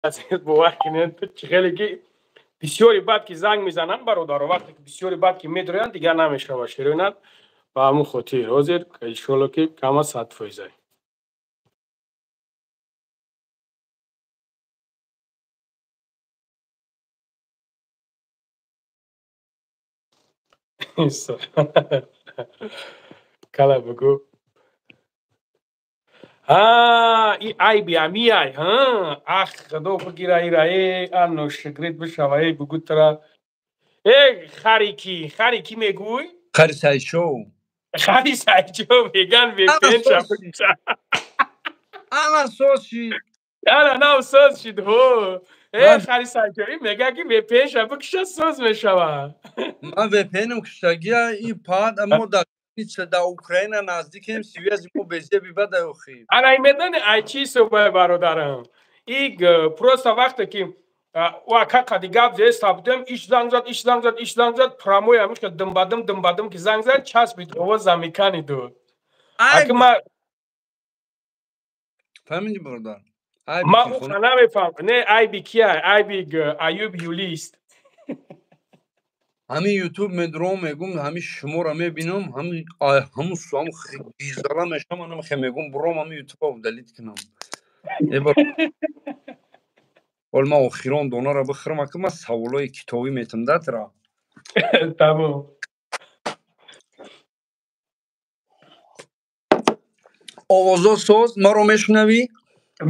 Бовар кунед, хеле ки бисёри бад ки занг мезананд, бародаро, вақте ки бисёри бад ки медроянд, дигар намешава широинат. Ба ҳамун хотир ҳозир иншоалло ки кама 100%. Кала бугӯ. И айби амиай, ах, худо бигира ира, э, ано шигрит бишава, э, бугӯ тара. Э, хари ки, хари ки мегӯй? Хари сайшоу. Хари сайшоу меган VPN шаб. Ана соз шид. Ана нав соз шид, ҳо. Э, хари сайшоу, ин мега ки VPN ша бикша, соз мешава. Ман VPN-м киштагия, и пад мо дар да Украина наздикем, связи мо безеби бада охи. Ана медони ай чи собай, бародарам? И просто вақте ки ва какади гап зеста будем, иш занг зад, иш занг зад, иш занг зад, прямой ҳамишка димбадим, димбадим ки занг зад, часпид, овоз замикани дод. Аки ма Фаҳмиди, бародар? Ма уха намефаҳм. Не, айби кия? Айби Аюб Юлист. Ҳамин Ютуб медуром, мегум, ҳамин шуморо мебинам, ҳамин ҳамун суам гизала мешавам, анам хе мегум, буром ҳамин Ютуба удалить кунам. Ҳол ман охирон донара бихӯрам, ака, ман саволҳои китобӣ метам датра. Тамом. Овозо соз, маро мешунавӣ?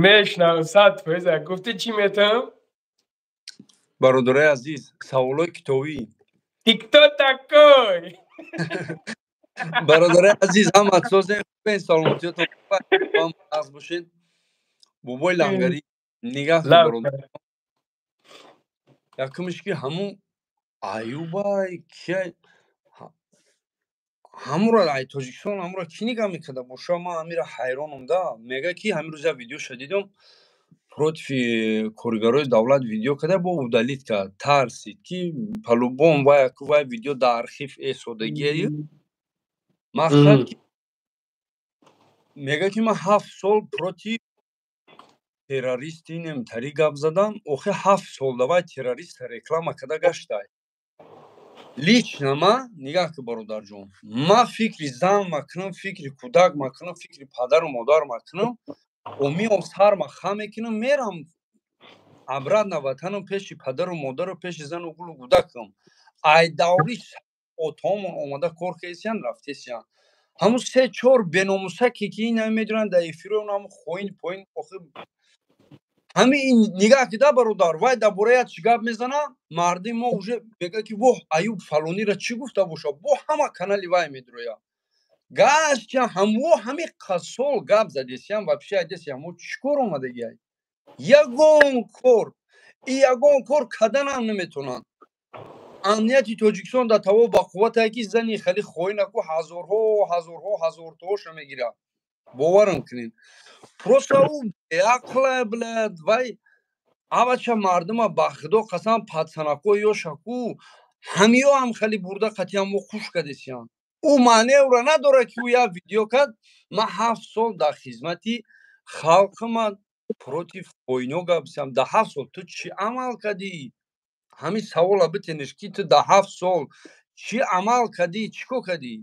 Мешунавам, 100%. Гуфтӣ чӣ метам? Бародарои азиз, саволҳои китобӣ. Ты кто такой? Бародарои азиз, ҳама созем, саломатиётон аз бошед. Бобои лангарӣ, нигаҳ, бародар. Якумш ки ҳамун Аюбай кия, ҳамура ай Тоҷикистон ҳамура кӣ нигаҳ мекарда боша? Ман ҳамира ҳайронам да. Мега ки ҳамин рӯз як видеоша дидам, против коргарои давлат видео карда, бо удалить кард, тарсид ки по-любому вай видео дар архив эсодагия. Мақсад ки мега ки ман 7 сол против террористи немтарӣ гап задам. Охи, 7 сол да вай террориста реклама карда гаштай. Лично ма, нигаҳ ки, бародарҷон, ма фикри зан макунам, фикри кӯдак макунам, фикри падару модар макунам, миом сарма ха мекунам, мерам обратно ватанам, пеши падару модару, пеши зану гулу кӯдакам. Ай даври отомон омада кор кесиян, рафтесиян. Ҳамун се чор беномусаке ки ина медонанд дар эфиро, ҳамун хоин поин. Охи, ҳамин нигаҳ ки да, бародар, вай дар бораи чӣ гап мезана, мардуми мо уже мега ки воҳ, Аюб фалонира чӣ гуфта боша, бо ҳама канали вай медроя. Гаштя ҳамо ҳами қасол гап задесиям, вообще айдесиям мо чӣ кор омадагиай? Ягон кор и ягон кор карданам наметонанд. Амнияти Тоҷикистон дар таво ба қувватае ки зани хеле хоинаку ҳазорҳо, ҳазорҳо, ҳазортоҳоша мегирад. Боварам кунед, просто ӯ беақла, блядь. Вай авача мардума, ба худо қасам, пацанако ёшаку ҳамиё ҳам хеле бурда қатиям мо хуш кадесиям. Ӯ маънеура надорад ки ӯ як видео кард: ман 7 сол дар хизмати халқима против хоино гап зиям. Дар 7 сол ту чӣ амал кардӣ? Ҳамин савола битенеш ки ту дар 7 сол чӣ амал кардӣ, чӣ кор кардӣ?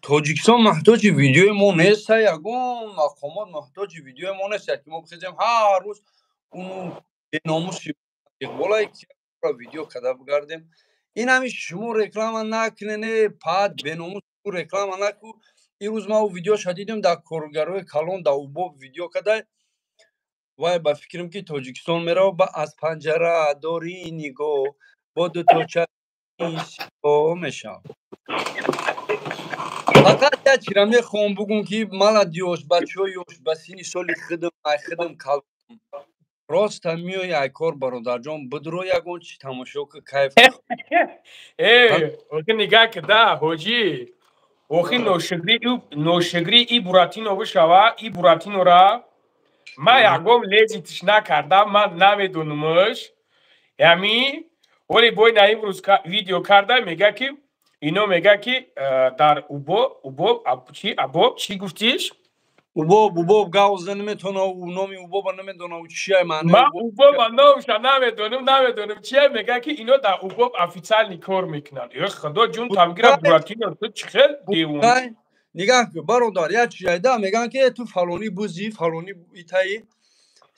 Тоҷикистон муҳтоҷи видеои мо неста, ягон мақомот муҳтоҷи видеои мо неста, ки мо бихезем ҳар рӯз уну беномуси иқболае видео карда бигардем. Ин ҳами шумо реклама накунене, пад беномус, реклама наку. Ирӯз ман ӯ видеоша дидем, дар коргарои калон дар убоб видео карда. Вай ба фикрам ки Тоҷикистон мерава, ба аз панҷара дори нигоҳ бо дуточа мешавад. Фақат як чира мехоҳам бугум ки маладиёш, бачаҳои ёш, ба синни соли худам, ай худам калон, просто миёи ай кор, бародарҷон, бидро ягон чи тамошо ки, кайф. Э, охи, нигаҳ ки да, ҳоҷӣ, охи, ношигрӣ и Буратино бишава. И Буратинора ман ягон лезитиш накардам, ман намедонумаш. Ями оли бой на имрӯз видео карда, мега ки ино мега ки дар убо, убо чи, абоб чӣ гуфтиш? Убоб гавза наметона, номи убоба намедона, чия маънои. Ман убоба номша намедонам, чия мега, ки ино дар убоб официально кор мекунанд. Э, худо ҷун тамгира, Буратино, ту чӣ хел девон. Нигаҳ кун, бародар, як чияйда мегӯянд, ки ту фалонӣ бузӣ, фалонӣ итаи.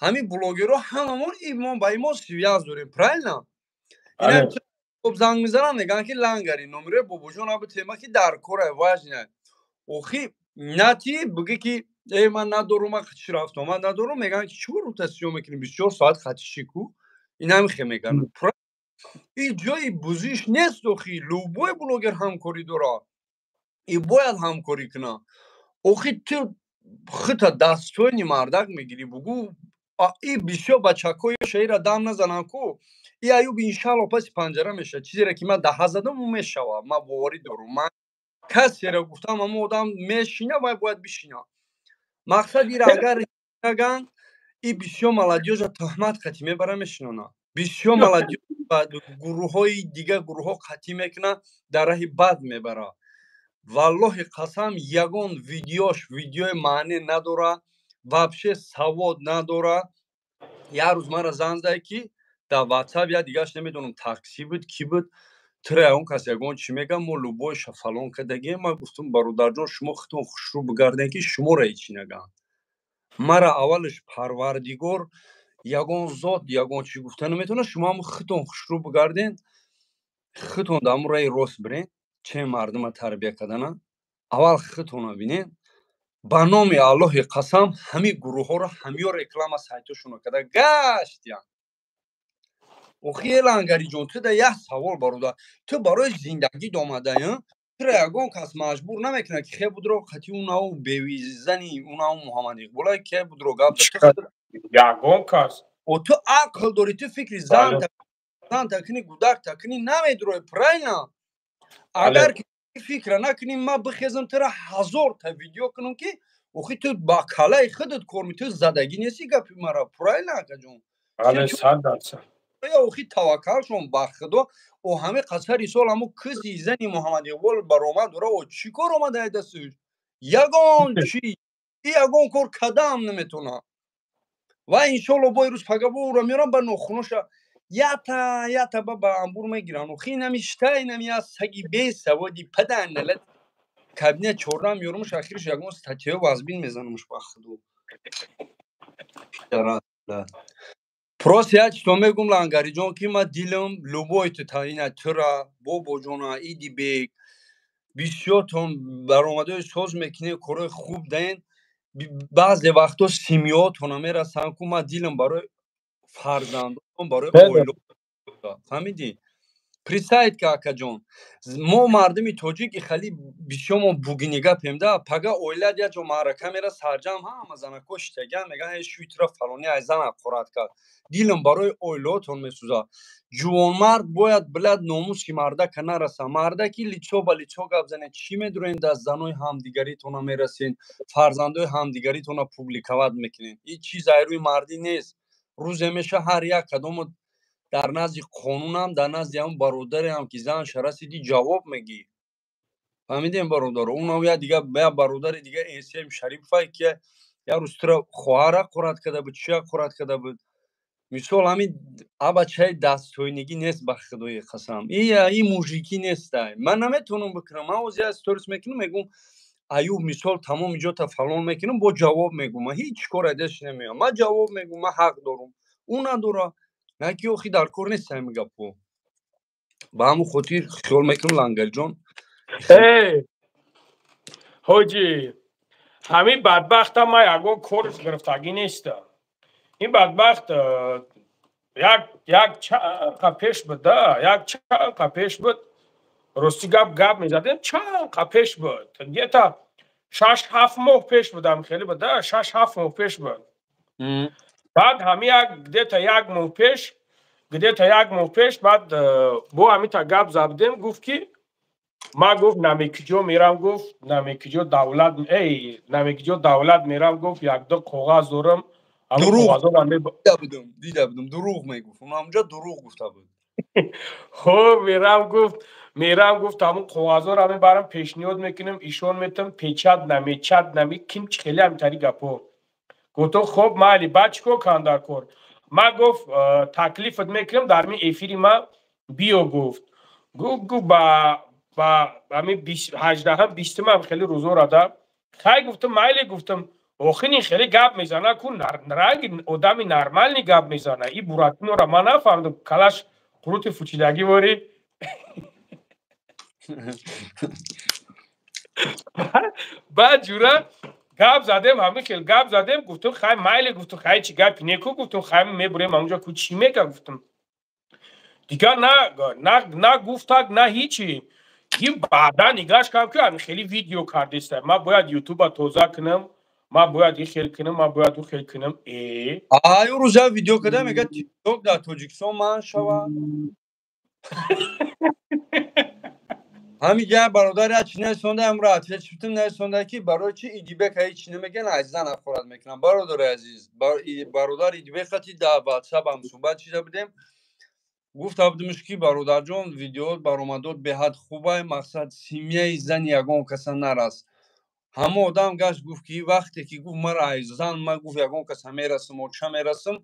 Ҳамин блогерҳо ҳамамон имо ба имо связь дорем, правильно? Занг мезанам, мегӯянд, ки лангари номерои бобоҷон абу тема, ки дар кора важно. Охи нати бугӣ, ки э, ман надорум, ман чӣ рафтомад надорум. Мегӯянд, ки чӣ рута сиё мекунӣ, 24 соат хатиши ку. Инамихе мегӯянд, и ҷои бузиш нест. Охи любой блогер ҳамкорӣ дорад и бояд ҳамкорӣ кунад. Охи ту хита дастойни мардак мегирӣ, бугӯ и бисёр бачакҳои шаира дам назананд ку. И Аюб, иншалло, паси панҷара мешавад. Чизере ки ман даҳа задам, ӯ мешавад, ман боварӣ дорум. Ман касеро гуфтам, ҳамо одам мешина, вай бояд бишина. Мақсад ира агар наган, и бисёр молодёжь а туҳмат қатӣ мебара, мешинона. Бисёр молодёжь гурӯҳҳои дига, гурӯҳҳо қатӣ мекунад, дар раҳи бад мебара. Валлоҳи қасам, ягон видеош видеои маъне надора, вообще савод надора. Як рӯз мара занг зад, ки дар Ватсап, як дигаш намедонам, таксӣ буд, кӣ буд, тура ягон кас ягон чӣ мегам, мо любой ша фалон кардагем. Ман гуфтам: «Бародарҷон, шумо худтон хушрӯ бигардем, ки шуморо ҳечӣ нагӯянд. Мара аввалаш Парвардигор, ягон зот ягон чӣ гуфта наметавонад. Шумо ҳам худтон хушрӯ бигарден, худтон дар ҳамон раҳи рост бирен. Че мардума тарбия кардана, аввал худтона бинен. Ба номи Аллоҳи қасам, ҳамин гурӯҳҳоро ҳамиё реклама сайтошонро карда гаштиянд». Охи элангариҷон, ту да як савол, бародар: ту барои зиндагӣ омадаи, тура ягон кас маҷбур намекунад, ки хе будро қати унау бевизани унау Муҳаммад Иқбола ке будро гап. Ягон кас. О, ту ақл дорӣ, ту фикри зан такунӣ, гудак такунӣ, намедурои, правильно? Агар ки фикра накунӣ, ман бихезам, тура ҳазорта видео кунам, ки охи ту ба калаи худат кор ми, ту задагӣ нести гапи мара, правильно, акаҷон? Охи таваккалшон ба Худо. О, ҳами қасари сол ҳамо киси зани Муҳаммад Иқбол баромад дора. О, чӣ кор омада дасташ? Ягон чи, ягон кор кадаам наметона. Ва иншолло, бо рӯз пага бо ӯро меорам, ба нохуноша ята ята ба амбур мегиранд. Охи инами шта, инами я саги бесаводи паданалат кабинет чорда меёрумш, ахирш ягон статья вазбин мезанамш, ба Худо. Просто як чито мегум, лангариҷон, ки ма дилам любой ту, ина тура, бобоҷона, Идибек, бисёртон баромадои соз мекунед, корҳои хуб даен. Баъзе вақтҳо семья отона мерасанд ку, ма дилам барои фарзандон, барои оила, фаҳмидӣ? Представить ка, акаҷон, мо мардуми тоҷик ихали бисёр мо бугини гапем да. Пага оилат як ҷо маърака мера, сарҷам ҳама занако шитагиан, меган: «Э, шӯй тура фалони ай зана қорат кард». Дилам барои оилаотон месӯзад. Ҷувонмард бояд билад, номуси мардака нараса. Мардаки лицо ба лицо гап занед. Чӣ медурен, дар занои ҳамдигаритона мерасен, фарзандои ҳамдигаритона публиковать мекунед? Ин чиз айрӯи мардӣ нест. Рӯзе меша, ҳар як кадомо дар назди қонунам, дар назди ҳамн бародареам, ки занша расидӣ, ҷавоб мегӣ. Фаҳмидем, бародар? Унам як дига, як бародари дига, Эсем Шарипфай, ки як рӯз тура хоҳара қурат карда буд, чия қурат карда буд. Мисол, ҳамин абачаи дастҳойнигӣ нест, ба Худои қасам, и мужикӣ нестай. Ман наметавонам бикунам. Ман ҳозир як сторис мекунам, мегӯм: «Аюб, мисол, тамоми ҷота фалон мекунам, бо ҷавоб мегӯм». Ман ҳеҷ кор айдаш намеоям, ман ҷавоб мегӯм, ман ҳақ дорум, ӯ надора. На ки охи дар кор нест ҳамин гапҳо. Ба ҳамон хотир хиёл мекунам, лангарҷон. Ҳоҷӣ, ҳамин бадбахта ман ягон корш гирифтагӣ нестам. Ин бадбахт як чанд пеш буд да, як чанд пеш буд, рости гап, гап мезадем, чанд пеш буд, где-то 6-7 моҳ пеш будам, хеле буд да, 6-7 моҳ пеш буд. Баъд ҳами як где-то як моҳ пеш, где-то як моҳ пеш, баъд бо ҳамита гап забдем, гуфт, ки ма, гуфт, намекиҷо мерам, гуфт, намекиҷо давлат, эй, намекиҷо давлат мерам, гуфт, якду коғаз дорам. Дида будум, дурӯғ мегуфт, он ҳамҷо дурӯғ гуфта буд. Хоб, мерам гуфт, ҳамун коғазҳоро мебарам, пешниҳод мекунам, ишон метам, печать намечат нами ким хеле ҳамтари гапҳо. Гуфтам, хоб, майли, баъд чӣ кор кардам дар кор? Ма гуфт, таклифат мекунам, дар ми эфири ма биё, гуфт. Гуфт, ба ҳамин 18-ам, 20-ам хеле рӯзора да. Хай, гуфтам, майли, гуфтам, охир ин хеле гап мезана ку, ранги одами нормальный гап мезана. И Буратинора ман нафаҳмидам, калаш қурути фучидагӣ ворӣ. Баъд ҷура гап задем, ҳамин хел гап задем, гуфтам, хай, майли, гуфтам, хай, чӣ гапи неку, гуфтам, хай, мебурем ҳамунҷо ку, чӣ мега, гуфтам. Дигар на гуфтак, на ҳичи. Ки баъдан нигоҳш кардам, ки ҳамин хели видео кардеста. Ман бояд ютуба тоза кунам, ман бояд ин хел кунам, ман бояд ӯ хел кунам. Э. Ай, ӯ рӯза видео карда, мега, тикток дар Тоҷикистон манъ шавад. Ҳамин ҷа бародар як чи нарисонда, ҳамро ответ шудам, нарисонда, ки барои чи Идибек ҳеҷ чи намеган, азизан ҳақорат мекунам. Бародари азиз, бародар Идибек хати дар ватсап ҳам суҳбат шида будем. Гуфта будимш, ки бародарҷон, видеот баромадот беҳад хубай, мақсад, семьяи зани ягон каса нарас. Ҳама одам гашт, гуфт, ки вақте ки гуфт, мара айзан ма гуфт, ягон каса мерасам, оча мерасам,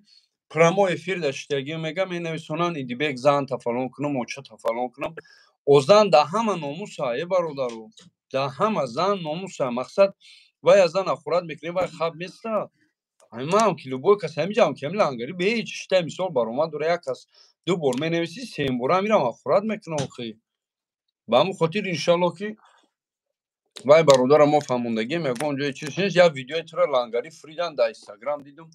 прямой эфир дар шиштагӣ мега, менависонанд, Идибек занта фалон кунам, очата фалон кунам. О, зан да ҳама номуса, е бародару, да ҳама зан номуса. Мақсад, вай аз зан ахурат мекунем, вай хаб места. Ҳамаам ки любой кас ҳамиҷам ки ҳами лангари беҳеҷ шишта, мисол, баромад дора, як кас ду бор менависӣ, сеюм бора мирам ахурат мекунам охи. Ба ҳамин хотир, иншалло, ки вай бародара мо фаҳмондагием, ягон ҷои чиз нест. Як видеои тура лангари фридан дар Инстаграм дидум,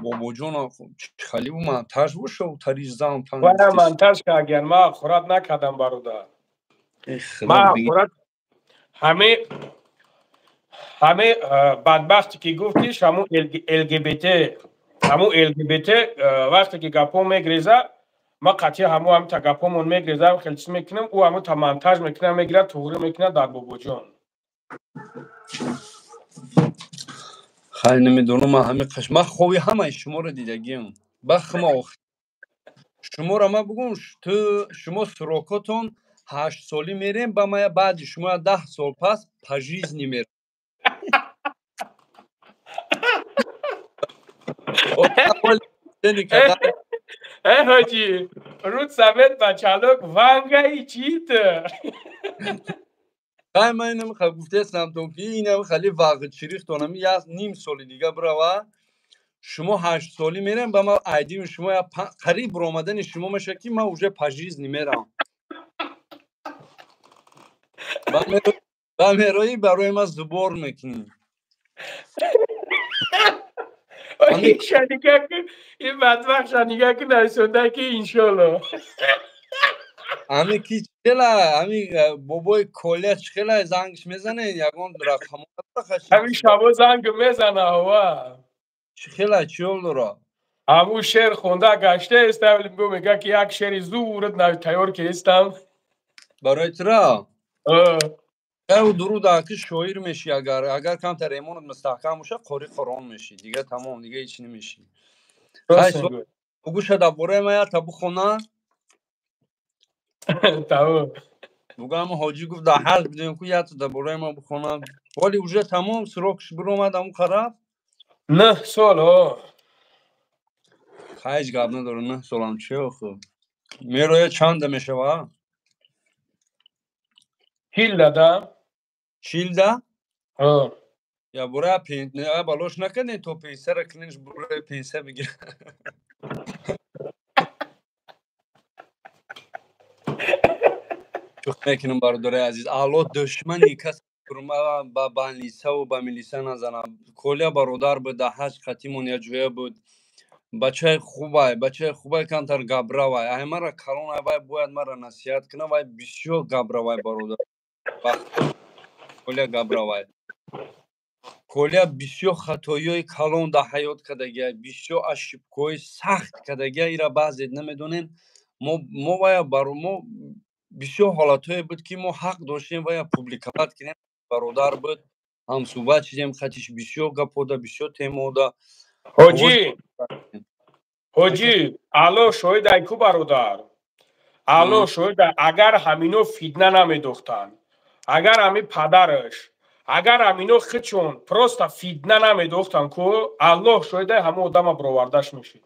бобоҷона, хали ӯ монтаж боша, тари зан. Вая монтаж кардагиян, ман ахурат накардам, бародар. Ман ахурат ҳаме бадбахте ки гуфтиш, ҳамун ЛГБТ, ҳамун ЛГБТ, вақте ки гапҳо мегреза, ман қатъи ҳаму ҳамта гапҳомон мегрезам, хеле чиз мекунам, ӯ ҳамута монтаж мекунад, мегирад, туғри мекунад дар бобоҷон. Хай, намедонам, ман ҳами қаш ман хови ҳамаи шуморо дидагиам. Бахма охи шуморо ман бугум, ту шумо срокотон 8 солӣ мерем, ба мая баъди шумо 10 сол пас пожизни мерем. Э, ҳоҷӣ, рут совет бачалок вангаи чит. Хай, ман инам гуфтаестам то ки инам хали вағчирихтонами як ним соли дига бирава, шумо 8 солӣ мерем, ба ман айдими шумо қариб биромадани шумо мешавад, ки ман уже пожизни мерам. Ба мероӣ, барои ман сбор мекунӣ. Ин бадбахт шанига ки нарисонда, ки иншолло. Ами ки чела, ами бобои Коля чихела зангш мезане, ягон рақам? Ҳамин шабо занг мезана, ова. Чихела, чӣ ҳол дора? Ҳамун шеър хонда гаштаестам, мега, ки як шеъри зурат тайёр кестам. Барои тура ӯ дуруд, аки шоир мешӣ, агар камтар эмонат мустаҳкам боша, қори Қуръон мешӣ, дига тамом, дига ҳеч намешӣ. Бугӯша, дар бораи ман якта бухона. Тамом. Бугӯ, ҳоҷӣ гуфт, дар ҳаҷ будем ку, якта дар бораи ман бухона. Вале уже тамом, срокш биромад, аму қараф. 9 сол, о. Ҳеҷ гап надора, 9 солам чи оху мероя, чанда мешава? 40-да да. 40-да? Я бора балош накардем, то пенсияра кунеш, бураи пенсия бигир. Шӯх мекунам, бародари азиз, алло душмани кас ба балнисаву ба милиса назанам. Коля бародар буд, дар ҳаҷ қатимон якҷоя буд, бачаи хубай, бачаи хубай, камтар габравай, ай мара калон, вай бояд мара насиҳат кунам, вай бисёр габравай, бародар Коля габравай. Коля бисёр хатоиҳои калон дар ҳаёт кардагия, бисёр ошибкаҳои сахт кардагия, ира баъзе намедонем. Мо вая баро мо бисёр ҳолатҳое буд, ки мо ҳақ доштем вая публиковать кунем. Бародар буд, ҳамсӯҳбат шидем хатиш, бисёр гапода, бисёр темода. Ҳоҷӣ, ҳоҷӣ, алло шоҳид айку, бародар. Аллоҳ шоҳида, агар ҳамино фитна намедохтанд, агар ҳами падараш, агар ҳамино хичон просто фитна намедохтанд ку, Аллоҳ шоҳида, ҳама одама бировардаш мешид.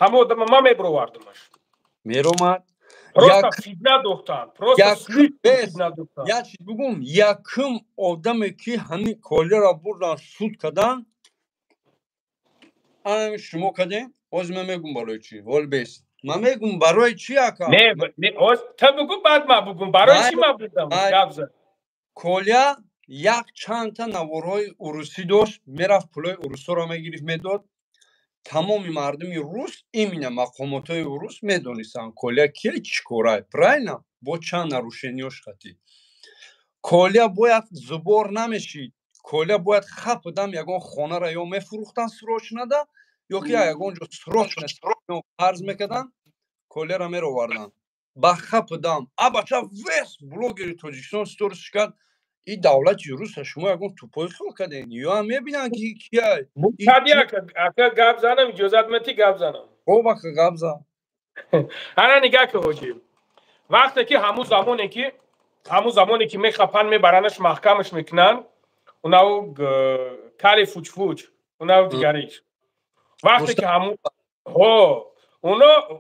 Ҳама одама ман мебировардамаш. Меромад. Просто фитна дохтанд, просто фитна дохтанд. Як чиз бугум: якум одаме, ки ҳамин Колера бурдан, суд кардан, анами шумо кардем. Ҳозир ман мегум барои чӣ. Ҳол бес, ман мегум барои чӣ, ака. Не, та бугум, баъд ман бугум барои чӣ ман бурдам гап зад. Коля як чандта наворҳои урусӣ дошт, мерафт, пулои урусҳоро мегирифт, медод. Тамоми мардуми рус, именно мақомотҳои урус медонистанд, Коля кия, чӣ корай, правильно? Бо чанд нарушение ёш қатӣ Коля бояд зубор намешид. Коля бояд хапидам ягон хонаро ё мефурӯхтан срочно да, ё ки ягон ҷо срочно қарз мекардан, Коляро меровардан ба хапидам. А бача, весь блогери Тоҷикистон сторис кард: и давлати руса шумо ягон тупой хел кардем, ё мебинанд, ки кия. Ака, гап занам, иҷозат метӣ гап занам? Хоб, ака, гап зан. Ана, нигаҳ ки, ҳоҷӣ, вақте ки ҳамун замоне ки мехапанд, мебаранаш, маҳкамаш мекунанд, унау кали фучфуч, унау дигариш, вақте ки ҳамун ҳо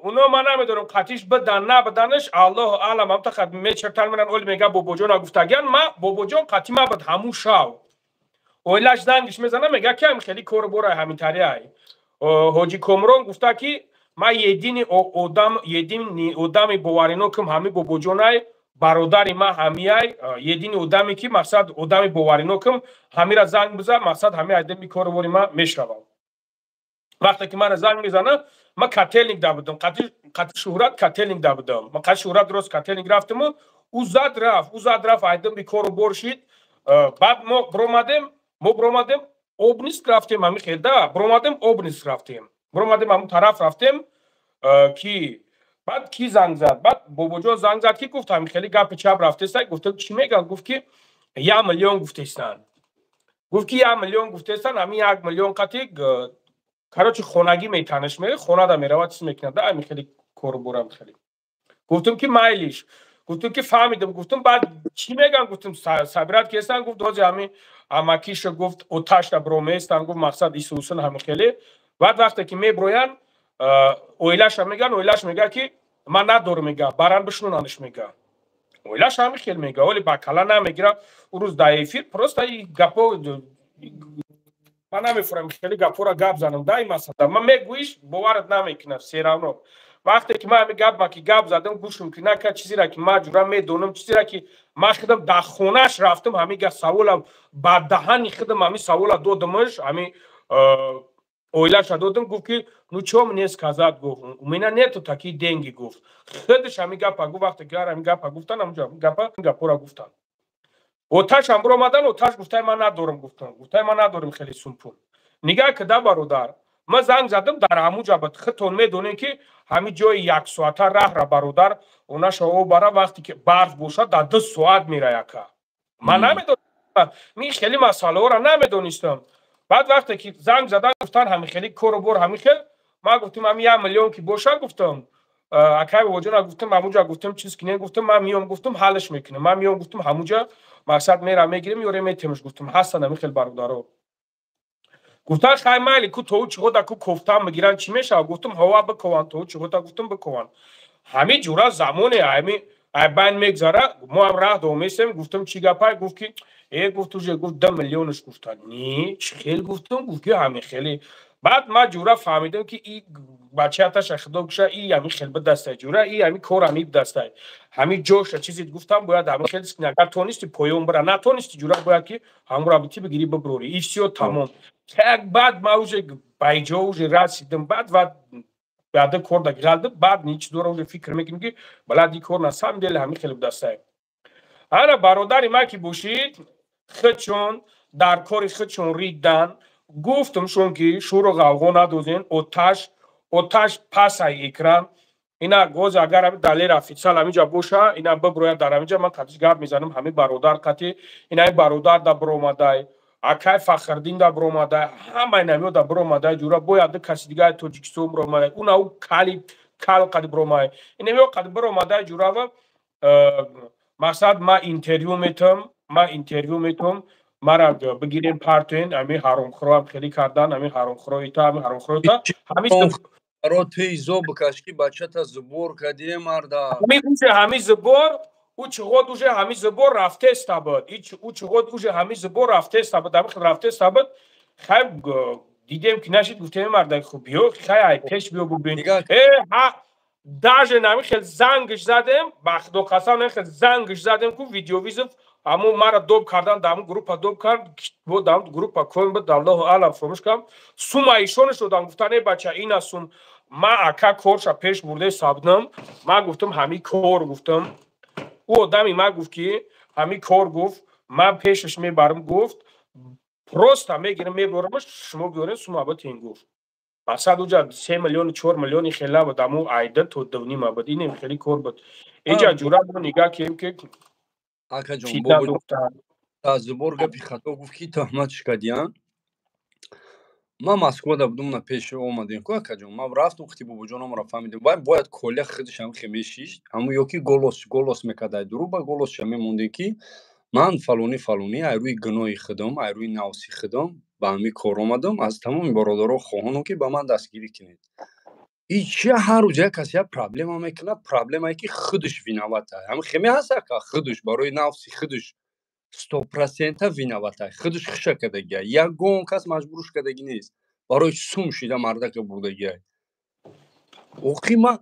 уно ман намедонам, қатиш бидан, набиданаш, Аллоҳу аълам. Ҳамта мечертан, меран, оли мега, бобоҷона гуфтагиян. Ма бобоҷон қатӣ ма буд. Ҳамун шав оилаш зангиш мезана, мега, ки ҳам хеле кору бора ҳаминтариай. Ҳоҷи Комрон гуфта, ки ман едини одам, едини одами боваринокам ҳами бобоҷонай, бародари ман ҳамияй, едини одаме, ки мақсад одами боваринокам, ҳамира занг биза, мақсад ҳами айдами кору бори ман мешавам. Вақте ки мана занг мезана, ман Котельник да будам, қати Шӯҳрат Котельник да будам. Ман қати Шӯҳрат рост Котельник рафтиму ӯ зад рафт, ӯ зад рафт, айдим би кору бор шид. Баъд мо биромадем, Обнинск рафтем, ҳами хелда биромадем, Обнинск рафтем, биромадем, ҳамун тараф рафтем, ки баъд ки занг зад? Баъд бобоҷон занг зад, ки гуфт, ҳами хеле гапи чап рафтеста. Гуфтам, чӣ меган? Гуфт, ки 1 миллион гуфтестанд. Гуфт, ки 1 миллион гуфтестанд, ҳамин 1 миллион қати, короче, хонагӣ метанаш, мере, хонада меравад, чиз мекунад, ами хеле кору борам хеле. Гуфтам, ки майлиш. Гуфтам, ки фаҳмидам. Гуфтам, баъд чӣ меган? Гуфтам, сабират кестан. Гуфт, ҳози ҳами амакиша, гуфт, оташда броместан, гуфт, мақсад исусын ҳами хеле. Баъд вақте ки меброян, оилаша меган, оилаш мега, ки ман надорам, мега, баран бишнонанш, мега. Оилаш ҳами хел мега, оли ба кала намегира. Ӯ рӯз дар эфир просто и гапо ман намефурам, хеле гапҳоро гап занам дай масала. Ман мегӯиш, боварат намекунад все равно. Вақте ки ман ҳами гап ма ки гап задам, гӯшум ки нака, чизеро ки ман ҷура медонам, чизеро ки ман худам дар хонааш рафтам, ҳами га савола ба даҳани худам, ҳами савола додамаш, ҳами оилаша додам. Гуфт, ки ну чё мне сказать, гуфт, у меня нету такие деньги, гуфт. Худаш ҳами гапа гуфт. Вақте ки ҳами гапа гуфтан, ҳамҷо гапа гапҳоро гуфтан, оташам биромадан, оташ гуфтай, ман надорам, гуфтам, гуфтай, ман надорам хеле сумпул. Нигаҳ кида, бародар, ман занг задам, дар ҳамун ҷа буд. Худтон медонем, ки ҳамин ҷои яксоата раҳра, бародар, онаша бара, вақте ки барф бошад, дар 2 соат мера, яка. Ман намедонам, мин хеле масъалаҳоро намедонистам. Баъд вақте ки занг задан, гуфтан, ҳамин хеле кору бор, ҳамин хел. Ман гуфтам, ҳамин 1 миллион ки бошад, гуфтам, акай бобоҷона, гуфтам, ҳамунҷа, гуфтам, чиз кинем, гуфтам, ман миём, гуфтам, ҳаллаш мекунем, ман миём, гуфтам, ҳамунҷа, мақсад, мера, мегирем, ёре метемш, гуфтам, ҳастан ҳамин хел бародаро. Гуфтан, хай, майли, ку тоу чиғода ку кофтан мегиран, чӣ мешавад? Гуфтам, ҳова бикован, тоу чиғода, гуфтам, бикован. Ҳамин ҷура замоне ҳами айбайн мегзара, мо ҳам раҳ доместем. Гуфтам, чӣ гапай? Гуфт, ки гуфт, уже, гуфт, 2 миллионаш гуфтан. Не, чӣ хел? Гуфтам. Гуфт, ки ҳамин хеле. Баъд ман, ҷура, фаҳмидам, ки и бачааташа худо куша, и ҳамин хел бидастай, ҷура, и ҳамин кор ҳамин бидастай, ҳамин ҷоша чизе гуфтам, бояд ҳамин хел, агар тонисти, поён бира, натонисти, ҷура, бояд ки ҳамура бити бигирӣ, биброрӣ, и всё, тамом. Так, баъд ман уже ба иҷо уже расидам. Баъд ва баъда кор да ғалдим, баъд ничидора уже фикр мекунем, ки балад, и кор на самом деле ҳамин хеле будастай. Ана, бародари ман, ки бошид, худшон дар кори худшон ридан. Гуфтамшон, ки шӯру ғавғо надозен. Оташ, оташ пасай экран ина гоз, агар ҳами Далер официал ҳаминҷа боша, ина биброяд дар ҳаминҷа, ман қатиш гап мезанам. Ҳамин бародар қати, ина бародар да биромадай, акай Фахриддин да биромадай, ҳамаи намиё да биромадай, ҷура, бояд каси дигари Тоҷикистон биромадай. Уна ӯ кали. Кал қад биромай, инамиё қад биромадай ҷурава. Мақсад, ма интервю метам, ма интервю метам, мара бигирен партоен, ами ҳаромхӯроам хеле кардан, ами ҳаромхӯроита, ами ҳаромхӯроита, ҳами Ро ту изо бикаш, ки бачата сбор кадие, марда. Ҳами уже ҳами сбор ӯ чиғод, уже ҳами сбор рафтеста буд, ӯ чиғод, уже ҳами сбор рафтеста буд, ҳами рафтеста буд. Хай, дидем, ки нашид, гуфтем: «Марда, хуб, биё, хай, ай пеш биё, бубин». Э, даже нами хел зангш задем, ба худо қасам, нами хел зангш задем, ку видеовызов ҳамо мара доб кардан, дар ҳамун группа доб кард, бо дар ҳамун группа коин буд, аллоҳу алам, фаромӯш кардам. Сума ишонаш додам, гуфтан: «Э, бача, ина сум». Ма, ака, корша пеш бурде сабдам. Ма гуфтам, ҳами кор, гуфтам, ӯ одами ма гуфт, ки ҳами кор, гуфт, ман пешаш мебарам, гуфт, просто мегирам, мебарамаш, шумо биёред, сума батен, гуфт. Мақсад, уҷа 3 миллиону 4 миллиони хела буд, аму айда то дувнима буд, инем хеле кор буд. Иҷа ҷура мо нигаҳ кем, ки Акаҷон, сбор гапи хато гуфт, ки тӯҳматш кардиян. Ман Москвада будум, на пеш омадем ку, акаҷон. Ман рафтум хити бобоҷономро, фаҳмидем, вай бояд Коля худаш ҳам хе мешишт, ҳаму ё ки голос мекард, ай дуру ба голосша мемондем, ки ман фалонӣ фалонӣ, ай рӯи гуноҳи худам, ай рӯи нафси худам ба ҳамин кор омадам, аз тамоми бародаро хоҳонам, ки ба ман дастгирӣ кунед. И чи, ҳар рӯз як кас як проблема мекунад, проблемае, ки худаш виновата. Ҳамин хеме ҳаст, ака, худаш барои нафси худаш 100% виновата, худаш хиша кардагия, ягон кас маҷбуруш кардагӣ нест, барои сум шида мардака бурдагия. Оқи ма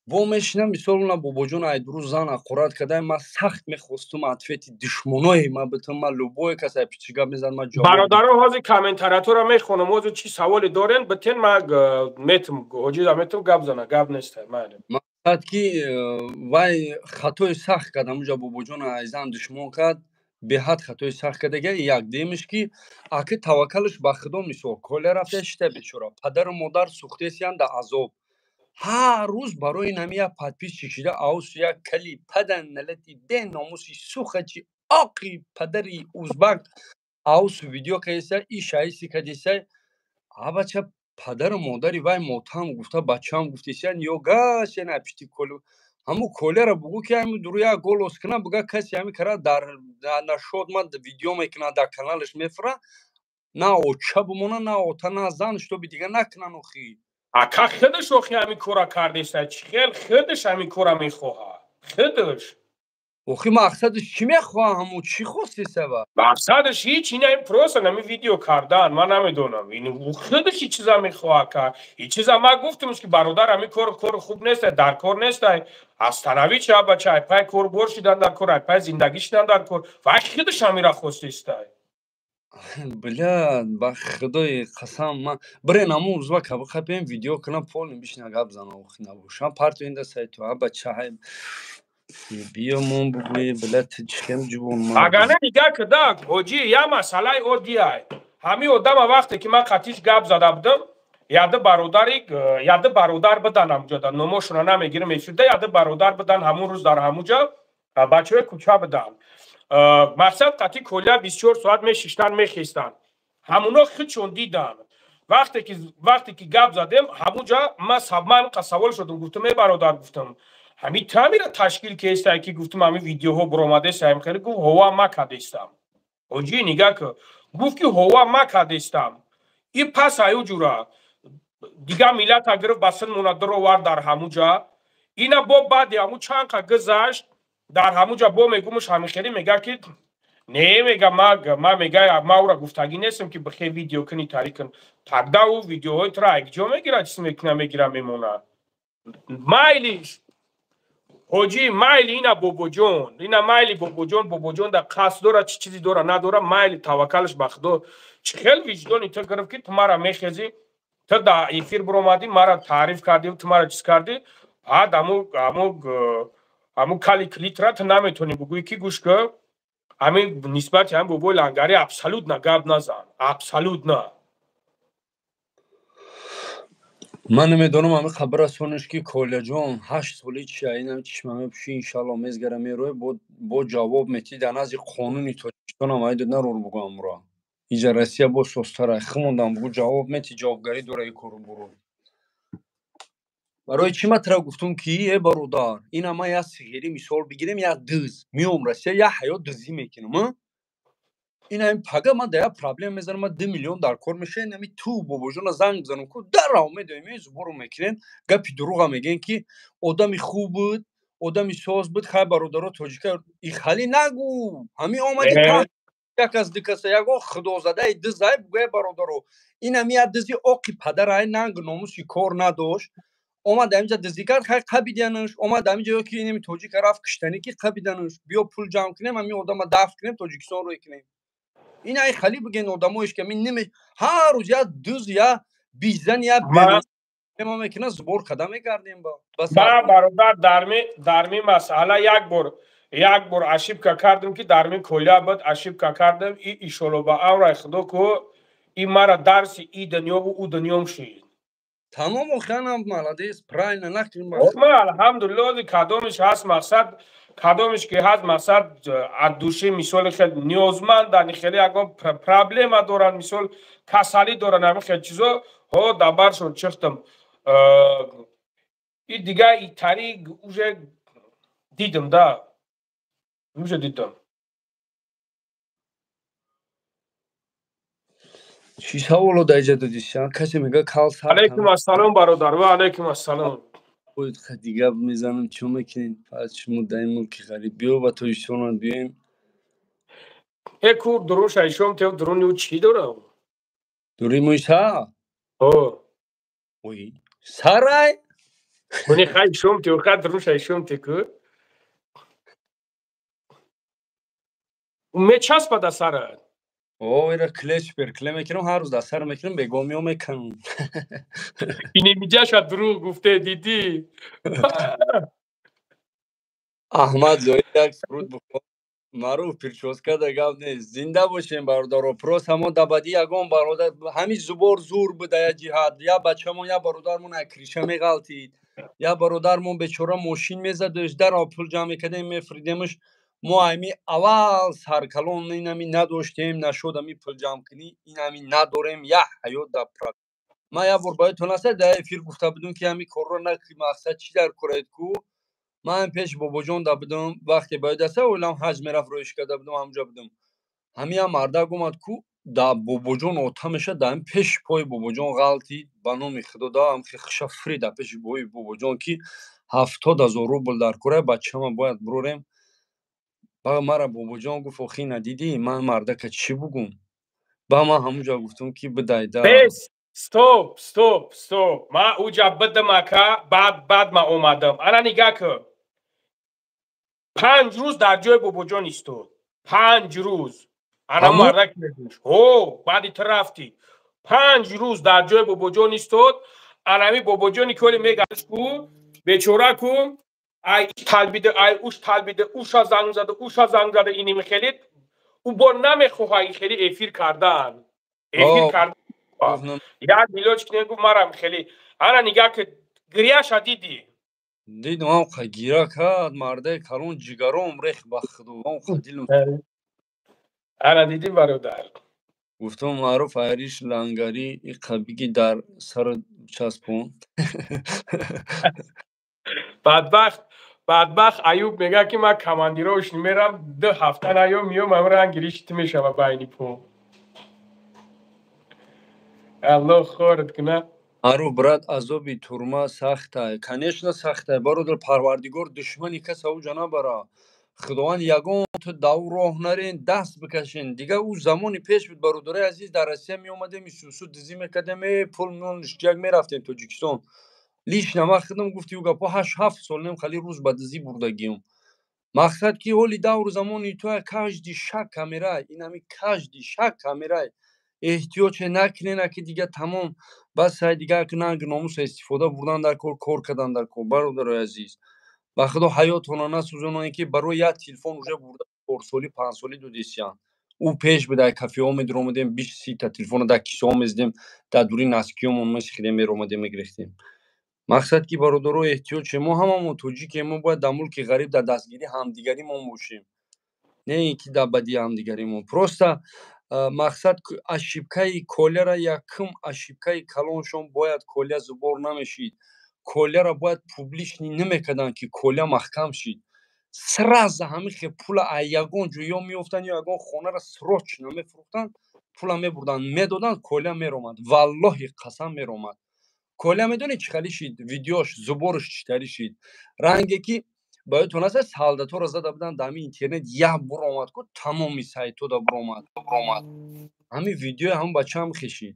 бо мешинам, мисол, на бобоҷон айдурӯз зан аққурат кардай, ма сахт мехостум ответи душмонои ма битам. Ма любое кас ай пичи гап мезад, ма ҷавоб Бародаро, ҳозир комментариятора мехонам, ҳозир чӣ саволе дорен, битен, ма метм, ҳоҷира метм, гап зана, гап неста, майли. Мақсад, ки вай хатои сахт кард, ҳамуҷа бобоҷон айзан душмон кард, беҳад хатои сахт кардага. Як демиш, ки аки таваккалш ба худо, мисол, Коля рафта шита, бечора, падару модар сӯхтесиян, да азоб. Ҳар рӯз барои ин ҳами як подписчик шида, аус як кали падан налати беномуси сухачи оқи падари узбак аус видео кадеса, и шаиси кадеса. Абача, падару модари вай мотам гуфта, бачаам гуфтесиян, ё гашена пишти Колю. Ҳаму Коляра бугӯ, ки ҳами дуру як голос кина, буга касе ҳами кара дар нашод ман видео мекуна, дар каналаш мефура, на оча бимона, на ота, на зан, шутоби дига накунан охи. Ака, худаш охи ҳамин кора кардеста, чӣ хел худаш ҳамин кора мехоҳад, худаш. Охи, мақсадаш чӣ мехоҳа, ҳаму чӣ хостесава? Мақсадаш ҳеч, ина просто нами видео кардан, ман намедонам, худаш ҳеч чиза мехоҳа ка ҳеч чиза. Ман гуфтамш, ки бародар, ҳамин кор кори хуб неста, дар кор нестай, останови ша, бача, ай пай кор бор шидан дар кор, ай пай зиндагӣ шидан дар кор. Вай худаш ҳамира хостестай. Бля, ба худои қасам, ман бирен ҳамун узбака бихапем, видео кунам, полный бишина, гап зана. Охи, набошам парту инда сайту, а бача, биё, мон бугӯи, бля, ту чихем ҷубон. Агар не, нигаҳ кида, ҳоҷӣ, як масъалаи оддиай. Ҳамин одама вақте ки ман қатиш гап зада будам, яды бародари, яды бародар будан ҳамуҷода, номошона намегирам эфирда, яды бародар будан ҳамун рӯз дар ҳамуҷа, бачаҳои кӯча буданд. Мақсад, қати Коля 24 соат мешиштан, мехестанд, ҳамуно худшон диданд. Вақте ки гап задем ҳамуҷа, ман савол шудам, гуфтам: «Э, бародар, — гуфтам, — ҳамин тамира ташкил кестай, ки, гуфтам, ҳамин видеоҳо буромадеста?» Хеле гуфт: «Ҳова, ма кадестам». Ҳоҷӣ, нигаҳ ки гуфт, ки ҳова, ма кадестам. И пас аю ҷура дигар миллата гирифт, ба син мона дуровард дар ҳамуҷа. Ина бо баъди ҳаму чанд қа гузашт, дар ҳамуҷа бо мегумуш, ҳамин хеле мега, ки не, мега, ма мега, ма ура гуфтагӣ нестам, ки бихе видео кини, тари кун. Тогда ӯ видеоҳои тура якҷо мегирад, чиз мекуна, мегира, мемона. Майлиш, ҳоҷӣ, майли, ина бобоҷон, ина майли, бобоҷон, бобоҷон да қасд дора, чӣ чизе дора, надора, майли, таваккалаш ба худо. Чӣ хел виҷдони ту гирифт, ки ту мара мехезӣ, ту да эфир биромадӣ, мара таъриф кардӣ, ту мара чиз кардӣ, баъд аму кали клитра ту наметонӣ бугӯӣ, ки гӯш ки, ҳамин нисбати ҳамин бобои лангарӣ абсолютно гап назан, абсолютно. Ман намедонам, ҳами хабар расониш, ки Коляҷон 8 соли чи инам чишма мепӯши, иншалло, мезгара мерои, бо ҷавоб метӣ дар назди қонуни Тоҷикистонам. Айдод нарур, бугӯ, амура иҷа Россия бо состара химондам, бугӯ, ҷавоб метӣ, ҷавобгарӣ дора и кору буро. Барои чӣ ман тура гуфтум, ки э бародар, ина ман як сиғирӣ мисол бигирем, як дыз меом Россия, як ҳаёт дызӣ мекунам, ина ин пага ман да як проблема мезанам, ман 2 миллион дар кор меша, инами ту бобоҷона занг бизанам, ку дарав медоем, зуборо мекунем, гапи дурӯға мегӯем, ки одами хуб буд, одами соз буд. Хай, бародаро, тоҷика ихали нагӯ, ҳамин омади як аз ду каса, ягон худозадаи дызай бугӯя. Бародаро, инами як дызи оқи падарай, нанг номуси кор надошт, омад аминҷа дизӣ кард, хай қабиданаш, омад аминҷа, ё ки инами тоҷика рафт киштанӣ, ки қабиданаш, биё пул ҷамъ кунем, ҳамин одама дафт кунем, Тоҷикистон рӯй кунем. Ин ай хали бигӯен одамоеш, ки амин неме ҳар рӯз я дуз, я бизан, я ма мекунад, сбор када мегардем. Ба бародар, дарми масъала як бор ошибка кардем, ки дарми Коля буд, ошибка кардем и ишоло ба амрай худо ку и мара дарси и дунёву ӯ дунём шид. Тамом, охианам молодец, правильно накунем. Ма алҳамдулилло, кадомиш ҳаст мақсад, кадомиш ки ҳаст мақсад, аз души мисоли хел ниёзманданд, хеле ягон проблема доранд, мисол касалӣ доранд, ҳамин хел чизо ҳо дабаршон чихтам. И дига итари уже дидам да, уже дидам. Чӣ саволо дар иҷа додиша? Касе мега кал. Алайкум ассалом, бародар, ва алайкум ассалом. Дига мезанам, чӣ мекунед? Пас шумо дар ин мулки ғариб биё ба Тоҷикистонам биёем. Э, ку дурун шайшом тев, дуруни ӯ чӣ дорам? Дури мӯйса? О. Ой, сарай. Уни хай шом тев, ха дурун шайшом те ку мечаспа да сарат. О, ира клеш беркле мекунам, ҳар рӯз дар сар мекунам, бегомиё мекунам. Инемиҷаша дурӯғ гуфте, дидӣ? Аҳмад Зоид як суруд бухо. Маъруф причёска да гап нест. Зинда бошем, бародаро. Просто ҳамон дабадӣ ягон бародар ҳамин зубор зур буда, я ҷиҳат, я бачамон, я бародармон як криша меғалтид, я бародармон бечора мошин мезадаш, дарав пул ҷамъ мекардем, мефридемаш. Мо ами аввал саркалон инами надоштем, нашуд ами пул ҷамъ кунӣ, инами надорем, як ҳаёт дар ман як бор боятон аста дар эфир гуфта будум, ки ҳами корро накунӣ. Мақсад чӣ дар кораед ку? Ман пеш бобоҷон да будум, вақте бояд аста ойлам ҳаҷ мерафт, роиш карда будум, ҳамҷо будум. Ҳамиам мардак омад ку да бобоҷон ота меша, да ҳами пеши пои бобоҷон ғалтид, ба номи худо, да ҳам хиша фри да пеши пои бобоҷон, ки 70 000 рубл дар кора, бачама бояд бурорем. Ба мара бобоҷон гуфт: «Охи, надидӣ, ман мардака чӣ бугум?» Ба ман ҳамунҷо гуфтум, ки бидайда. Стоп, стоп, стоп! Ман уҷа бидам, ака, баъд ман омадам. Ана нигаҳ кун, 5 рӯз дар ҷои бобоҷон истод, 5 рӯз. Ана мардак мегӯш, ҳо, баъди ту рафтӣ, 5 рӯз дар ҷои бобоҷон истод. Анами бобоҷони ки оли мегардиш ку, бечора ку, ай талбида, ай уш талбида, уша занг зада, уша занг зада, иними хеле ӯ бо намехоҳа ин хеле эфир кардан, эфир кардан. Як миллион чӣ гуфт, марам хеле. Ана нигаҳ ки гиряша дидӣ? Дидам, қа гира кард мардаи калон, ҷигаром рех, ба худо, дилм. Ана дидӣ, бародар? Гуфтам: «Маъруф, айриш лангарӣ иқа биги, дар сара часпон». Бадбахт, бадбахт Аюб мега, ки ман командировош мерам, 2 ҳафта наём, миём, ам ранги ришти мешава байни по. Аллоҳ хорат куна. Маъруф, брат, азоби турма сахтай, конечно, сахтай, бародар. Парвардигор душмани каса уҷа набара. Худованд ягон ту дав роҳ нарен, даст бикашен. Дига ӯ замони пеш буд, бародарои азиз, дар Россия меомадем, исусу дизӣ мекардем, э пул ништяк, мерафтем Тоҷикистон. Лично ман худам, гуфти ӯ гапо, 8-7 сол нем хали рӯз ба дизӣ бурдагием. Мақсад ки ҳоли давру замони то каждый шаг камера, инами каждый шаг камера, эҳтиёте накунена, ки дига тамом, бас сай. Дига нанг номуса истифода бурдан дар кор, кор кардан дар кор, бародарои азиз. Ба худо, ҳаётона насӯзоное, ки барои як телефон уже бурда чорсолӣ, панҷсолӣ додисиян. Ӯ пеш буда, кафеҳо медиромадем, 20-30 та телефона дар кисоҳо мезидем, дар дури носкиёмон месихидем, меромадем, мегирифтем. Мақсад ки, бародаро, эҳтиёт шем. Мо ҳамамо тоҷикем, мо бояд дар мулки ғариб дар дастгирии ҳамдигаримон бошем, не ин ки дар бадии ҳамдигаримон. Просто мақсад, ошибкаи Коляра, якум ошибкаи калоншон, бояд Коля сбор намешид. Коляра бояд публичный намекарданд, ки Коля маҳкам шид. Сразу ҳамин хел пула аз ягон ҷо ё меёфтанд, ё ягон хонаро срочно мефурӯхтанд, пула мебурданд, медоданд, Коля меромад. Валлоҳи қасам, меромад. Коля медонӣ чӣ хали шид? Видеош, зуборш чӣ тари шид? Ранге ки ба ёдтон аст, солдаторо зада буданд дар ҳамин интернет, як буромад ку, тамоми сайтода буромад. Ҳамин видеои ҳамон бачаам хешид.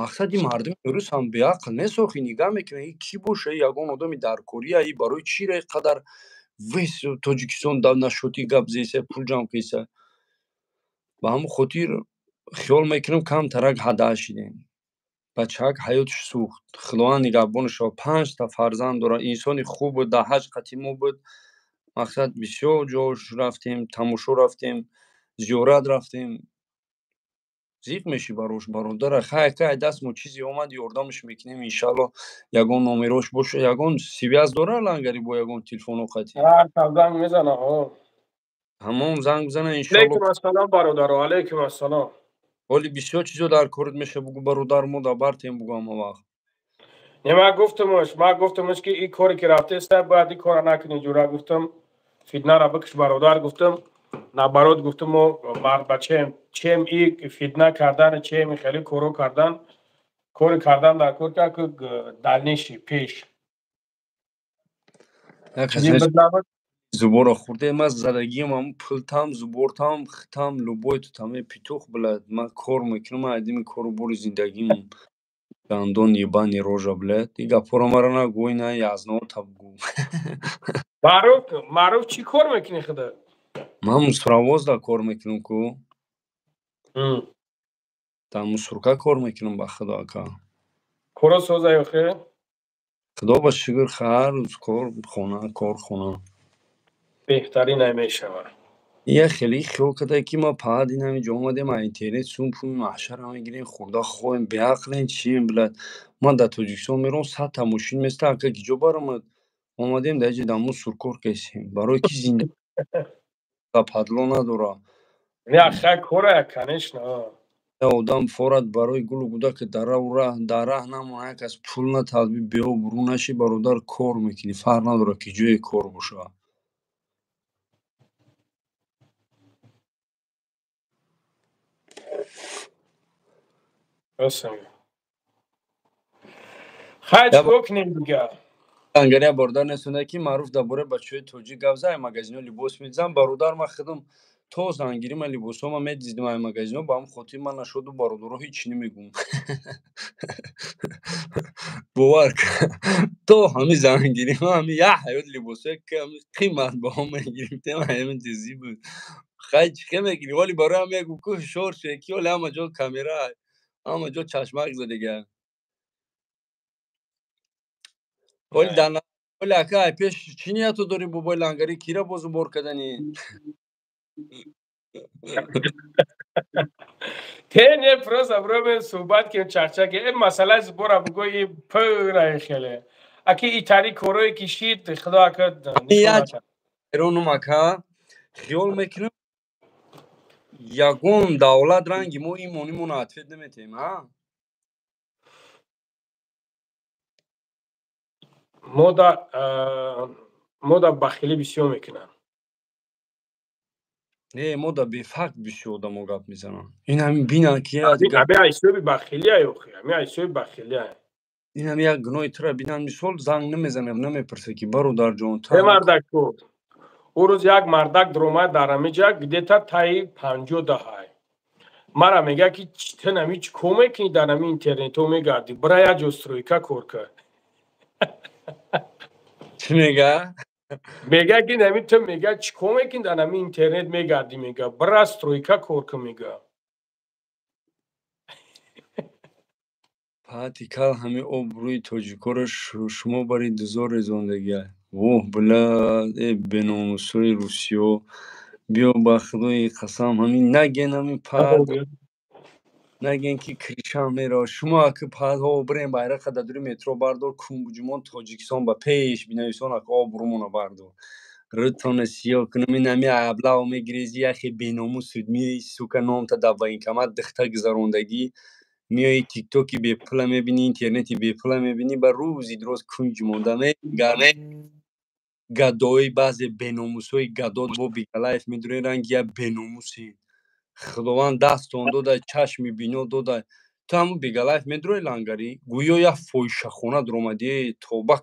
Мақсади мардуми рус ҳам беақл нест, охи нигаҳ мекунад, и кӣ боша, ягон одами даркория, и барои чира и қадар весь Тоҷикистон нашоти гап зеса, пул ҷамъ киса. Ба ҳамон хотир хиёл мекунам, камтарак ҳадаъ шидем. Бачаак ҳаётш сӯхт. Худованд нигаҳбони шава. Панҷта фарзанд дорад, инсони хуб буд, дар ҳаҷ қатъи мо буд. Мақсад, бисёр ҷош рафтем, тамошо рафтем, зиёрат рафтем. Зиқ мешӣ барош, бародара. Хай, ка ай даст мо чизе омад, ёрдамаш мекунем, иншалло. Ягон номерош боша, ягон связь дора лангари бо ягон телефоно қатъи? Занг мезана. Ҳамон занг бизана, иншалло. Алейкум ассалом, бародаро, алейкум ассалом. Ҳоли бисёр чизо дар корит меша, бугу, бародар, мо дар бартем, бугу ҳама вақт. Не, ман гуфтамш, ки ин коре ки рафтеста, бояд ин кора накунӣ, ҷура, гуфтам, фитнара бикш, бародар, гуфтам, наоборот, гуфтам, мо мардбачаем, чем и фитна кардан, чем хеле коро кардан, кори кардан дар кор ка дальнейший пеш. Зуборо хурде, ман задагиам, ҳамн пултам, зубортам, хитам, любой тутаме петух, блядь, ман кор мекунам, ман айдими кору бори зиндагим. Гандон ебаный рожа, блядь, и гапҳоро мара нагӯй, на язнота бугӯ. Маъруф, Маъруф, чӣ кор мекунӣ худа? Ман мусоровозда кор мекунам ку. Дар мусорка кор мекунам, ба худо, ака. Коро соза ё хе? Худо ба шукр, ҳар рӯз кор, хона, кор, хона. Беҳтарин мешавад. Я хеле хиёл кардае, ки ма паҳат ин ҳами ҷо омадем, а интернет сум пуми маҳшара мегирем, хӯрда хоҳем, беақлем, чием, блядь. Ман дар Тоҷикистон мером, 100-та мошин места, ака, ки ҷо баромад? Омадем, дар ҷи дамо суркор кесем, барое ки зинда падло надора. Не, хай, кора, конечно. Одам форад барои гулу гудаки дар раҳ намона, як аз пул наталби, беобрӯ нашӣ, бародар, кор мекунӣ, фарқ надорад, ки ҷое кор боша. Хай, чикор кунем дигар? Ангария, бародар, несонда, ки Маъруф дар бораи бачаҳои тоҷик гап зад, магазино либос медизам. Бародар, ман худам то зангирӣ ман либосҳома медиздим ай магазино, ба ҳамн хотир ман нашоду бародаро ҳеҷ намегӯм. Бовар, то ҳами зангирӣ ман ҳами як ҳаёт либосҳои қимат баҳо мегирифтем, ҳамин дизӣ буд. Хай, чӣ хел мегирӣ? Вале барои ҳам мегӯм ку, ҳушёр ше, ки ҳоли ҳама ҷо камера, ҳама ҷо чашмак задига. Ҳоли дар ҳоли, ака, ай пеш чӣ нияту дорӣ, бобои лангарӣ, кира бозу бор кардани? Те не, просто броме суҳбат кем, чахчаке э масъалаи сбора бугӯ, и пурай хеле аки итари корое ки шид, худо ака. Эронум, ака, хиёл мекунам, ягон давлат ранги мо имонимона ответ наметиҳем, а? Мода бахилӣ бисёр мекунанд. Не, мо да бефакт бисёр одамо гап мезананд. Ин ҳамин бинанд, ки ами ҳисоби бахилия, охи ами ҳисоби бахилия. Ин ҳами як гуноҳи тура бинанд, мисол, занг намезанад, намепурсад, ки бародарҷон. Э, мардаку, ӯ рӯз як мардак дуромад дар ҳамиҷа, где-то таи 50 даҳай, мара мега, ки ту нами чӣ кор мекунӣ, дар ҳами интернетҳо мегардӣ, бира як ҷо стройка кор кар. Чӣ мега? Мега, ки нами ту, мега, чӣ кор мекунӣ, дар ҳами интернет мегардӣ, мега, бира стройка кор кун, мега. Паҳати кал ҳами обрӯи тоҷикоро шумо бари дузор резондагия. Воҳ, блядь, э беномусои русиё, биё, ба худои қасам, ҳамин наген, ҳамин паҳат наген, ки кришам мерава. Шумо аки паҳатҳо бирем, байрақа дар дури метро бардор, кунбуҷумон Тоҷикистон ба пеш бинависон, ака, обрӯмона бардор, рӯтона сиёҳ кунам. Ин ҳами аблао мегирези, яхе беномус судми, сука, номта дар военкомат дихта гузарондагӣ. Миёи, Тиктоки бепула мебинӣ, интернети бепула мебинӣ, ба рӯзи дуроз кунҷ монда мегард. Гадои, баъзе беномусҳои гадот бо Бигалаев медурен, ранги як беномуси. Худованд дастон додай, чашми бино додай. Ту ҳамун Бигалаев медурои, лангарӣ, гӯё як фоҳишахона дуромадӣ. Тоба.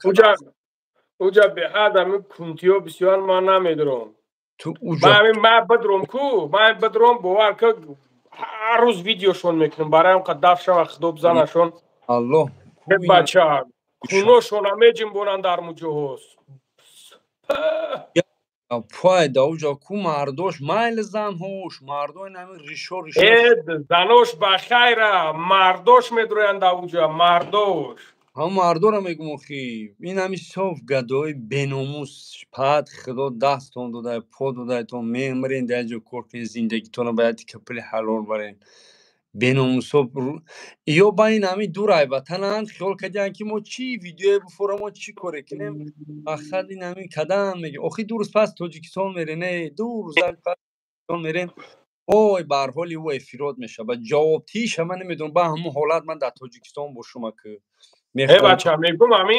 Уҷа беҳад ҳамин кунтиё бисёр, ман намедурам. Ту Ман бидром ку, ман бидром, бовар ка, ҳар рӯз видеошон мекунам, бароям қа даф шава, худо бизанашон. Аллоҳ. Бача, куношона меҷимбонанд дар муҷоҳоз. Пой, да уҷа ку мардош майли, занҳош, мардои нами ришо ришо. Занош ба хайра, мардош медроянд да уҷа, мардош. Ҳам мардора мегум, охи, ин ҳами соф гадои беномус. Пад худо дастон додай, по додайтон, мемирен, дар ҷо кор кунед, зиндагитонро ба як капили ҳалол барен. Беномусо ё ба ин ҳами дур айватананд, хиёл кардианд, ки мо чӣ видеое буфорам, мо чӣ коре кунем, мақсад ин ҳами кадам меги. Охи, 2 рӯз пас Тоҷикистон мерен, 2 рӯз пас мерен. Ой, ба ҳар ҳоли ӯ эфирот мешавад, ҷавобтиша ман намедонам. Ба ҳамун ҳолат ман дар Тоҷикистон бошум, ак. Э бача, мегум, ами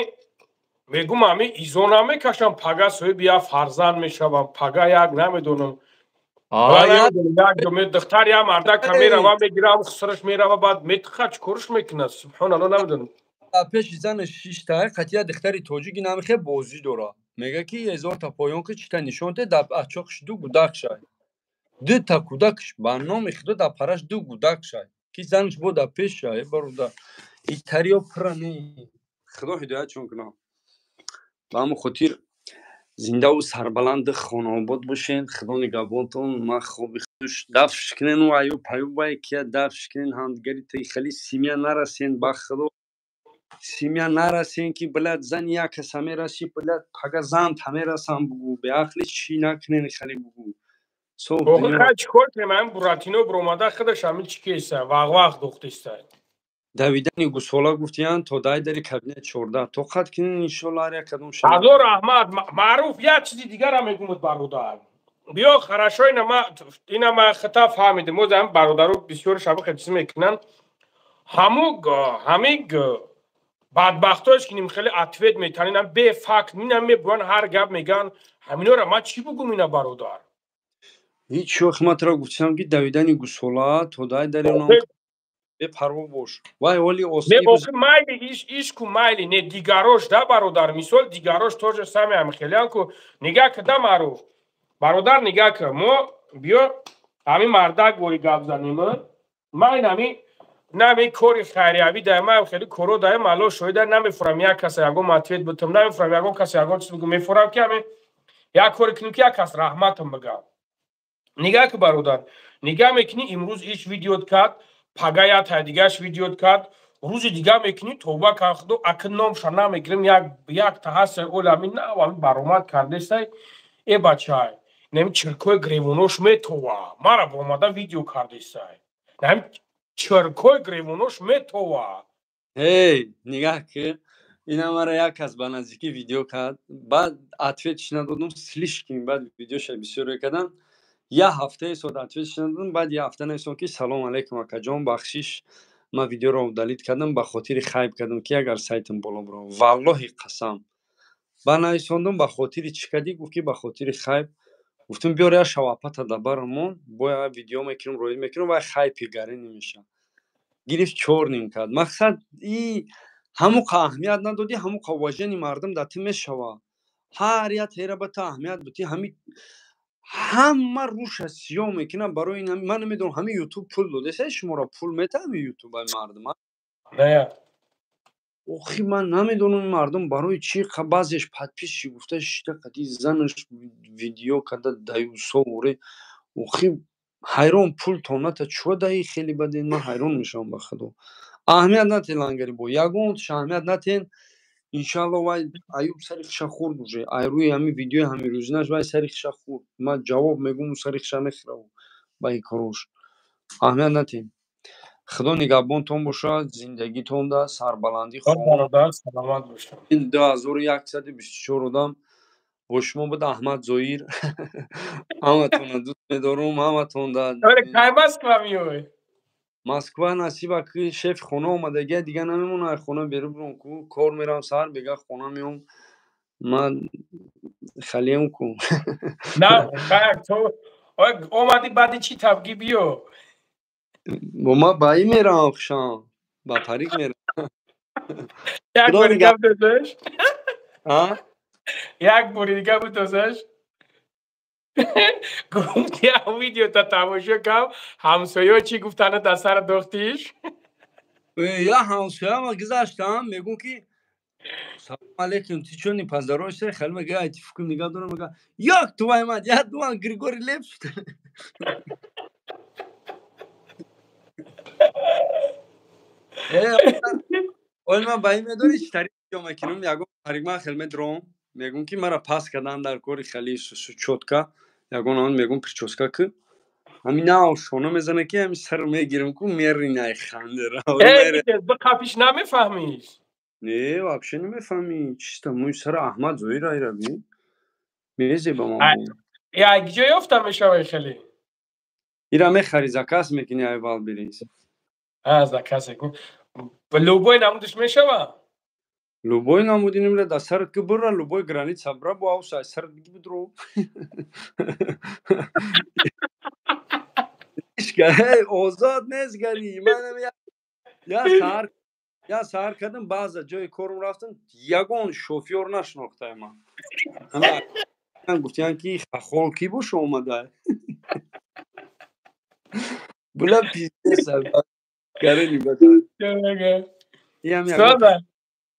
мегум, ами изо намекашам, пага соҳиби як фарзанд мешавам, пага як намедонам, духтар як мардака мерава, мегирам, хусраш мерава, баъд метиха, чӣ корш мекунад? Субҳоналло, намедонам. Пеши зани шишта қатия духтари тоҷики намихе бозӣ дора, мега, ки ҳезорта поён ки чита нишон те, дар ачоқш ду гудак шай, дута кӯдакш, ба номи худо, дар параш ду гудак шай, ки занаш бо дар пеш шай. Бародар, итариё пура не, худо ҳидоятшон кунам. Ба ҳамон хотир зиндаву сарбаланду хонаобод бошед, худо нигаҳбонтон. Ман хоби хуш. Дафш кунен аю паю бай кия, дафш кунен ҳамдигари, хеле семья нарасен, ба худо, семья нарасен, ки блядь, зани як каса мераси, блядь, пага зан та мерасам, бугу, беақли чӣ накунен, хеле бугу. Чӣ кор кунем? Ҳамин Буратино биромада, худаш ҳамин чӣ кеса, вағвағ духтиста. Давидани гусола гуфтиян, то дай дари кабинет 14 тоқат кунен, иншолло, ҳар як кадом. Ҳазор раҳмат, Маъруф. Як чизи дигарам мегумуд, бародар. Биё, хорошо, ина ма хата фаҳмидем. Оз ҳам бародаро бисёр шабака чиз мекунанд. Ҳаму ҳамин бадбахтоеш, ки хеле ответ метанинам, бефакт минам мебуран, ҳар гап меган. Ҳаминора ман чӣ бугум ина, бародар? Ҳеҷ ҳикматро гуфтам, ки давидани гусола то дай дари, бепарво бош, вай оли. Охи, майли, иш ку, майли, не, дигарош да, бародар, мисол, дигарош тоже сами ҳам хелиан ку. Нигаҳ када, Маъруф бародар, нигаҳ ка, мо биё ҳамин мардак бори гап занем. Ман ҳами нами кори хайриявӣ дай, ман хеле коро даем, алло шоҳида, намефурам як каса ягон ответ бутам, намефурам ягон каса ягон чиз бигӯ, мефурам, ки ҳами як коре кунем, ки як кас раҳматам бигам. Нигаҳ ки, бародар, нигаҳ мекунӣ, имрӯз иш видеот кард, пага як тай дигараш видеот кард, рӯзи дигар мекунӣ, тоба кан худо, аки номша намегирем, якта ҳаста, олами нав баромад кардесай. Э бачай, нами чиркои гревонош метова, мара баромада видео кардесай, нами чиркои гревонош метова. Эй, нигаҳ ки, ина мара як кас ба наздикӣ видео кард, баъд ответ ш надодум, слишком баъд видеоша бисёре кардам, як ҳафтаи сод ответ ш надодум. Баъд як ҳафта нависом, ки салом алейкум, акаҷон, бахшиш, ман видеоро удалить кардам, ба хотири хайп кардам, ки агар сайтам боло бирам. Валлоҳи қасам, ба нависондум, ба хотири чӣ кардӣ? Гуфт, ки ба хотири хайп. Гуфтум, биёр, як шавапата да барамон, боя видео мекунем, роӣ мекунем, вай хайпи гарӣ намешавад. Гирифт, чёрным кард. Мақсад и ҳамуқа аҳамият надодӣ, ҳамуқа уважение мардум дар ту мешавад. Ҳар як тера ба ту аҳамият бутӣ, ҳами ҳама рӯша сиёҳ мекунад. Барои ин ман намедонам, ҳами Ютуб пул додеса шуморо, пул мета ҳами Ютуб ай мардум? Не. Охи, ман намедонам, мардум барои чӣ, баъзеш подписчик гуфта шита, қади занаш видео карда, даюсо оре. Охи, ҳайрон, пул тоната чӯ даи, хеле баден. Ман ҳайрон мешавам, ба худо. Аҳамият натен, лангари, бо ягонташ аҳамият натен. Иншалло, вай Аюб сари хиша хӯрд уже, ай рӯи ҳами видеои ҳамирӯзинаш вай сари хиша хӯрд. Ман ҷавоб мегӯм, сари хиша мехӯрав ба ин корош. Аҳамият натен. Худо нигаҳбонтон бошад, зиндагитонда сарбаландӣ. Саломат бошед. 2124 одам бо шумо буд. Аҳмад Зоир ҳаматонро дӯст медорум, ҳаматонда. Кай Москва меоӣ? Москва насиба ки шеф хона омадагия, дига намемонад хона беру бурон ку, кор мерам саҳар, бега хона меом. Ман халием ку. На, хай то омади баъди чӣ табги биё? Бо ма ба ин мерам хушам. Ба парик мерам. Як бори дига бидозаш? А? Як бори дига бидозаш? Гуфти ам видеота тамошо кам, ҳамсоё чӣ гуфтана дар сара дохтиш? Я ҳамсояма гузаштам, мегӯм ки салом алейкум, ты чё не поздороваешься? Хеле мега, ай тифкум нигаҳ дорам, мега, ёк твою мать, я думал Григорий Лепс. Оли ман ба ин медонӣ чӣ тариқ видео мекунам? Ягон парикман хел медром, мегӯм ки мара пас кардан дар кори хеле чётко, ягон он мегӯм прическа ки ҳамин нав шона мезана ки ҳамин сар мегирам ку меринай хандера. Бақапиш намефаҳмиш? Не, вообще намефаҳмӣ. Чисто мӯи сара Аҳмад Зоир айра би. Мезеба ман. Як ҷо ёфта мешавай хеле? Ира мехари, заказ мекунӣ ай Валберис. А, заказ мекунӣ. Любой намудиш мешава? Любой намуди немра да сарат ки бира, любой граница бира, бо авса ай сарат биги бидро. Озод нест гари. Манам я саҳар кардам, баъза ҷои корум рафтам, ягон шофёр нашинохтай ман. Гуфтиян ки хахол ки боша омада. Була пиздец. Гарени бадан.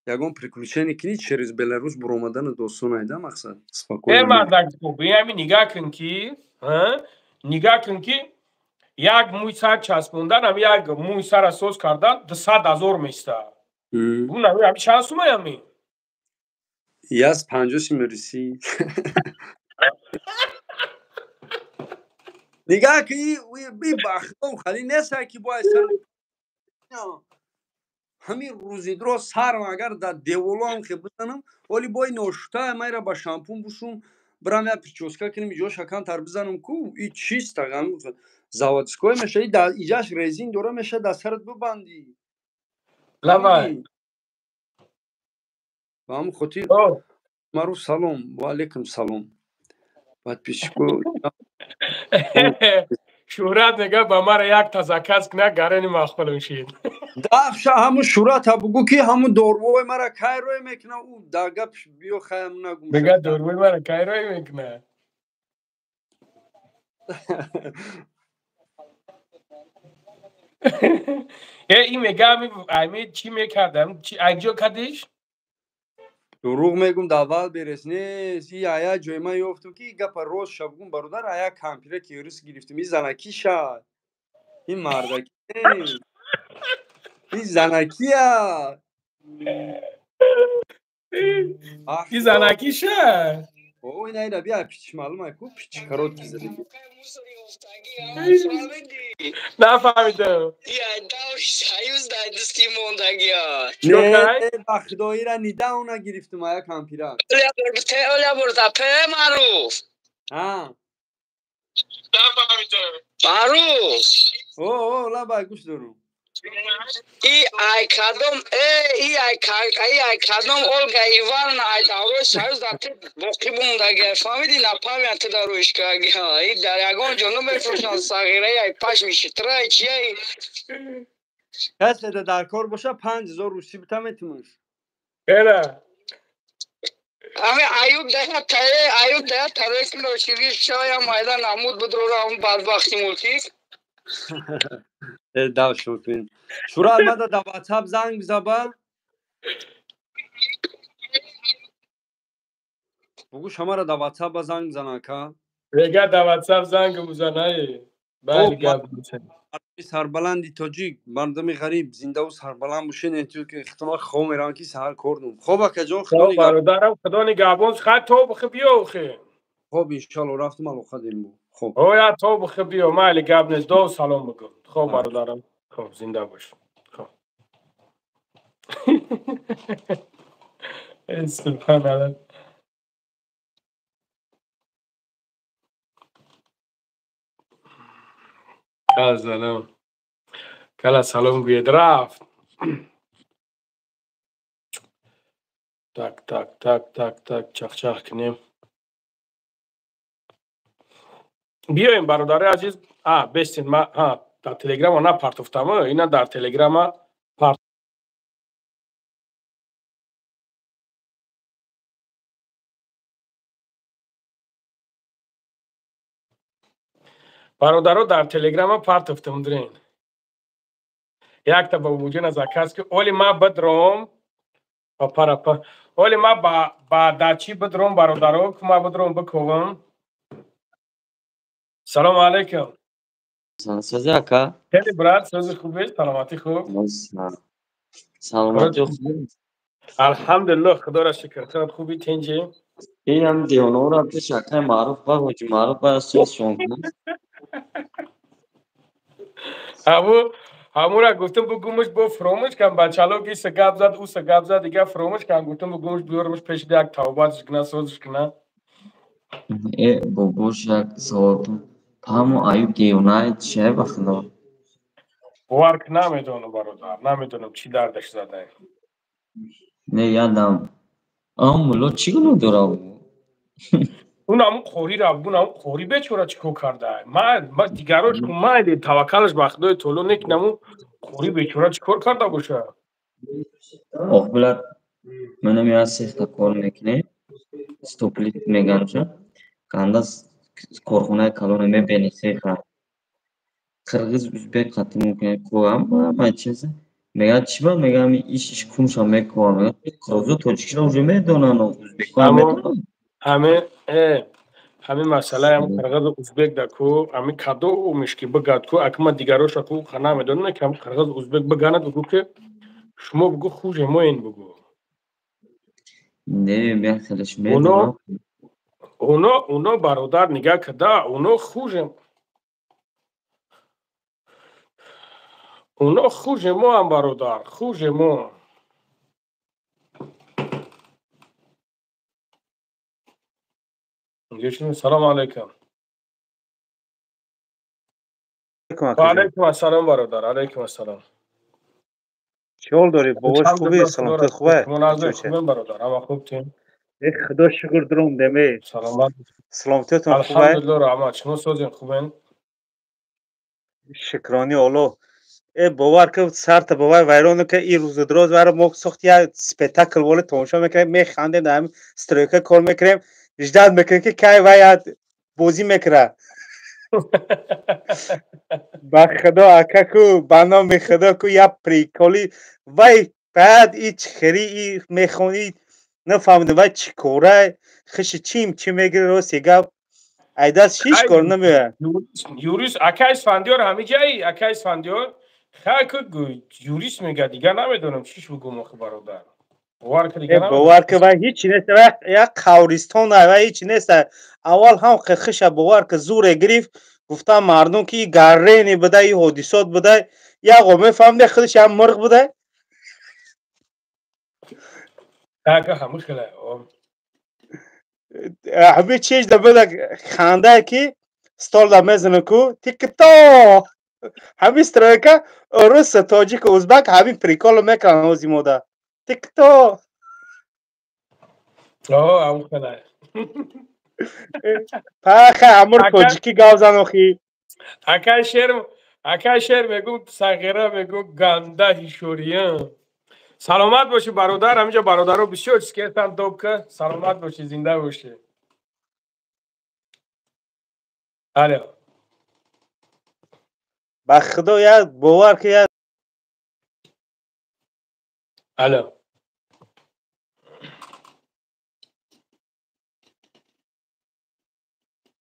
Ягон приключение кини через Беларус буромадана досон айда мақсад. Спокойно. Э мардак, ами нигаҳ кун ки, нигаҳ кун ки як мӯй сар часпондан, ами як мӯй сара соз кардан 200 000 места. Бун ами чанд сумай ами? Яс 50 симериси. Нигаҳ ки и бахтом хали нест ки бояд сар ҳамин рӯзидро сарм агар дар деволоам хе бизанам, оли бой ношута майра ба шампун бушум, бирам я прическа кунем, иҷо шакантар бизанам ку, и чиста заводской меша, иҷаш резин дора меша, дар сарат бибандӣ. Лавай. Ба ҳамин хотир маруф салом, ва алейкум салом. Подписчико Шӯҳрат мега ба мара як тазакказ куна, гарани махмалам шид. Дафша ҳамун шӯҳрата бугӯ ки ҳамун дорвои мара кай рӯй мекуна, ӯ дар гап биё хаям нагум. Мега дорвои мара кай рӯй мекуна? Э ин мега ами чӣ мекардам? Айҷо кардиш? Дурӯғ мегум, дар Валберес нест. И ая ҷои ман ёфтум ки гапа рост ша бугум, бародар, ая кампира ки рис гирифтум, и занаки шад. Ин мардаки нест. Ин занакия. Ин занаки шад. О, ин айра бия пич маълум ай ку пич коротки зади. Нафаҳмидам. Не, ба худоира недавно гирифтум ая кампира. Маруф. А. Маруф. О, о, лабай гӯш дорум. И ай кадом, и ай ай кадом Олга Ивановна ай даврои Союз дар ти боқӣ мондаги, фаҳмиди, напамян ти дар рӯишкаги, и дар ягон ҷо намефурӯшанд сағираи ай пашми шитрай чияй. Касе дар кор боша 5000 русӣ бита метимаш. Эра. Ами аюб дая тае, аюб дая тареки ношири шая майда намуд будрора он бадбахти мулкик. Дав шукрин. Шурат мада да WhatsApp занг бизаба. Бугу шамара да WhatsApp занг бизана ка. Мега да WhatsApp занг бизанай. Бале гап бизан. Сарбаланди тоҷик, мардуми ғариб, зиндаву сарбаланд бошед, эҳтиёт ки эҳтимол хоб меравам ки саҳар кор дорам. Хоб акаҷон, худо нигаҳбон. Бародарам, худо нигаҳбон, хай то бихи биё охи. Хоб иншоалло рафтум алоқа дорем. Хоб. Оя то бихи биё, майли гап нест, до салом бигӯ. Хоб бародарам. Хоб зинда бош. Хоб. Субҳаналлоҳ. Салом. Кала салом гӯед, рафт. Так, так, так, так, так, чахчах кунем. Биёем, бародари азиз. А, бестин, ма дар телеграма напартофтам, ина дар телеграма парт. Бародаро, дар телеграма партофтам, дрен. Якта ба вуҷуна заказ ки оли ма бидром папарапа. Оли ма ба дачи бидром, бародаро, ку ма бидром биковам. Салому алайкум. Сози ака? Хеле брат, сози хубе, саломатӣ хуб. Саломатӣ хуб. Алҳамдулиллоҳ, худоро шукр. Худат хуби, тинҷи? Инам девонаро пеш акай маъруф ба ҳоҷи маъруф ба созшон кунад. Ҳамура гуфтам бугумуш бо фуромӯш кан, бачало ки са гап зад, ӯ са гап зад, дига фуромӯш кан, гуфтам бугумуш биёрмуш пеш як тавбатш куна, созш куна. Э, бобош, як саволтон. Ҳамо аюб девонае чия ба худо? Бовар ки намедонам, бародар, намедонам чӣ дардаш задае. Не, ядам. Ам мулло чӣ гуноҳ дорад? Он ҳамун қорира, он ҳамун қори бечора чӣ кор кардаа? Ма дигарош ку майли, таваккалаш ба Худои Таоло, не ки ҳамун қори бечора чӣ кор карда бошад? Ох, билад, манам як сехта кор мекунем, стоплит меганша. Канда корхонаи калоне мебини сеха. Қирғиз, узбек қатӣ мумкин ковам, ма чиз мегӯяд, чӣ ба мегӯям, иш иш кунша мековам. Мегӯяд, қирғизу тоҷикиро уже медонанд, узбекҳо медонанд. Ҳамин масъалаам қирғизу узбек да ку, ҳамин кадомиш ки бигад ку, акма дигароша ку намедонам, ки ҳамин қирғизу узбек биганад, бугӯ ки шумо бугӯ хуже моен бугӯ. Не, ман хелеш медонам. Оно бародар нигаҳ када, оно хуже. Оно хуже моам, бародар, хуже мо. Салому алайкум. Ва алайкум ассалом, бародар, алайкум ассалом. Чӣ ҳол дорӣ, бобош, хубӣ, саломатӣ хубе? Хубем, бародар, ҳама хуб тем. Э, худо шукр, дурум деме. Саломат. Саломатиятон хубе? Алҳамдулиллоҳ, раҳмат. Шумо созем, хубен? Шукрони Аллоҳ. Э, бовар ки сарта бовар вайрон ки ин рӯзу дроз вара мо сохт як спектакл воле тамошо мекунем, механдем, дар ҳамин стройка кор мекунем, ждать мекунем ки кай вай бозӣ мекунад. Ба худо, ака, ку ба номи худо ку як приколи вай, баъд и чихери и мехонӣ, нафаҳмидам вай чӣ кора, хиши чим чӣ мегири, рости гап, айдаст ҳеҷ кор намеояд. Юрист акай Исфандиёр ҳамин ҷаи, акай Исфандиёр хай ку юрист мега, дигар намедонам чиш бугум охи, бародар. Бовар ки дигар бовар ки вай ҳеҷ нест, вай як қавристон, вай ҳеҷ нест. Аввал ҳам хиша бовар ки зуре гирифт, гуфтам мардум ки гаррени буда, и ҳодисот буда, яқо мефаҳмиде худаш ям мурғ буда. Ака ҳамин хеле. Ҳамин чиз да буда, ханда ки стол да мезана ку тикто ҳамин стройка рус, тоҷик, узбек ҳамин приколо мекунанд ҳози мода тикто. Ҳамин хеле. Паха амур тоҷикӣ гап зан охи. Акай шер, акай шер мегӯ, сағира мегӯ, ганда ҳишория. Саломат бошӣ, бародар, ҳаминҷо бародаро бисёр чиз кертан добка. Саломат бошӣ, зинда бошӣ. Алло. Ба худо як бовар ки як Алло.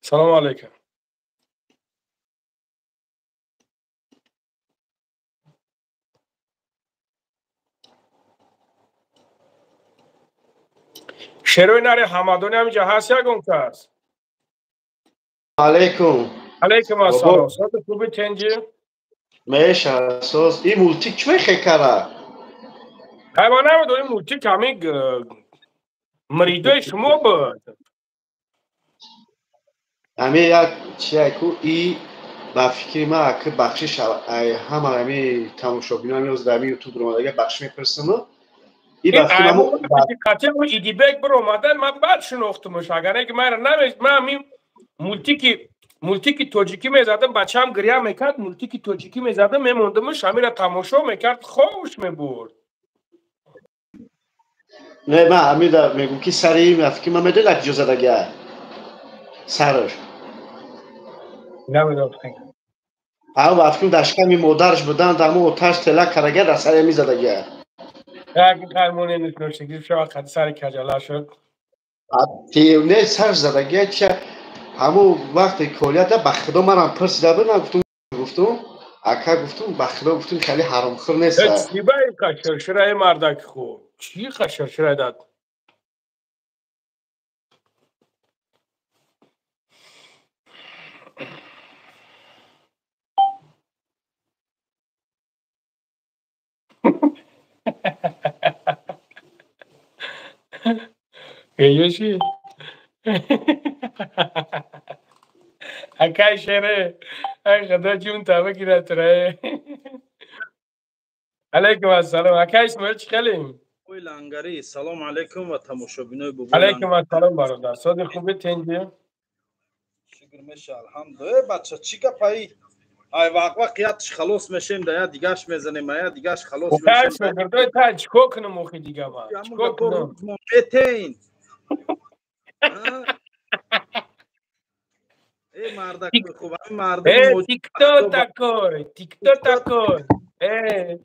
Салому алайкум. Шерои нари Ҳамадони ҳаминҷа ҳаст ягон кас? Алайкум. Алайкум ассалом. Сози хуби, тенҷи? Меша, соз. И мултик чӣ мехекара? Ай, ма намедонем, мултик ҳамин мридои шумо буд. Ҳамин як чия ку и Ба фикри ман аки бахшиш ҳама ҳами тамошобино ҳами ҳозир дар ютуб омадага бахшиш мепурсам. И ба фикри ман Идибек биромада, ман баъд шинохтумаш. Агар не ки манро намеш, ман ҳамин мультики тоҷикӣ мезадам, бачаам гиря мекард, мультики тоҷикӣ мезадам, мемондамаш, ҳамира тамошо мекард, хобш мебурд. Не, ман ҳамида мегӯм ки сари ин фикри ман медонӣ куҷо задагия сараш. Намедонам. Ҳам ба фикрам дар шиками модараш будан, дар ҳамон оташ тела карага дар сари ҳамин задагия. Як қаймоне нӯшагӣ шава қад сари каҷала шуд. Не, сараш задагия ча ҳамон вақте колията ба худо манам пурсида будам, гуфтум ака, гуфтум ба худо, гуфтум хеле ҳаромхӯр нест. Чӣ ба ин қашаршираи мардаки хуб? Чӣ қашарширай дад? Ёши? Акай шере, ай худо ҷун таба гирад тура. Алайкум ассалом. Акай Исмоил, чӣ хелем? Ой Лангари, салом алейкум ва тамошобинои бобои. Алайкум ассалом бародар. Соди хуби тенҷи? Шукр меша, алҳамдулилла. Э бача, чӣ гапаи? Ай вақ вақ ятш халос мешем, да я дигаш мезанем, я дигаш халос мешем. Шогирдои та чӣ кор кунам охи дига ман? Чӣ кор кунам? Метейн. Э мардак хуб, ҳамин мардум. Э ты кто такой? Ты кто такой? Э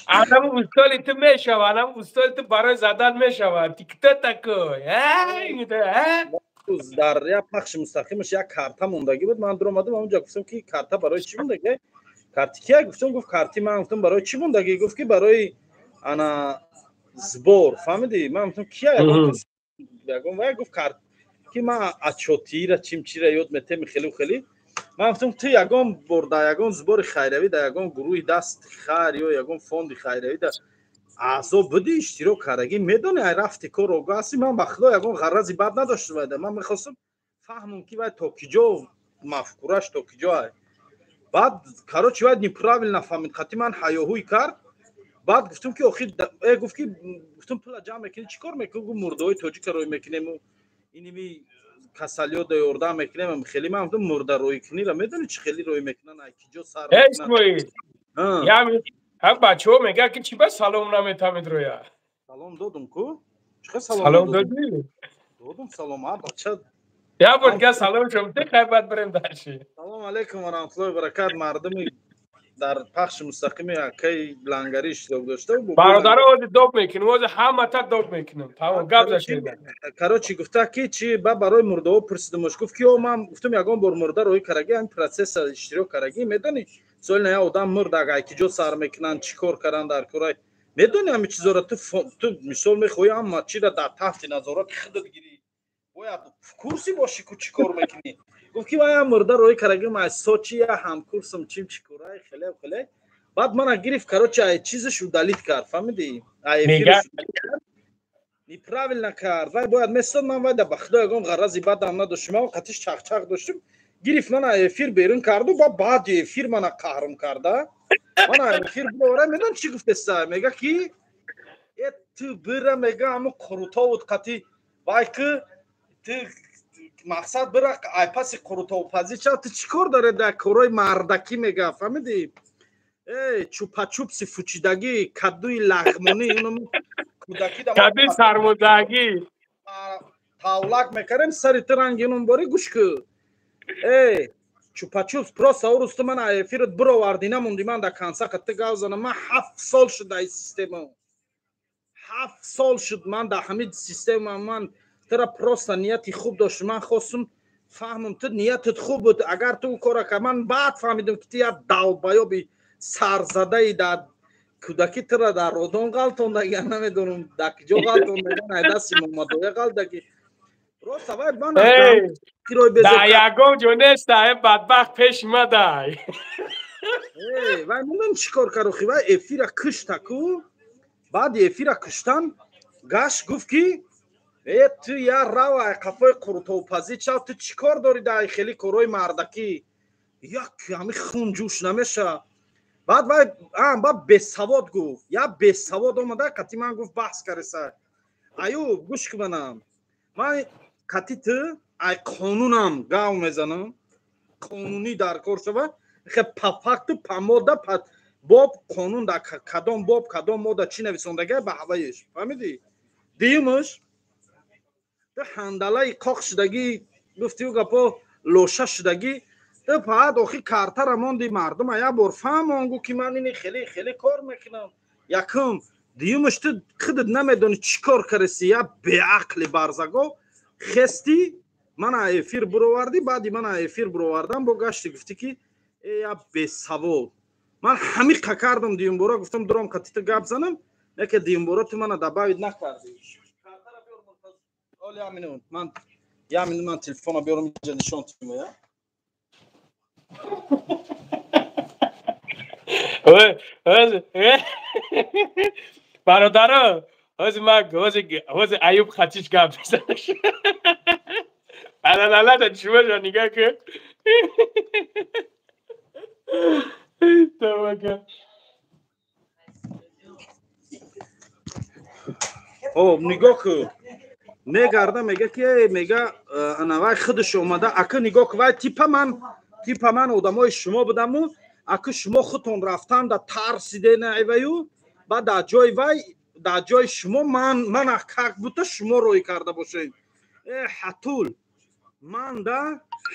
анам устоли ту мешава, анам устоли ту барои задан мешава. Ты кто такой? Дар як пахши мустақимаш як карта мондагӣ буд. Ман дуромадам, онҷо гуфтам ки карта барои чӣ мондагӣ? Карти кия? Гуфтам, гуфт карти ман. Гуфтам барои чӣ мондагӣ? Гуфт ки барои ана сбор. Фаҳмидӣ? Ман гуфтам кия? Ягон вай гуфт карт ки ман отчётира чимчира ёд метем хеле хеле. Ман гуфтам ту ягон бор дар ягон сбори хайравӣ, дар ягон гурӯҳи даст хайр ё ягон фонди хайравӣ дар аъзо будӣ, иштирок кардагӣ, медонӣ ай рафти кор огоҳ ҳастӣ. Ман ба худо ягон ғарази бад надоштам вайда. Ман мехостам фаҳмам ки вай то киҷо мафкураш то киҷо ай. Баъд короче вай неправильно фаҳмид, қати ман ҳаёҳӯй кард. Баъд гуфтам ки охир гуфт ки гуфтам пула ҷамъ мекунӣ чӣ кор мекунӣ? Гуфт мурдаҳои тоҷика рӯй мекунему иними касалиё да ёрдам мекунем. Хеле ман гуфтам мурда рӯй кунира медонӣ чӣ хеле рӯй мекунанд, ай киҷо сар мекунанд. Ҳам бачаҳо мегӯянд ки чӣ ба салом наметавонед рӯя? Салом додум ку? Чӣ салом додӣ? Додум салом, а бача. Я бор дигар салом шом ти, хай баъд бирем дальше. Салом алейкум ва раҳматуллоҳи ва баракат. Мардуми дар пахши мустақими акаи Лангарӣ иштирок дошта. Бародаро, ҳозир доб мекунем, ҳозир ҳамата доб мекунем. Тамом, гап зашед. Короче гуфта ки чи ба барои мурдаҳо пурсидамаш, гуфт ки о ман гуфтам ягон бор мурда рӯй карагӣ, ҳамин процесса иштирок карагӣ, медонӣ? Соли на одам мурд, агар киҷо сар мекунанд, чӣ кор каранд дар корай. Медонӣ ҳамин чизоро ту мисол мехоҳӣ ҳама чиро дар таҳти назорати худат гирӣ. Бояд в курсе бошӣ ку чӣ кор мекунӣ. Гуфт ки вай мурда рӯй карагӣ, ман Сочи я ҳамкурсам чим чӣ корай, хеле хеле. Баъд мана гирифт, короче, ай чизаш удалить кард, фаҳмидӣ? Ай эфираш неправильно кард. Вай бояд месод, ман вай да ба худо ягон ғарази бадам надоштам, ман қатиш чақчақ доштам. Гирифт мана эфир берун карду, ба баъди эфир мана қаҳрм карда. Мана эфир бировара, медон чӣ гуфтеста? Мега ки э ту бира, мега ҳамун қурутовут қати вай ки ту мақсад бира ай паси қурутовпазӣ ча, ту чӣ кор даре дар корҳои мардакӣ, мега, фаҳмидӣ? Э чупачупси фучидагӣ, кадуи лағмонӣ, кӯдакӣ кадуи сармудагӣ тавлак мекардем сари ту ранги инун борӣ, гӯш ку. Э чупачупс просто урӯз ту ман эфират бировардӣ, намондӣ ман дар конса қати гав занам. Ман 7 сол шуд дар ин система, 7 сол шуд ман дар ҳамин система. Ман тура просто нияти хуб доштам, ман хостум фаҳмам ту ниятат хуб буд. Агар ту ӯ кора кар, ман баъд фаҳмидам ки ту як долбоёби сарзадаи дар кӯдакӣ тура дар родон ғалтондагӣ, намедонам дар киҷо ғалтондагӣ, ай дасти Муҳаммадоя ғалтагӣ. Просто вай ман дар ягон ҷо нест, ай бадбахт пеши мадай. Вай медонӣ чӣ кор кард охи? Вай эфира кушта ку, баъди эфира куштан гашт гуфт ки э ту я рав ай қафои қурутовпазӣ чав, ту чӣ кор дорӣ дар хеле корҳои мардакӣ? Як ҳами хун ҷӯш намеша. Баъд вай ба бесавод гуфт, я бесавод омада қати ман гуфт баҳс кареса. Аюб, гӯш кунам, ман қати ту ай қонунам гав мезанам, қонунӣ дар кор шава, хе па факту па модда, па боб қонун дар кадом боб, кадом модда чӣ нависондага ба ҳаваиш, фаҳмидӣ? Дуюмаш, ту ҳандалаи қоқ шудагӣ гуфтию гапо лоша шудагӣ, ту фақат охи картара монди мардума як бор фаҳмон, гу ки ман ини хеле хеле кор мекунам. Якум. Дуюмаш, ту худат намедонӣ чӣ кор кареси, як беақли барзаго хести мана эфир буровардӣ. Баъди мана эфир буровардан бо гашти гуфтӣ ки э, як бесавод. Ман ҳамиқа кардам, дуюмбора гуфтам дуром қати ту гап занам, яке дуюмбора ту мана добавить накардӣ. Ман як минут, ман телефона биёрам, инҷа нишон тимая. Бародаро, ҳозир ман ҳозир Аюб хатиш гап мезанаш. Алалалата чумаша нигаҳ кун. Таваккал. Хоб, нигоҳ кун, мегарда мега ки мега ана вай худаш омада. Ака, нигоҳ кун, вай типа ман одамои шумо будаму ака шумо худтон рафтан да тарсидена айваю, баъд дар ҷои вай, дар ҷои шумо ман мана как будто шумо рӯй карда бошед. Э, ҳатул, ман да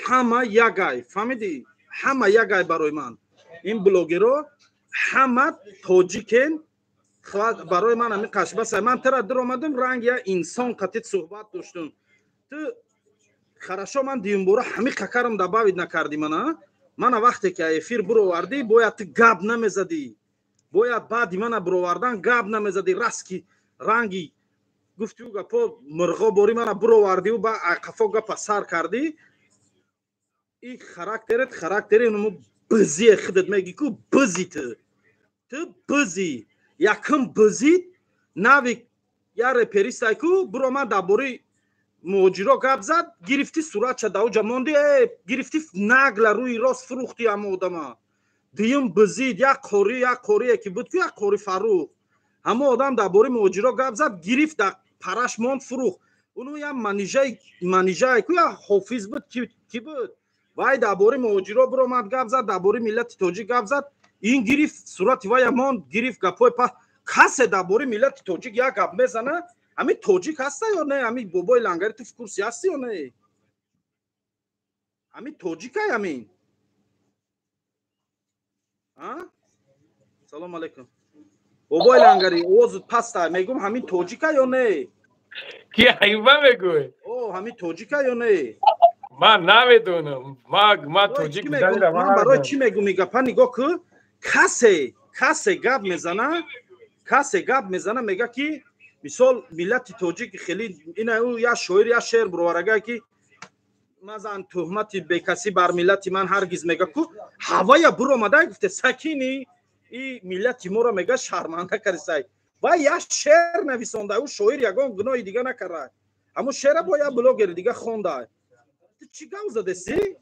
ҳама ягай, фаҳмидӣ? Ҳама ягай барои ман. Ин блогеро ҳама тоҷикен барои ман. Ҳамин қашбаса ман тара дир омадам, ранг я инсон қатит суҳбат доштум. Ту хорошо, ман дуюмбора ҳамин какарам добавить накардӣ мана. Мана вақте ки эфир буровардӣ, бояд ту гап намезадӣ, бояд баъди мана буровардан гап намезадӣ. Раст ки ранги гуфтиу гапо мирғо бори мана буровардиу ба қафо гапа сар кардӣ. И характерет характери нуму бизие, худат меги ку бизи, ту бизи, якум бизид нави я реперистай ку буромад, дар бораи муҳоҷиро гап зад, гирифтӣ суратша дар уҷа монди, э гирифтӣ нагла рӯи рост фурӯхти ҳама одама. Дуюм бизид як қори, як қорие ки буд ку, як қори Фаррух, ҳама одам дар бораи муҳоҷиро гап зад, гирифт дар параш монд, фурӯхт. Уну як манижаи манижае ку, як ҳофиз буд, ки буд, вай дар бораи муҳоҷиро биромад гап зад, дар бораи миллати тоҷик гап зад, ин гирифт сурати вая монд, гирифт гапҳои па. Касе дар бораи миллати тоҷик як гап мезана, ҳамин тоҷик ҳаста ё не? Ҳамин бобои лангари, ту в курсе ҳастӣ ё не? Ҳамин тоҷикай ҳамин? Салому алайкум, бобои лангари, овозут паста. Мегум, ҳамин тоҷика ё не? Ки, Аюба мегӯй? О, ҳамин тоҷика ё не? Ман намедонам, ма тоҷик. Ман барои чӣ мегум и гапа? Нигоҳ ку, касе гап мезана, касе гап мезана, мега ки мисол миллати тоҷик хеле ина ӯ як шоир як шеър буроварагае ки мазан туҳмати бекасӣ бар миллати ман ҳаргиз, мега ку, ҳавая буромада гуфте сакини и миллати моро мега шарманда карисай. Ва як шеър нависонда, ӯ шоир ягон гуноҳи дига накарда, ҳамун шеъра бо як блогери дига хонда. Ту чӣ гап задеси?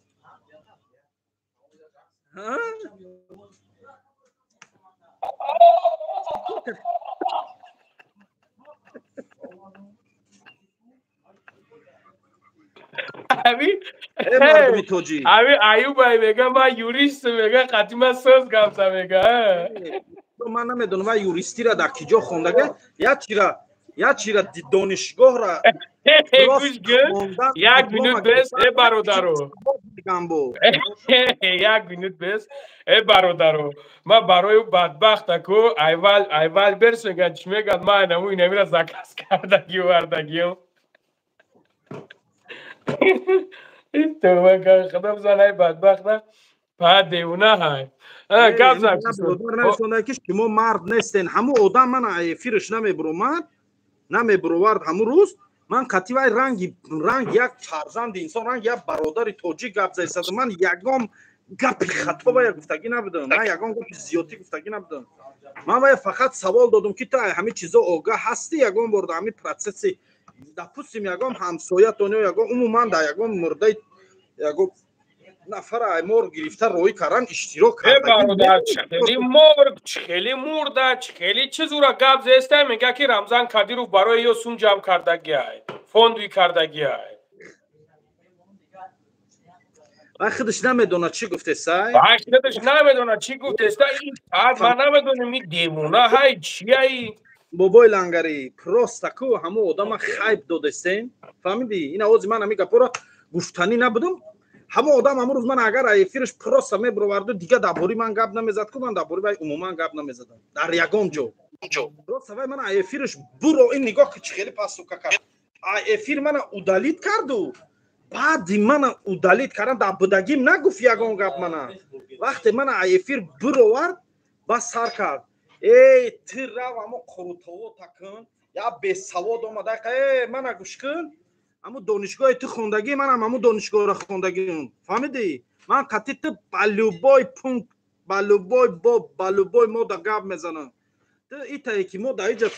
Мардуми тоҷик. Ами Аюбай мега, ман юрист, мега, қатима соз гапса мега. Ман намедонам, ва юристира дар киҷо хондага, як чира донишгоҳра. Як минут бес, э бародаро, як минут бес, э бародаро, ман барои бадбахтаку айвал берс меган, чӣ меган, ман инаму инамира заказ кардагӣ овардагиам. Худо бизанай бадбахта, па девона ҳай гап зад. Нависонда ки шумо мард нестен. Ҳамун одам мана эфирш намебуромад, намебуровард. Ҳамун рӯз ман қатъи вай ранги як фарзанди инсон, ранги як бародари тоҷик гап заисадам. Ман ягон гапи хато вая гуфтагӣ набудам, ман ягон гапи зиёдтӣ гуфтагӣ набудам. Ман вая фақат савол додум ки ту ҳамин чизо огаҳ ҳастӣ, ягон бор дар ҳамин процесси, допустим, ягон ҳамсоятон ё ягон умуман дар ягон мурдаи ягон Нафар ай морг гирифта роҳӣ кардан иштирок карда. Бародар, хеле морг, хеле мурда, хеле чизура гап зеста, мега ки Рамзан Кадиров барои ё сум ҷамъ кардагиай, фондуи кардагиай. Вай худаш намедонад чӣ гуфтесай. Вай худаш намедонад чӣ гуфтеста. Ман намедонам, ин девона ҳай чияй. Бобои Лангарӣ, просто ку ҳамо одама хайб додестем, фаҳмидӣ? Ин овози ман ҳами гапҳоро гуфтанӣ набудум. Ҳамо одам ҳамон рӯз ман агар эфираш просто мебироварду, дига дар бори ман гап намезад ку, ман дар бори вай умуман гап намезадам дар ягон ҷо. Просто вай мана эфираш буро, ин нигоҳ ки чӣ хеле пасука кард. Эфир мана удалить карду, баъди мана удалить кардан дар будагим нагуфт ягон гап мана. Вақте мана эфир бировард, бас сар кард: эй, ты рав амо қурутовота кун, я бесавод омада, э, мана гӯш кун, амо донишгоҳи ту хондагӣ, манам амо донишгоҳро хондагиам, фаҳмидӣ? Ман қатъи ту ба любой пункт, ба любой боб, ба любой мода гап мезанам. Ту итае ки мо дар иҷа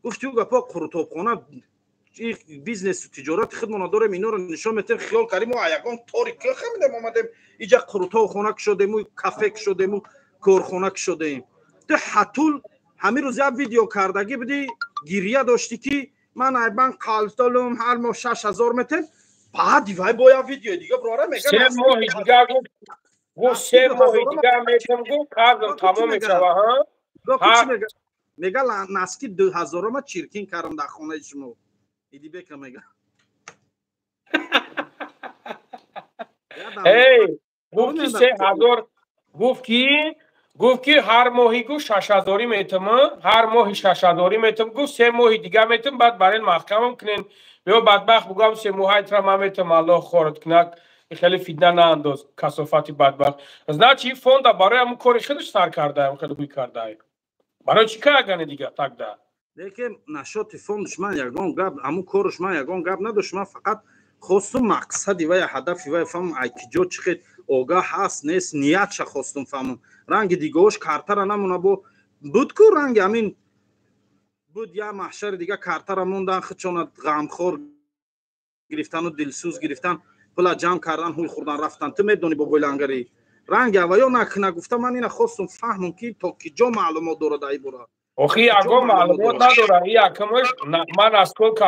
гуфти ӯ гапҳо, қурутобхона, бизнесу тиҷорати худмона дорем, иноро нишон метем. Хиёл кардем мо ягон тори кхамидем, омадем иҷа қурутобхона кушодему, кафе кушодему, корхона кушодем. Ту ҳатул ҳамин рӯз як видео кардагӣ будӣ, гирья доштӣ ки ман айбан қалфтолум, ҳар моҳ 6000 метем. Баъди вай бо як видеои дига бирора мега 3 моҳи дига гуфт, 3 моҳи дига метем, гуфт, қарзам тамом мешава. Мега наски 2000-ома чиркин кардам дар хонаи шумо, Идибека мега. Эй, гуфт ки 3000, гуфт ки ҳар моҳи, гуфт, 6000-ӣ метам, ҳар моҳи 6000-ӣ метам, гуфт, 3 моҳи дига метам, баъд барен маҳкамам кунен. Биё, бадбахт, бугам, 3 моҳайтра ман метам, Аллоҳ хорат кунак, хеле фитна наандоз, касофати бадбахт. Значит, фонда барои ҳамун кори худаш сар кардаам, хеле ҳуй кардаам. Барои чӣ кардани дига тогда? Лекин нашоти фондаш ман ягон гап, ҳамун кораш ман ягон гап надошт. Ман фақат хостум мақсади вай, ҳадафи вай фаҳмам, ай ки ҷо чӣ огаҳ ҳаст, нест, ниятша хостум фаҳмам. Ранги дигоҳош картара намона бо буд ку, ранги ҳамин буд, як маҳшари дига картара мондан, худшона ғамхор гирифтану дилсӯз гирифтан, пула ҷамъ кардан, ҳуй хӯрдан, рафтан. Ту медонӣ, бобои Лангарӣ, ранги аваё накуна гуфта, ман ина хостум фаҳмам ки то ки ҷо маълумот дорад ай бора. Охи ягон маълумот надорад. И якамаш ман насколько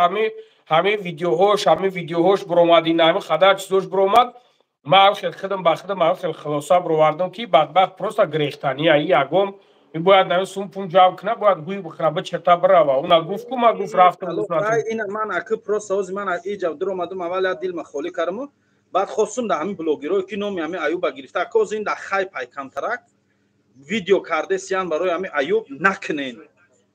ҳамин видеоҳош буромад, ин ҳамин хадар чизош буромад, ман хел худам ба худам хел хулоса буровардам ки бадбахт просто грехтания. И ягон и бояд нами сум пун ҷамъ куна, бояд гӯй бихӯра, бичерта бирава. Уна гуфт ку, ман гуфт рафтам. Ина ман аки просто ҳози ман иҷа дуромадум, аввал як дилма холӣ кардаму, баъд хостум дар ҳамин блогерое ки номи ҳамин Аюба гирифта, ака ҳози ин дар хайп ай камтарак видео кардесиян барои ҳамин Аюб, накунен,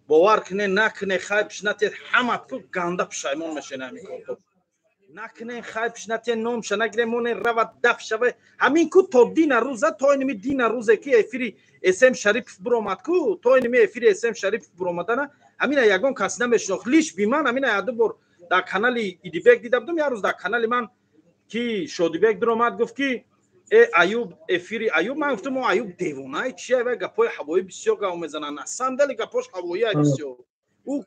бовар кунен, накуне, хайпш натиед, ҳаматку ганда пушаймон мешен. Ҳамин корто накунен, хайпш натиед, номша нагирен, монен рава даф шава. Ҳамин ку то дина рӯза, то иними дина рӯзе ки эфири СМ Шарипов буромад ку, то иними эфири СМ Шарипов буромадана ҳамина ягон кас намешинохт. Лиш би ман ҳамина яду бор дар канали Идибек дида будам. Як рӯз дар канали ман ки Шодибек дуромад, гуфт ки э Аюб, эфири Аюб. Ман гуфтам, о Аюб девонай чия, вай гапҳои ҳавоӣ бисёр гап мезанад, на самом деле гапҳош ҳавоӣ бисёр, ӯ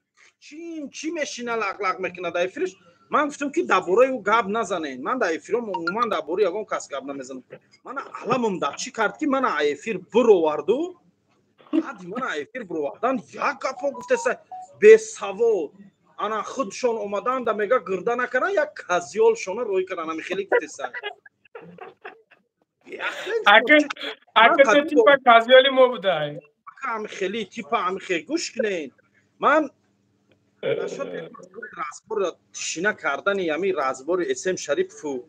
чӣ мешина лақ-лақ мекунад дар эфириш. Ман гуфтам ки дар бораи ӯ гап назанед, ман дар эфиром умуман дар бораи ягон кас гап намезанам. Мана аламам дар чӣ кард ки мана эфир бироварду, баъди мана эфир бировардан як гапҳо гуфтеса бесавод, ана худшон омадан да мега гирда накардан, як казиёлшона рӯй кардан, ами хеле гуфтеса. Ака типа казиёли мо будай. Ами хеле типа ами хеле гӯш кунед. Ман разбор тишина кардани ами разбори СМ Шарипову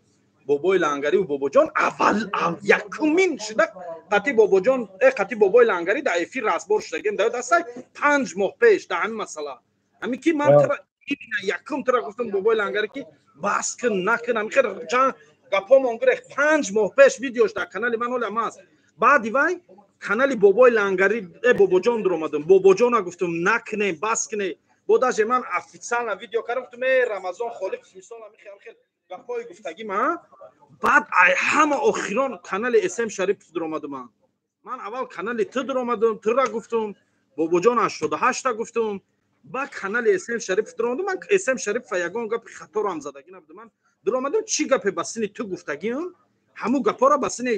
бобои Лангариву Бобоҷон аввал якумин шуда қати Бобоҷон, қати бобои Лангари дар эфир разбор шудагем дар дастай 5 моҳ пеш дар ҳамин масъала. Ҳамин ки ман тара якум тара гуфтам, бобои Лангари, ки бас кун, накун, ҳамин хел чанд гапҳомон гирехт. 5 моҳ пеш видеош дар канали ман ҳолам ҳаст. Баъди вай канали бобои Лангари, Бобоҷон дуромадам, Бобоҷона гуфтам, накунем, бас куне. Бо даже ман официально видео кардам, гуфтам, э Рамазон Холиқов, мисол, ҳамин хел хел гапҳои гуфтагӣ ма. Баъд ай ҳама охирон канали СМ Шарипов дуромадам. Ман аввал канали ту дуромадам, тура гуфтам, Бобоҷон 88-та гуфтам, ба канали СМ Шарипов дуромадам. Ман СМ Шарипов ягон гапи хаторо ҳам задагӣ набудам. Ман дуромадам, чӣ гапе ба сини ту гуфтагиам, Ҳамун гапҳоро ба сини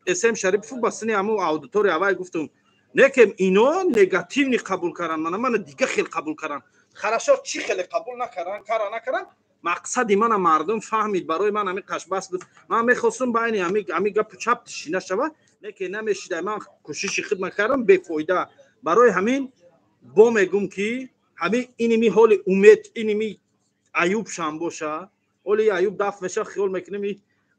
СМ Шарипов, ба сини ҳамун аудитория авай гуфтум. Не ки ино негативный қабул кардан, мана дига хел қабул кардан. Хорошо, чӣ хеле қабул накардан, кара накардан, мақсади мана мардум фаҳмид. Барои ман ҳамин қашбас буд. Ман мехостум байни ҳами гапу чап тишина шава, не ки намешида. Ман кӯшиши хидма кардам, бефоида. Барои ҳамин бо мегум, ки ҳамин иними ҳоли умед, иними Аюб шам боша, ҳоли Аюб дафт меша, хиёл мекунем,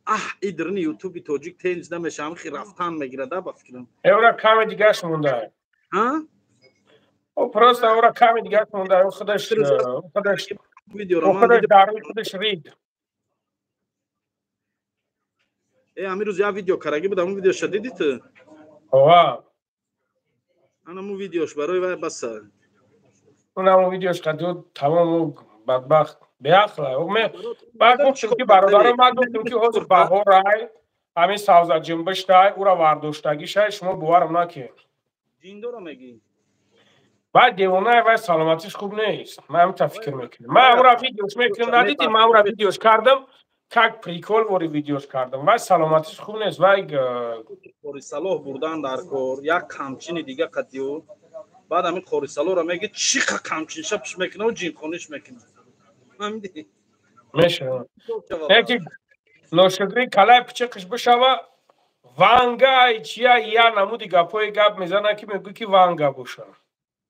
аҳ, идрини Ютуби тоҷик тенҷ намеша, ҳамихи рафтан мегирада, ба фикрам. Эвра каме дигаш монда. Просто ора каме дигаш монда, худаш дари худаш рид. Э, ҳамин рӯз як видео карагӣ буд, ҳамун видеоша дидӣ ту? Ова. Анамун видеош барои вай баса. Унамун видеош қаду тамому бадбахт беақла. Ман гуфтам, ки бародарон, ман гуфтам, ки ҳозир баҳорай, ҳамин савза ҷунбиштай, ура вардоштагишай, шумо боварам накед. Ҷиндоро мегӣ? Баъд девонае, вай саломатиш хуб нест. Ман ҳаминта фикр мекунам. Ман ура видеош мекунам, надидӣ? Ман ура видеош кардам, как прикол вори видеош кардам. Вай саломатиш хуб нест, вай. Қорисалоҳ бурдан дар кор, як камчини дига қатиё. Баъд ҳамин Қорисалоҳро меги, чӣ қа камчинша пиш мекунаву ҷинхониш мекунад. Мешава. Яки ношукрӣ калай пичиқиш бишава, ванга чия, я намуди гапҳои гап мезана, ки мегӯ, ки ванга боша.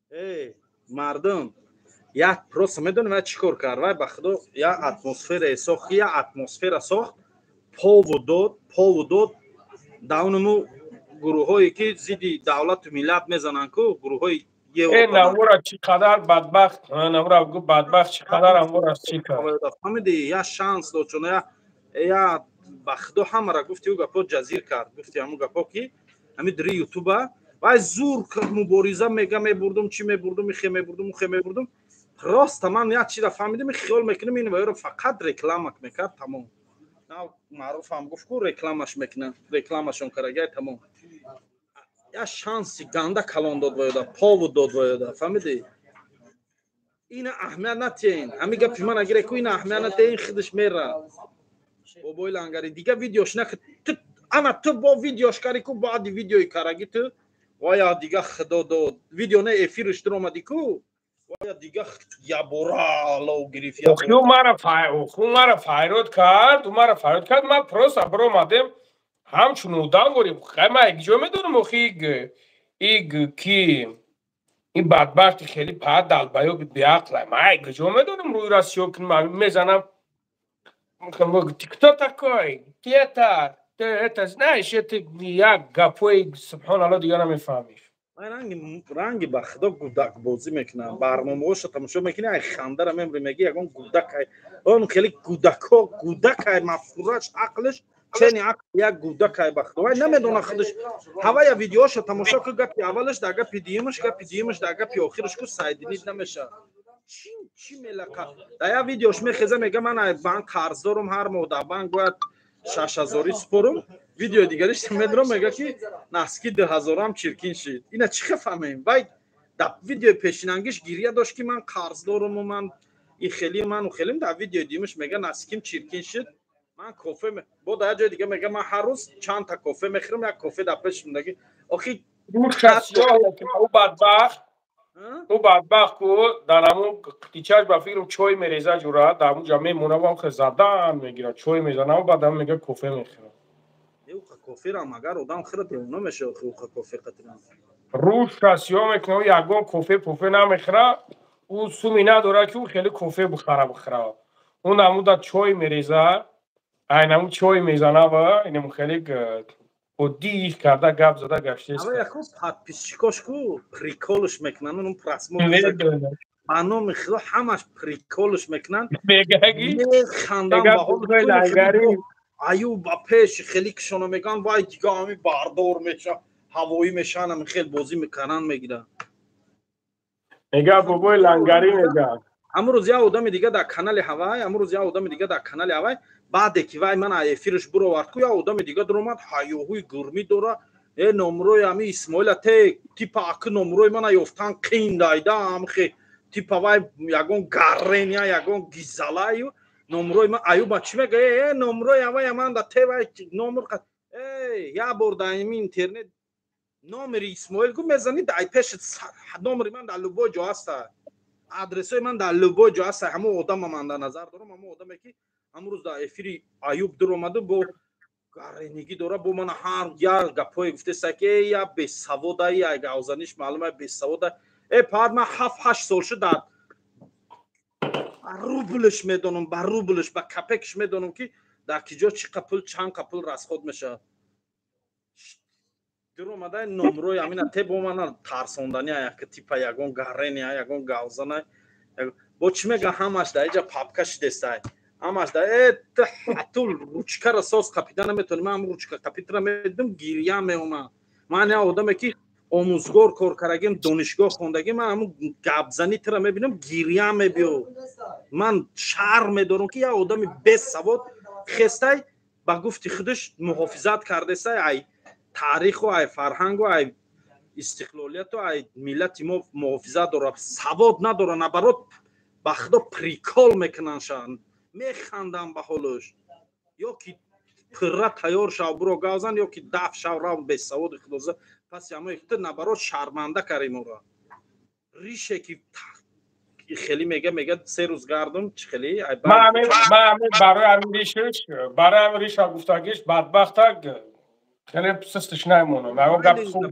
Э, мардум, як просто медонӣ вай чӣ кор кард? Вай, ба худо, як атмосфера сохт, як атмосфера сохт, пову дод, пову дод давнуму гурӯҳое, ки зидди давлату миллат мезананд ку, гурӯҳҳои. Э, навора чӣ қадар бадбахт, навора гу, бадбахт чӣ қадар амвора чӣ кард. Фаҳмидӣ, як шанс дод, чун я ба худо ҳамара гуфти, ӯ гапҳо ҷазир кард, гуфти ҳамун гапҳо, ки ҳамин дри Ютуба вай зур мубориза мега, мебурдум, чӣ мебурдум, ихе мебурдум, ухе мебурдум. Просто ман як чиза фаҳмидим, хиёл мекунем, ин вайро фақат реклама мекард, тамом. Маъруфам гуфт ку, рекламаш мекунад, рекламашон карагай, тамом. Як шанси ганда калон дод ваёда, пову дод ваёда, фаҳмидӣ? Ина аҳамият натиҳен, ҳамин гапи ман агире ку, ина аҳамият натиҳен, худаш мера. Бобои лангари дига видеош нак, ана ту бо видеош кари ку, баъди видеои караги ту вая дига худо дод, видео не, эфирш дуромадӣ ку, вая дига ябора лов гирифт. Охи, мара файрод кард, мара файрод кард. Ман просто биромадем ҳамчун одам вори, ман ҷо медонам, охи, иг ки ин бадбахти хеле паҳат далбаёби беақла, ман ҷо медонам, рӯи расиё кунам, мезанам: «Ты кто такой? Ты это, ты это знаешь?» Это як гапои, субҳоналло, дига намефаҳмиш. Ранги, ба худо, гудакбозӣ мекунам. Барномаҳоша тамошо мекунӣ, ай хандара мемри, меги ягон гудакай, он хеле гудако, гудакай, мафкураш, ақлш чени ақл як гудакай, ба худо, вай намедона худаш. Ҳавая видеоша тамошо ку, гапи аввалаш дар гапи дуюмаш, гапи дуюмаш дар гапи охираш ку сайдинид намешавад. Чӣ мелақа? Дар як видеош мехеза, мега: «Ман ай банк қарз дорум, ҳар моҳ дар банк бояд 6000-ӣ супорум». Видеои дигариш медорам, мега, ки носки 2000-ам чиркин шид. Ина чӣ хел фаҳмем? Вай дар видеои пешинангиш гиря дошт, ки ман қарз доруму ман и хели, ман хелим. Дар видеои дуюмаш мега: «Носким чиркин шид, ман кофе». Бо дар як ҷои дига мега: «Ман ҳар рӯз чандта кофе мехӯрам, як кофе дар пеш мондаги». Охи. Ӯ бадбахт, ӯ бадбахт ку дар ҳамун қитичаш, ба фикрам, чой мереза ҷура, дар ҳамун ҷа мемона, вам хел задан мегирад, чой мезанам, баъд ам мега, кофе мехӯрам. Коферам агар одам хӯрад, девона мешавад, уқа кофе қатирам. Рӯша сиёҳ мекунад, ягон кофе пофе намехӯра, ӯ суми надорад, ки ӯ хеле кофе бихара. Ӯ намуда чой мереза, айнаму чой мезана ва инам хеле оддӣ карда гап зада гаштест. Подписчикош ку приколш мекунанд, он просмотр, ба номи худо, ҳамаш приколш мекунанд. Мегаги. Механдам. Аюб ба пеш хеле кишона мегӯянд, вай дига ҳами бардор меша, ҳавоӣ мешан, ҳами хел бозӣ мекунанд, мегиранд. Мега, бобои лангарӣ мега. Амрӯз як одами дига дар канали ҳавай, амрӯз як одами дига дар канали ҳавай, баъде ки вай ман эфирш буровард ку, як одами дига дуромад, ҳаёҳуи гурмӣ дора: «Э, номрои ҳами Исмоила те, типа аки номрои мана ёфтан қин дайда». Амхе типа вай ягон гаррения, ягон гизалаю. Номрои ман Аюба чӣ мега? Э, номрои авая ман да тевай номр э я бор дар ин интернет номери Исмоил гу мезанӣ, дар пеши номери ман дар любой ҷо ҳаста, адресҳои ман дар любой ҷо ҳаста. Ҳамон одама ман дар назар дорам, ҳамон одаме ки ҳамрӯз дар эфири Аюб дуромаду бо гаренигӣ дора, бо мана ҳар як гапҳое гуфтеста ки я бесавода, я гавзаниш маълума бесавода. Э паат ман 7-8 сол шуд, дар рублш медонам, ба рублш, ба копейкаш медонам ки дар ки ҷо чӣ қа пул, чанд қа пул расход мешавад. Дуромадай номрои амина те бо мана тарсондани як типа ягон гарени, ягон гавзана бо чӣ мега, ҳамаш дар иҷа папка шидестай, ҳамаш да э ҳатул ручкара соз қапида наметавонӣ. Ман ручка қапитра медидам, гиря меомад. Ман як одаме ки омӯзгор кор кардагим, донишгоҳ хондагим, ман ҳамун гапзанӣ тира мебинам, гиря мебиё. Ман шарм медорам ки як одами бесавод хестай, ба гуфти худаш муҳофизат кардесай ай таъриху, ай фарҳангу, ай истиқлолияту, ай миллати мо муҳофизат дора. Савод надора, наоборот, ба худо прикол мекунанд, шан механдам ба ҳолаш. Ё ки пирра тайёр шав, буро гавзан, ё ки даф шав, рав, бесаводи худоза. Пас ҳамои ту наоборот шарманда кари моро. Рише ки хеле мега 3 рӯз гардум, чӣ хеле. Ман барои ҳамин ришиш, барои ҳамин риша гуфтагиш бадбахтак хеле систиш намонам. Ягон гап хуб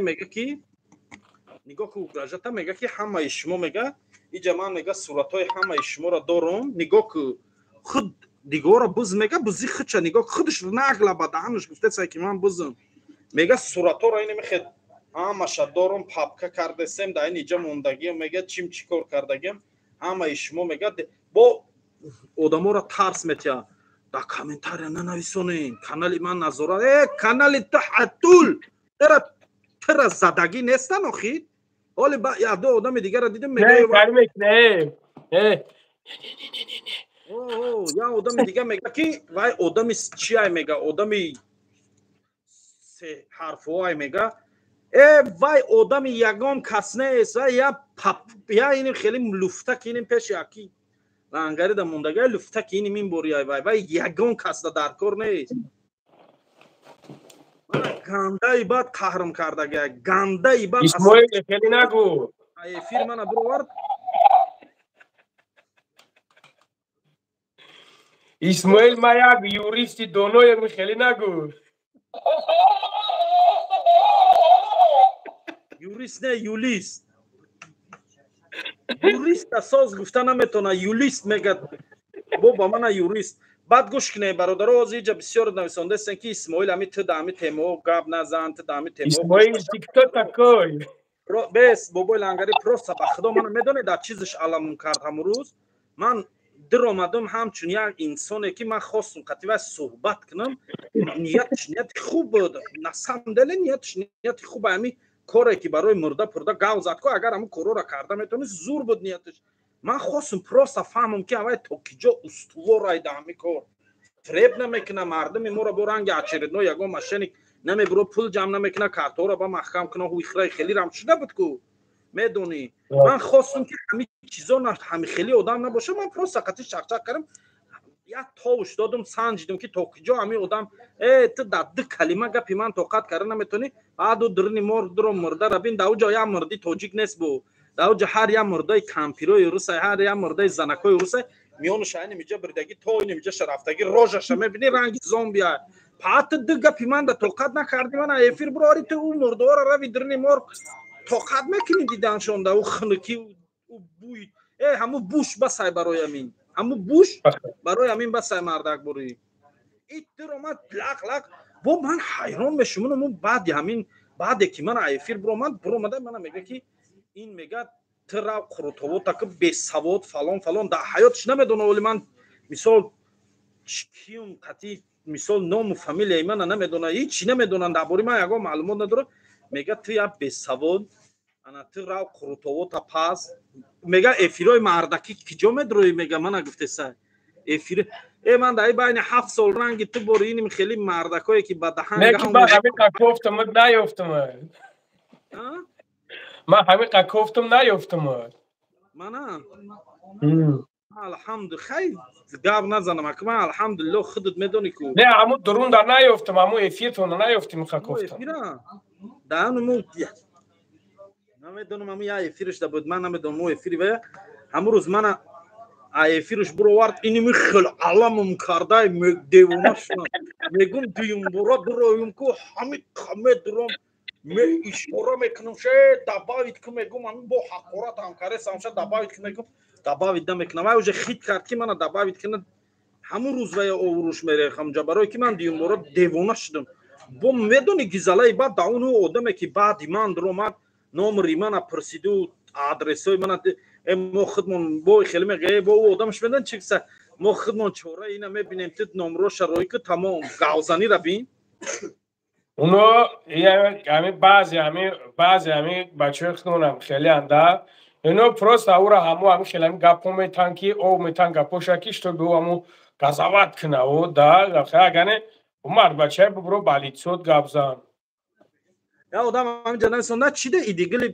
мега ки нигоҳ ку угражата, мега ки ҳамаи шумо, мега иҷа ман, мега суратҳои ҳамаи шуморо дорум. Нигоҳ ку, худ дигора буз, мега бузи худша нигоҳ, худаш нагла ба даҳанаш гуфтеса ки ман бузм. Мега суратҳоро ин мехед ҳамаша дорум, папка кардесем, дар ин иҷа мондагиам, мега чим чӣ кор кардагиам, ҳамаи шумо, мега бо одаморо тарс метиҳад, дар комментария нанависонен, канали ман назора. Э, канали ту ҳатул тира задагӣ нестан охир. Ҳоли як ду одами дигара дидим, мега як одами дига мега ки вай одами чиай, мега одами се ҳарфҳоай, мега э вай одами ягон кас нест, вай я пап я иним хеле луфтак иним пеши аки лангарида мондага луфтак иним ин бори вай, вай ягон касда дар кор нест. Гандаи бад қаҳрм кардага, гандаи бад. Исмоил, хеле нагу. Эфир мана бировард. Исмоил, ма як юристи доноем, хеле нагу. Юрист не, юлист. Юриста соз гуфта наметона, юлист мега. Бо ба мана юрист. Баъд гӯш кунед, бародаро, ҳозир иҷа бисёр нависондаестен ки Исмоил ами ту да ами темао гап назан, ту да ами темао. Исмоил, ты кто такой? Бес, бобои лангари, просто ба худо мана медонед дар чизаш аламун кард ҳамун рӯз. Ман диромадам ҳамчун як инсоне ки ман хостум қатъи вай суҳбат кунам, нияташ нияти хуб буд. На самом деле нияташ нияти хуб, ами коре ки барои мурда пурда гав зад ку, агар ҳамун корора карда метавонист, зур буд нияташ. Ман хостум просто фаҳмам ки авай то ки ҷо устувор ай дар ҳамин кор, фиреб намекуна мардуми моро, бо ранги очередной ягон мошенник намебуро, пул ҷамъ намекуна, картҳоро ба маҳкам куна. Ҳуйхираи хеле рам шуда буд ку, медонӣ. Ман хостум ки ҳамин чизо ҳами хеле одам набоша. Ман просто қатъи чақчақ кардам, як товуш додум, санҷидум ки то куҷо ҳамин одам. Э, ту дар ду калима гапи ман тоқат карда наметавонӣ. Баъду дурни мор дуро мурдара бин, дар уҷо як мурди тоҷик нест бу, дар уҷо ҳар як мурдаи кампирои русай, ҳар як мурдаи занакои русай, миёнуша инамиҷа бирдагӣ то инамиҷа шарафтагӣ, рожаша мебинӣ ранги зомбия. Паат ту ду гапи ман да тоқат накардӣ, мана эфир бирори, ту ӯ мурдаҳоро рави дурни мор тоқат мекунӣ диданшон да ӯ хунукӣ, ӯ бӯй. Э, ҳамун буш басай барои амин, ҳамун буш барои амин басай, мардак бурӣ. Ит дуромад лақ лақ бо ман ҳайрон мешумонам. Баъди ҳамин, баъде ки мана эфир биромад, биромада мана мега ки ин мега ту рав қурутовота ки бесавод фалон фалон, дар ҳаётш намедона. Оли ман мисол киюм қатъи мисол ному фамилияи мана намедона, ҳичи намедонанд дар бораи ман, ягон маълумот надорад. Мега ту як бесавод, ана ту рав қурутовота пас. Мега эфирои мардакӣ киҷо медроӣ, мега мана гуфтеса эфир. Э, ман дар байни 7 сол ранги ту бори иним хеле мардакое ки ба даҳан кофтам наёфтам, ман ҳамиқа кофтам наёфтам. Мана Алҳамду хай гап назанам, ака, ман алҳамдулиллоҳ, худат медонӣ ку. Не, ҳамун дурун дар наёфтам, ҳамун эфиртон наёфтим, хакофтам. Эфира? Даҳану мо намедонам, ҳамун я эфираш да буд, ман намедонам мо эфири ва ҳамун рӯз мана а эфираш буровард, иними хел аламам кардай, девона шудам. Мегум дуюмбора дуроюм ку, ҳами медурам, ме ишора мекунам, ше добавить ку, мегум ҳамин бо ҳақорат ҳам каресам, ша добавить ку, мегум добавить намекунам. Вай уже хит кард ки мана добавить кунад. Ҳамун рӯз вая овруш мерехам ҷа, барое ки ман дуюмбора девона шудам. Бо медони гизалаи баъд да уну одаме ки баъди ман дуромад, номери мана пурсиду, адресҳои мана, мо худмон бо хеле мега, бо ӯ одамаш медон чи киса, мо худмон чора ина мебинем, ту номроша роӣ ку, тамом, гавзанира бин. Уно ҳами баъзе ҳами баъзе ҳами бачаҳои худмонам хеле анда ино просто аура ҳамо ҳами хеле ҳами гапҳо метан ки о метан гапоша ки чтобы ӯ ҳаму газават куна о да агане умар бачаи бубро балитсот гап зан. Я одам ҳаминҷа нависонда чида идигили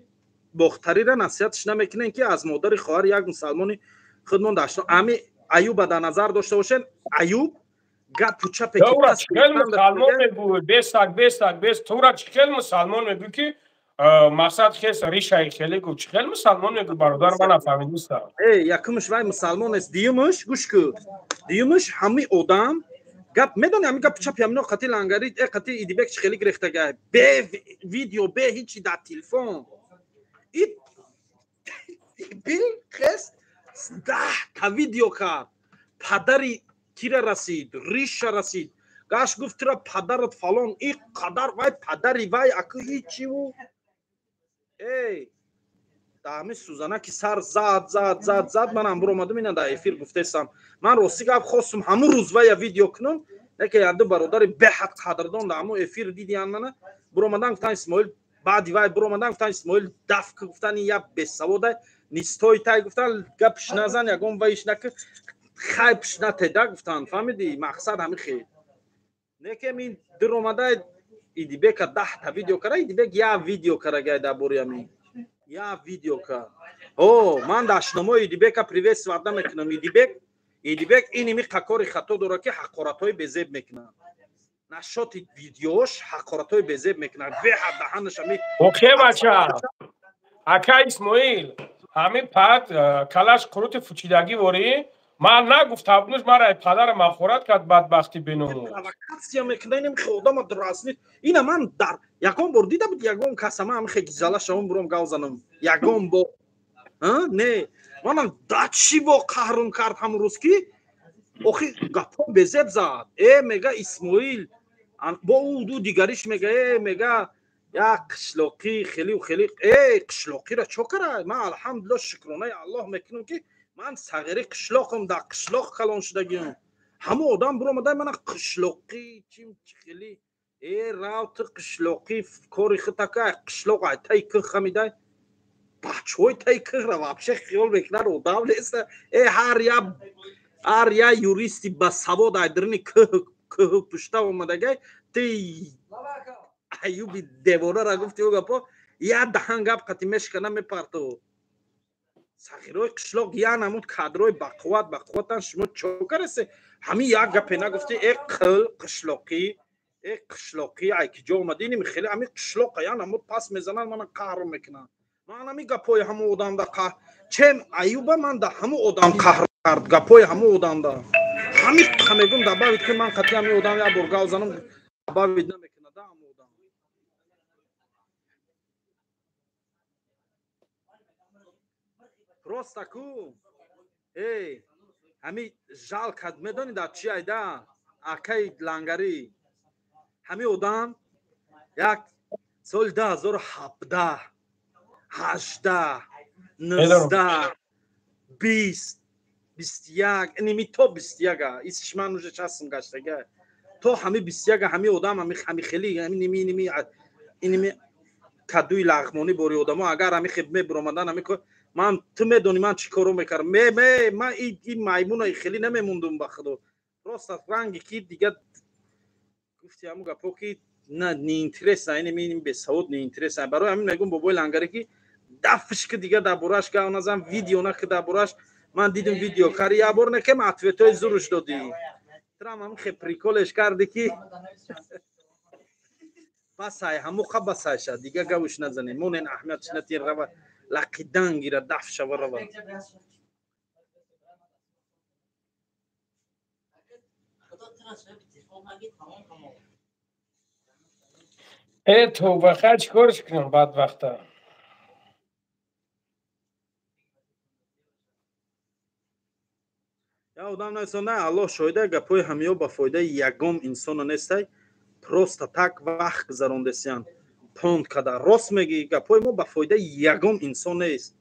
бохтарира насиҳатш намекунем ки аз модари хоҳар як мусалмони худмон дашто ами Аюба дар назар дошта бошен. Аюб гапу чапе ки чӣ мусалмон мегӯй, бесак бесак бес тура чӣ хел мусалмон мегӯй ки мақсад хес ришаи хеле гуфт, чӣ хел мусалмон мегӯй, бародар, ман нафаҳмидистам. Э, якумш вай мусалмон нест, дуюмш гӯш ку, дуюмш ҳами одам гап медони, ҳами гапу чапи ҳамино қати лангари э қати Идибек чӣ хеле гирехтагай, бе видео, бе ҳичи, дар телефон бил хес 10 та видео кард, падари кира расид, риша расид, гаш гуфт тура падарат фалон и қадар, вай падари вай аку ҳичиву эй даҳами сӯзана ки сар зад зад зад зад. Манам буромадам, ина дар эфир гуфтесам, ман рости гап хостум ҳамун рӯз вая видео кунам, яке яду бародари беҳад қадрдон дар ҳамун эфир дидиян мана, буромадан гуфтан Исмоил, баъди вай буромадан гуфтан Исмоил даф гуфтани я бесавода нистой тай, гуфтан гапш назан, ягон вайш наки, хайпш натеда, гуфтан, фаҳмиди, мақсад ҳами хел некем ин дуромада Идибека 10 та видео кара, Идибек я видео карагай дар бори ҳамин я видео кард. О, ман дашномои Идибека приветствовать намекунам. Идибек, Идибек иними қакори хато дорад ки ҳақоратҳои безеб мекунад, нашоти видеош ҳақоратҳои безеб мекунад, беҳад даҳанаш ами. Окей, бача, ака Исмоил, ҳамин пад калаш қурути фучидагӣ ворӣ ман нагуфтабнуш, мара падарам ҳақорат кард, бадбахти беному. Провокатсия мекунад, инам хе одама дразнит. Ина ман дар ягон бор дида буд ягон каса ман ҳами хе гизала шавам, буром гав занам ягон бор не, манам да чӣ бо қаҳрум кард ҳамун рӯз ки охи гапҳо безеб зад, э мега Исмоил бо ӯ ду дигариш мега, э мега як қишлоқӣ хелиу хели, э қишлоқиро чо кара? Ман алҳамдулилло шукронаи Аллоҳ мекунам ки ман сағири қишлоқам, дар қишлоқ калон шудагиам. Ҳамон одам буромада мана қишлоқӣ чим хели, э рав ту қишлоқӣ кори хитака, қишлоқ ай тай кӯҳ хамидай, бачаҳои тай кӯҳра вообще хиёл мекунад одам неста, э ҳар я юристи басавод ай дарини кӯҳ кӯҳу пушта омадагай, ти Аюби девонара гуфти ӯ гапо я даҳан гап қати мешкана мепарту. Сағирои қишлоқ я намуд кадрои бақувват бақувватан, шумо чо карасе, ҳамин як гапе нагуфти, э қил қишлоқӣ, э қишлоқӣ ай ки ҷо омадӣ, иними хеле ҳамин қишлоқа я намуд пас мезананд, мана қаҳр мекунанд. Ман ҳамин гапҳои ҳамун одамда қаҳр чем Аюба, ман да ҳамун одам қаҳр кард, гапҳои ҳамун одамда ҳамин мегум добавить ки ман қатъи ҳамин одам як бор гав занам, добавить намекунада ҳамун одам. Просто ку эй ҳами жалко, медонӣ дар чи айда, акаи лангарӣ, ҳамин одам як соли 2017, 18, 19, 20, 21, иними то 21-а исш ман уже часм гаштага, то ҳами 21-а ҳами одам ҳами хели ними ними иними кадуи лағмонӣ бори одамо агар ҳами хеб мебуромадан, ҳами ман ту медонӣ ман чӣ коро мекардам, ме ме ман ин маймуна хеле намемондум, ба худо, просто ранги ки дига гуфти ҳамун гапо ки на неинтересно, инами ин бесавод неинтересно. Барои ҳамин мегӯм бобои лангаре ки дафш ки дига дар бораш гав назан, видео наки дар бораш. Ман дидим видео кари як бор некем ответҳои зуруш додӣ. Трам ҳам хе приколеш карди ки басай ҳамуқа басай ша дига гавш назанем. Монен аҳмиятш натир рава лақидан гира даф шава рава. Э тавба хай чикорш кунам бадбахта. Я одам наисон на Аллоҳ шоҳида гапҳои ҳамиё ба фоидаи ягон инсона нестай. Просто так вақт гузарондесиян. Понт када рост мегӣ гапҳои мо ба фоидаи ягон инсон нест.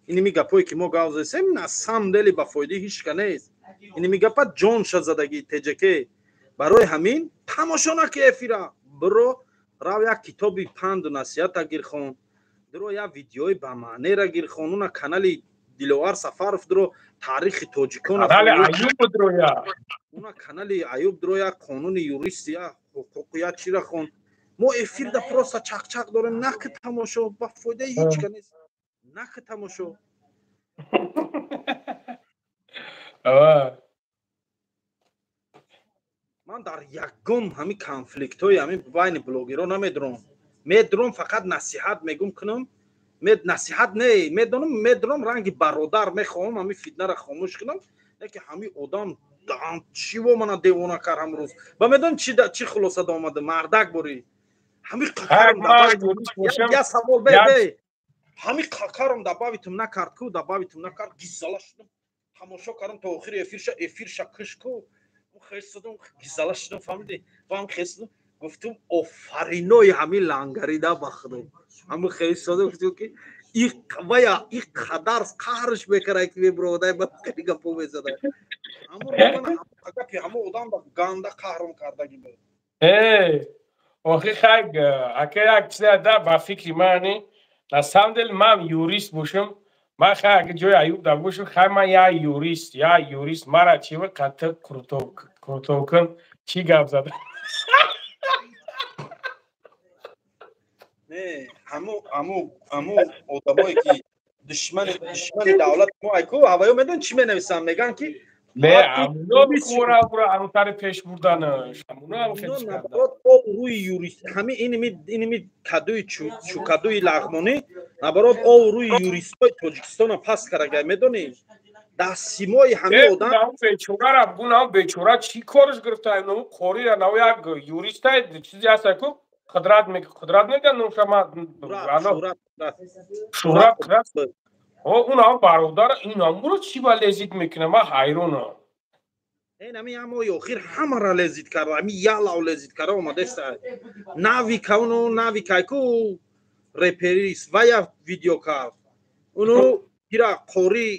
Иними гапҳое ки мо гап задем на самом деле ба фоидаи ҳеч ка нест. Иними гапа ҷонша задагӣ ТҶК. Барои ҳамин тамошо наки эфира. Биро рав як китоби панду насиҳата гирхон. Биро як видеои ба маънера гирхон. Уна канали Диловар Сафаров дро таърихи тоҷикон. Канали Аюб дроя. Уна канали Аюб дроя қонуни юристия, ҳуқуқия чира хон. Мо эфирда просто чақчақ дорем, наки тамошо ба фоидаи ҳеч ка нест. Наки тамошо. Ман дар ягон ҳамин конфликтҳои ҳамин байни блогерҳо намедурам. Медурам фақат насиҳат мегум кунам. Насиҳат не, медонам, медурам ранги бародар мехоҳам ҳамин фитнара хомӯш кунам. Лекин ҳамин одам чиво мана девона кард ҳамрӯз. Ба медонам чи хулоса омада мардак борӣ. Ҳамин қакарам я савол бе бе. Ҳамин қакарам добавитум накард ку, добавитум накард, гиззала шудам. Тамошо кардам то охири эфирша киш ку. Хесудум, гиззала шудам, фаҳмидӣ? Фаҳм хесудум. Гуфтум офаринои ҳамин лангарида ба худо. Ҳамин хесудум гуфтум ки вая и қадар қаҳрш мекард ки мебуродай ба хеле гапо мезада. Ҳамон гапи ҳамон одам ба ганда қаҳром кардаги буд. Э, охи хай ака як чизе да ба фикри мани на самом деле ман юрист бошам, ман хай ага ҷои Аюб да бошам, хай ман як юрист мара чи қаттиқ куртовкун чӣ гап зада? Не, ҳаму одамое ки душмани давлат мо айку ҳаваё медон чӣ менависанд, мегӯянд ки Не, амуно амутари пеш бурданаш амуно рӯи юрист ҳами иними кадуи чукадуи лағмонӣ наоборот ов рӯи юристҳои Тоҷикистона паст карага, медонӣ, дар симои ҳами одам. Бечора бунам бечора чӣ корш гирифта қорира нав як юриста чизе ҳаста ку қудрат қудрат меган нушама шӯҳрат қудрат унам бародар инамуро чӣ ба лезить мекунам, ман ҳайронам. Ин ҳами ҳамои охир ҳамара лезить карда, ҳами ялав лезить карда омадеста. Навика уну навикайку реперис вая видео кард. Уну кира қори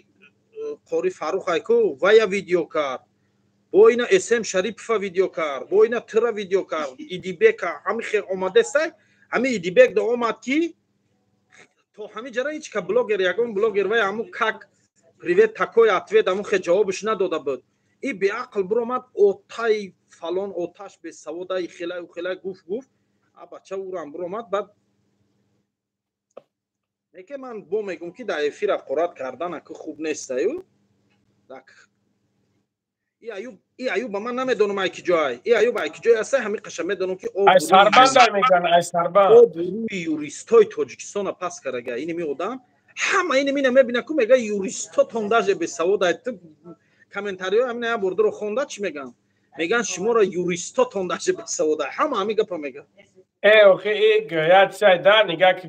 Фаррухайку вая видео кард. Бо ина СМ Шарипова видео кард, бо ина тира видео кард, Идибека ҳами хел омадеста. Ҳами Идибек да омад ки то ҳами ҷара ҳеч ка блогер, ягон блогер вай ҳаму как привет такой ответ ҳаму хе ҷавобш надода буд. И беақл биромад отай фалон оташ бесаводай хелаю хелай гуфт гуфт а бача урам биромад. Баъд неке ман бо мегум ки дар эфир ҳақорат кардан аку хуб нестаю. И Аюб, и Аюба ман намедонам ай ки ҷой, и Аюб ай ки ҷой аста, ҳамин қаша медонам ки ай сарбанд ай меган, ай сарбанд. Обрӯи юристҳои Тоҷикистона паст карага иними одам. Ҳама иними мебина ку мега юристотон даже бесавод. Ай ту комментариҳо ҳамина як бордиро хонда чӣ меган? Меган шуморо юристотон даже бесавод, ҳама ҳамин гапа меган. Э охи як чизай да нигаҳ ки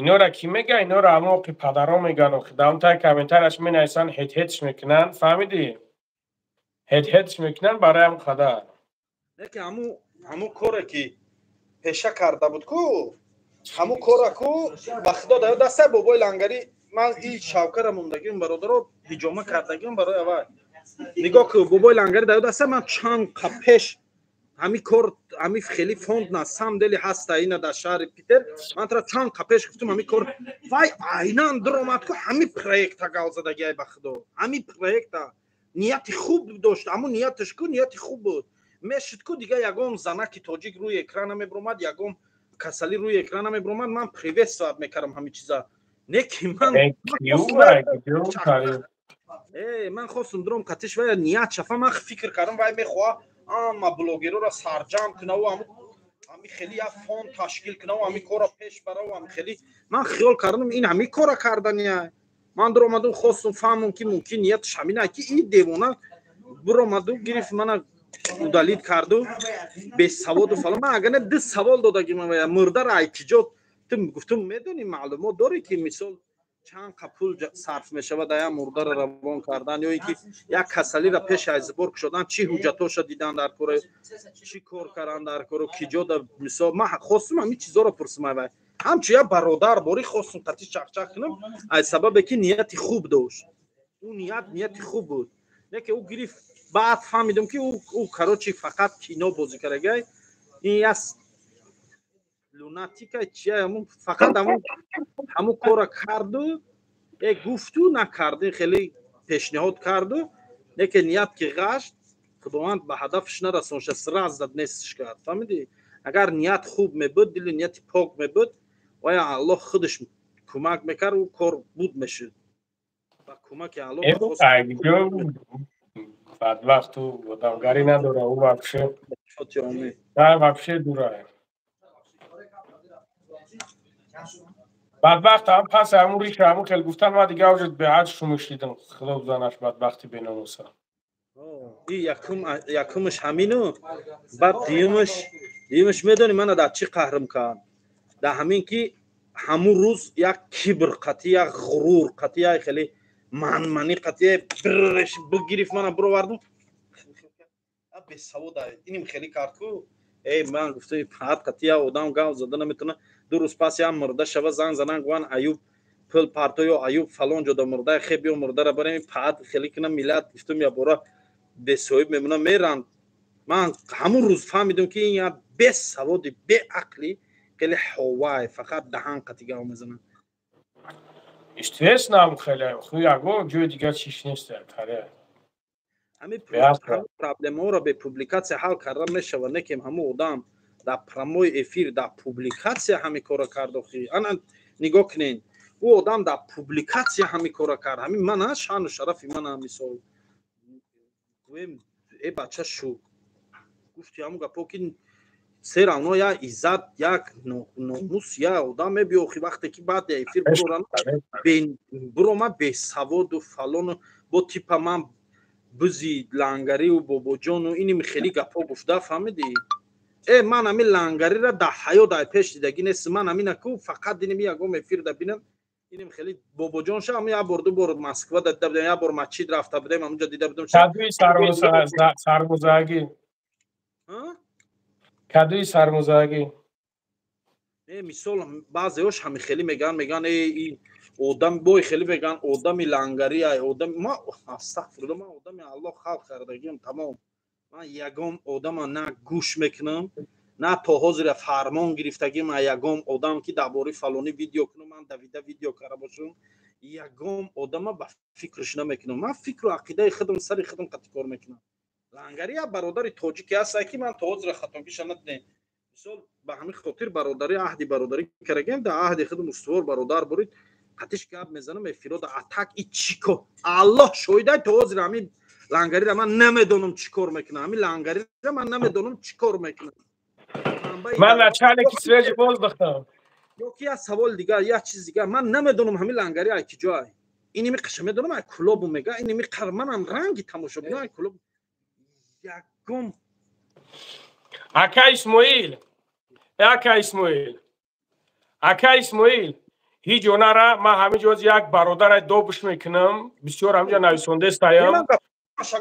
инора кӣ мега, инора ҳамон охи падаро меган. Охи дар тай комментарияш менависанд, ҳет-ҳетш мекунанд, фаҳмидӣ, ҳет-ҳетш мекунанд барои ҳам қадар. Леки ҳамун коре ки пеша карда буд ку, ҳамун кора ку ба худо да дастай бобои лангарӣ. Ман и шавкара мондагим бародаро ҳиҷома кардагим барои аввал нигоҳ ку бобои лангари да дастай ман чанд қа пеш ҳамин кор ҳамин хели фонд на самом деле ҳаста ина дар шаҳри Питер. Ман тара чанд қа пеш гуфтум ҳамин кор вай айнан даромад ку ҳамин проекта гал задагиай. Ба худо ҳамин проекта нияти хуб дошт, ҳамун нияташ ку нияти хуб буд мешуд ку дига ягон занаки тоҷик рӯи экран намебуромад, ягон касалӣ рӯи экран намебуромад. Ман приветствовать мекардам ҳамин чиза. Не ки ман ман хостум дуром қатиш вай ният шафа, ман фикр кардам вай мехоҳа ама блогерора сарҷам кунаву ҳами хели як фонд ташкил кунаву ҳами корро пеш бараву ҳами хели ман хиёл кардам ин ҳами кора кардания. Ман дуромадум хостум фаҳмам ки мумкин нияташ ҳамина ки ин девона буромаду гирифт мана удалить карду бесаводу фалон. Ман агар не ду савол додагим вая мурдара айкиҷо ту гуфтум медонӣ маълумот дорӣ ки мисол чанд қа пул сарф мешавад дар як мурдара равон кардан ё ин ки як касалиро пеш аз збор кушодан, чӣ ҳуҷҷатҳоша дидан дар кора, чӣ кор кардан дар коро, киҷо да мисол ман хостум ҳамин чизоро пурсум вай. Ҳамчун як бародар борӣ хостум қатӣ чақчақ кунам аз сабабе ки нияти хуб дошт. Ӯ ният нияти хуб буд. Не ки ӯ гирифт, баъд фаҳмидам ки ӯ короче фақат кино бозӣ кардагай. Ин як лунатика чия, ҳамун фақат ҳамун кора карду гуфту накард, хеле пешниҳод карду, не ки ният ки ғашт, худованд ба ҳадафш нарасонша, сразу зад нестш кард. Фаҳмидӣ? Агар ният хуб мебуд, дили нияти пок мебуд, оя Аллоҳ худаш кӯмак мекард, ӯ кор буд мешуд. Ба кӯмаки Аллоҳ бадбахту одамгарӣ надора, ӯ вообще вообще дура. Бадбахт ҳам пас ҳамун риша ҳамун хел гуфтан, ман дига уже беҳад шумушидам. Худо бизанаш бадбахти беномуса. И якумаш ҳамину, баъд дуюмаш медонӣ мана дар чӣ қаҳрм кард? Дар ҳамин ки ҳамун рӯз як кибр қатӣ, як ғурур қатӣ, як хеле манманӣ қатӣ бирреш бигирифт мана бировардум. Бесавод иним хеле кард ку. Эй ман гуфтам ҳад қатӣ як одам гав зада наметавона. Ду рӯз пас як мурда шава занг занан гӯянд Аюб пул парто ё Аюб фалон ҷода мурда, хе биё мурдара барем паат хеле кунам миллат гуфтам я бора бесоҳиб мемонам меранд. Ман ҳамун рӯз фаҳмидам ки ин як бесаводи беақли хеле ҳовай, фақат даҳан қатӣ гав мезанад. Естественно, хеле ху ягон ҷои дигар чиш нест таре. Ҳамин проблемаҳоро бе публикатсия ҳал карда мешавад, не ки ҳамун одам дар прямой эфир дар публикатсия ҳамин корро кард. Охи ана нигоҳ кунед, ӯ одам дар публикатсия ҳамин корро кард. Ҳамин мана шаъну шарафи мана мисол гӯем э бача шу гуфти ҳамун гапо ки се равно як иззат, як номус, як одам мебиё. Охи вақте ки баъд эфир буромад бесаводу фалону бо типа ман бузи лангариву бобоҷону иним хеле гапҳо гуфта, фаҳмидӣ? Ман ҳамин лангарира дар ҳаёт ай пеш дидагӣ нест. Ман ҳамина ку фақат диним ягон эфир да бинам иним хеле бобоҷон ша ҳамин як бор ду бор Москва да дида будем, як бор масҷид рафта будем, ҳамунҷо дида будем. Кадуи сармузагӣ, кадуи сармузагӣ. Мисол баъзеҳош ҳамин хеле мегӯянд, мегӯянд ин одам бой хеле мегӯянд одами лангари ай одам. Ма астағфируллоҳ, ман одами Аллоҳ халқ кардагиам тамом. Ман ягон одама на гӯш мекунам, на то ҳозира фармон гирифтагим аз ягон одам ки дар бораи фалонӣ видео кунам, ман давида видео карда бошам. Ягон одама ба фикраш намекунам. Ман фикру ақидаи худам сари худам қатӣ кор мекунам. Лангари як бародари тоҷике ҳаст ки ман то ҳозира хатогиша надидем. Мисол ба ҳамин хотир бародари аҳди бародарӣ кардагем, дар аҳди худам устувор бародар бурид, қатиш гап мезанам эфирода атак и чӣ кор. Аллоҳ шоҳидай то ҳозира ҳамин лангарира ман намедонам чӣ кор мекунам. Ҳамин лангарира ман намедонам чӣ кор мекунам. Ман начальники свежий воздухам. Ё ки як савол дигар, як чиз дигар, ман намедонам ҳамин лангари ай ки ҷой. Иними қаша медонам ай клубу мега, иними қар манам ранги тамошобино ай клуб. Ягон Ака Исмоил, ака Исмоил, ака Исмоил, ҳеҷ онара ман ҳамин ҷо як бародарай добуш мекунам, бисёр ҳаминҷо нависондестаям.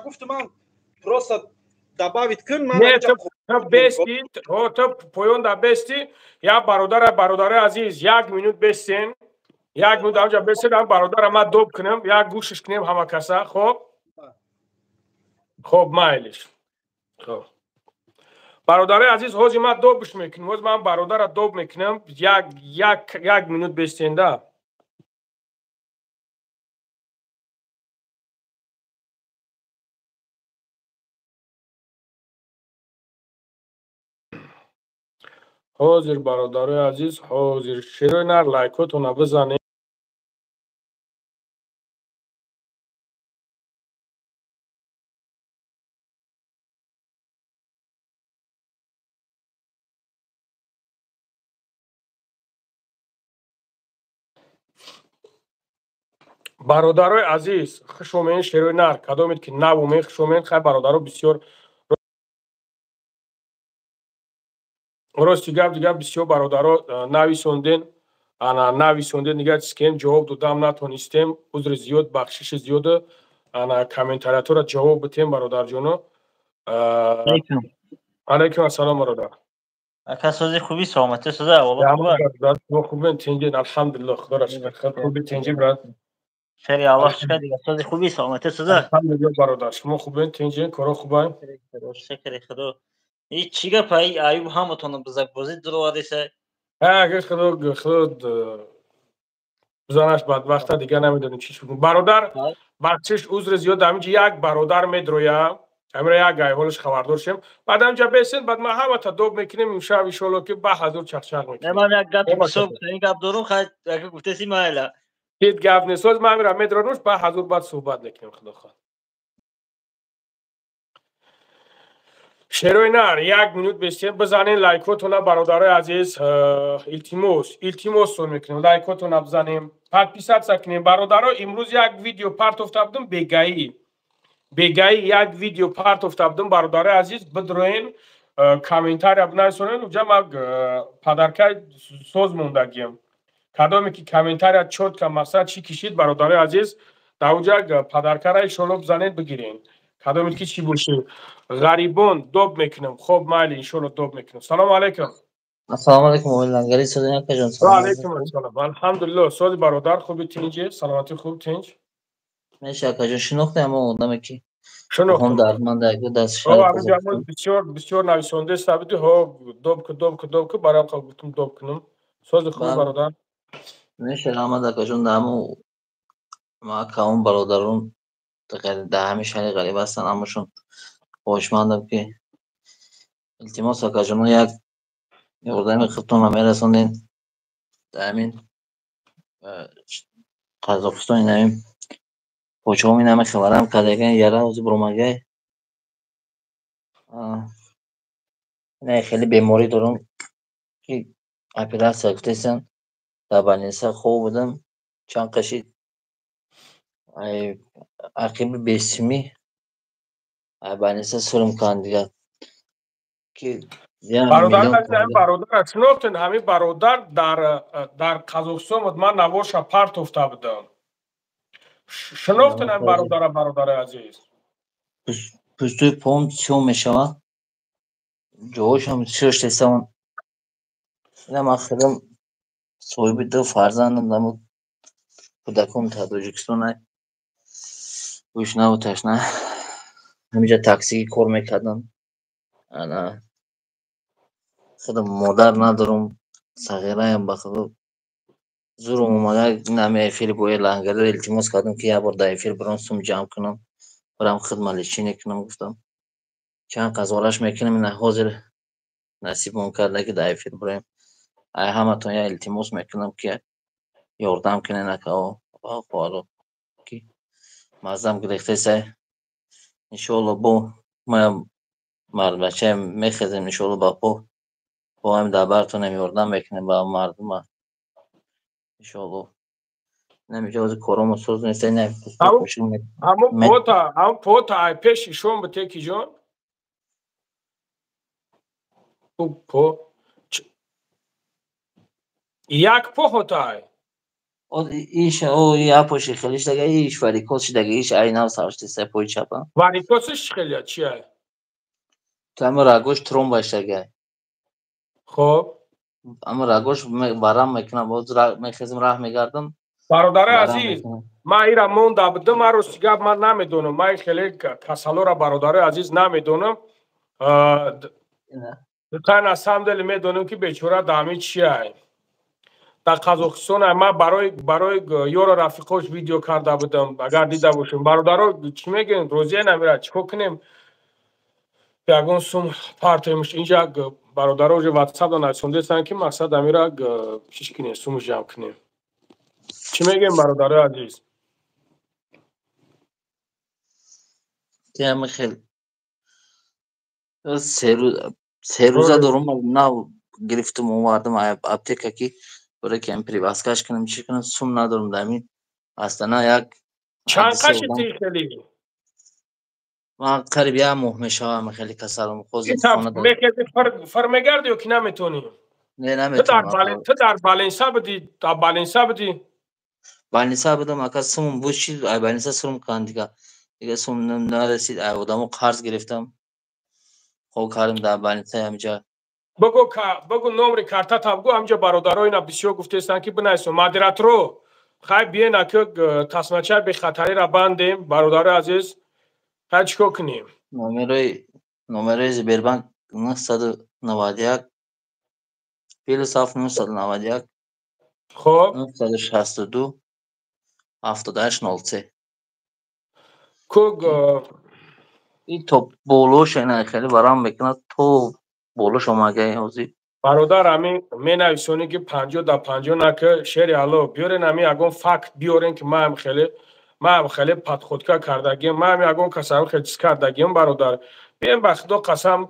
Гуфтам ман просто добавить кун, ман ту бести, ту поён да бести, як бародара, бародари азиз, як минут бестен, як минут ҳаминҷо бестен, ҳам бародара ман доб кунам, як гӯшиш кунем ҳама каса, хоб? Хоб, майлиш. Хоб. Бародари азиз, ҳозир ман добуш мекунам, ҳозир ман бародара доб мекунам, як минут бестенда. Ҳозир бародарои азиз, ҳозир шерои нар лайкотона бизанед. Бародарои азиз, хуш омедин, шерои нар, кадомед ки нав омед, хуш омедин. Хай, бародаро, бисёр рости гап дигар бисёр бародаро нависонден, ана нависонден, дигар чиз кем ҷавоб додам натонистем. Узри зиёд, бахшиши зиёд, ана комментариятора ҷавоб битем, бародарҷоно. Алайкум ассалом, бародар. Ака, сози, хуби, саломатӣ, соза, аввало хуба? Шумо хубен, тинҷен, алҳамдулилло, худоро шукр. Хуби, тинҷи, брат? Хеле Аллоҳ шукр, дига сози, хуби, саломатӣ, соза? Алҳамдулилло, бародар. Шумо хубен, тинҷен, коро хубай? Шукри Худо. И чӣ гап, ай Аюб ҳаматонро бизакбозӣ дуровардеса? Ҳа, агар Худо бизанаш бадбахта, дигар намедонем чӣ шуд. Бародар, бахшиш, узри зиёд, ҳаминҷа як бародар медроя, ҳамира як гайҳолаш хабардор шем. Баъд ҳаминҷа бесен, баъд ма ҳамата доб мекунем имшаб, иншоалло, ки ба ҳазур чақчақ мекунем. Ман як гап бисёр гап дорум, хай, агар гуфтеси, майла. Ҳеҷ гап нест, ҳозир ман ҳамира медронуш, ба ҳазур баъд суҳбат мекунем, худо хоҳад. Шерои нар, як минут бестем, бизанен лайкотона, бародарои азиз, илтимос, илтимоссон мекунем, лайкотона бизанем, подписаться кунем. Бародаро, имрӯз як видео партофта будум, бегаӣ. Бегаӣ як видео партофта будум, бародарои азиз, бидроен, комментария бинависонен, уҷа ман подаркаи соз мондагиям. Кадоме ки комментария чётко мақсад чӣ кишид, бародарои азиз, дар уҷа подаркара иншоалло бизанед, бигирен. Кадомед ки чӣ бошед? Ғарибон доб мекунам. Хоб, майли, иншоалло доб мекунам. Салому алайкум. Ассалому алайкум, Лангари, сози, акаҷон? Ва алайкум ассалом. Алҳамдулилло, сози, бародар, хуби, тинҷи, саломатӣ хуб, тинҷ? Меша, акаҷон, шинохтем ҳамон одаме ки шинохтам. Дардманд даст. Бисёр бисёр нависонда сабиди, ҳо, доб ку, доб ку, доб ку, барам гуфтум доб кунам. Сози, хуб, бародар? Меша, раҳмат, акаҷон, дар ҳамон ма акаон бародарон дар ҳамин шаҳри ғариб ҳастанд, ҳамашон хоҳишмандам ки илтимос, акаҷоно, як ёрдами худтонро мерасонед. Дар ҳамин Қазоқистон инамин почаҳом инаме хабарам кардаган, яра ҳозир буромагай, ина хеле беморӣ дорам ки оператсия гуфтесам, дар больница хоб будам, чанд қашид ақиби бесимӣ больница сурм карданд, дигар ки Бародар, шинохтен? Ҳамин бародар дар Қазоқистон буд, ман наворша партофта будам. Шинохтен ҳамин бародара, бародари азиз? Пӯстӯи поам сиёҳ мешавад, ҷоҳошам сиёҳ шудесам. Ина ман худам соҳиби ду фарзандам, дамо кӯдаком дар Тоҷикистон гӯшнаву ташна, ҳаминҷа таксигӣ кор мекардам. Ана худам модар надорам, сағираям, ба худо зурум омада нами эфири бои Лангариро илтимос кардам ки як бор дар эфир бирам, сум ҷамъ кунам, бирам хидма лечение кунам, гуфтам, чанд қазораш мекунам. Ина ҳозир насибмон карда ки дар эфир бироем. Ай ҳаматон як илтимос мекунам ки ёрдам кунен, акао, хоҳаро, ки маззам гирехтесай. Иншоалло, бо маям мардбачаем, мехезем, иншоалло, ба по, бо ҳам дар бартонем, ёрдам мекунем ба мардума, иншоалло. Намиҷа ҳозир коромо соз нест. Ҳамон пота, ҳамон пота ай пеш ишон бите, ки ҷон, по як по хотай. Иш о я поши хелиш дага, иш варикоз шидаги, иш ай нав сарштеса пои чапа. Варикозш хелия чи ай? Ама рагош тромба шидаги. Хоб. Ама рагош барам мекунам, боз мехезам, раҳ мегардам. Бародари азиз, ман ира монда будам, ман рости гап ман намедонам, ман хеле касалора, бародари азиз, намедонам. Та на самом деле медонам ки бечора даҳами чи ай дар Қазоқистон. Ман барои ёро рафиқош видео карда будам, агар дида бошем. Бародаро, чӣ мегӯем, розия намира, чӣ кор кунем? Ягон сум партоемш инҷа, бародаро уже ватсап нависондестанд ки мақсад амира чиш кунем, сум ҷамъ кунем. Чӣ мегӯем, бародарои азиз? Хел 3 рӯза дорум, нав гирифтум, овардам аптека ки боре ки привязкаш кунам, чӣ кунам, сум надорам. Дар ҳамин Астана як чанд қаши ти хеле? Ман қариб як моҳ мешавам хеле касалам. Мехези фар мегарди ё ки наметонӣ? Не, наметонам. Ту дар Баленса будӣ? Дар Баленса будӣ? Балниса будам, ака, сумум буд, чи ай балниса сум кан, дига сум нарасид, ай одамо қарз гирифтам, хоб кардам дар балниса ҳамҷа. Бугу, бугу номри картата бугу. Ҳамҷа бародаро ина бисёр гуфтестанд, ки бинависо. Модераторо, хай биен, ака, тасмачаи бехатариро бандем. Бародарои азиз, хай чӣ кор кунем? Номерои Сбербанк 991 +7 991. Хоб. 962 78 03. Куг. Ин то болош ина хеле варам мекунад, то болош омага ҳозир. Бародар, ами менависонӣ, ки 50 да 50 нака, шери алло, биёрен, ами ягон факт биёрен, ки маам хеле подходка кардагиам, маам ягон касам хеле чиз кардагиам. Бародар, бием, ба худо қасам,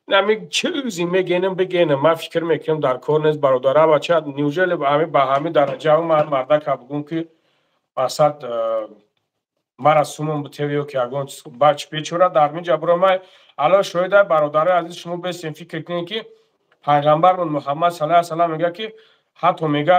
ами чизи мегенам, бигенам, ман фикр мекунам, дар кор нест. Бародар, абача, неужели ами ба ҳами дараҷа ман мардака бугум, ки масад мара сумон бутев ё ки ягон бач бечора дар минҷа буромай? Алло шоҳида. Бародарои азиз, шумо бестем, фикр кунед, ки пайғамбармон Муҳаммад саллаллоҳу алайҳи васаллам мега, ки ҳатто мега,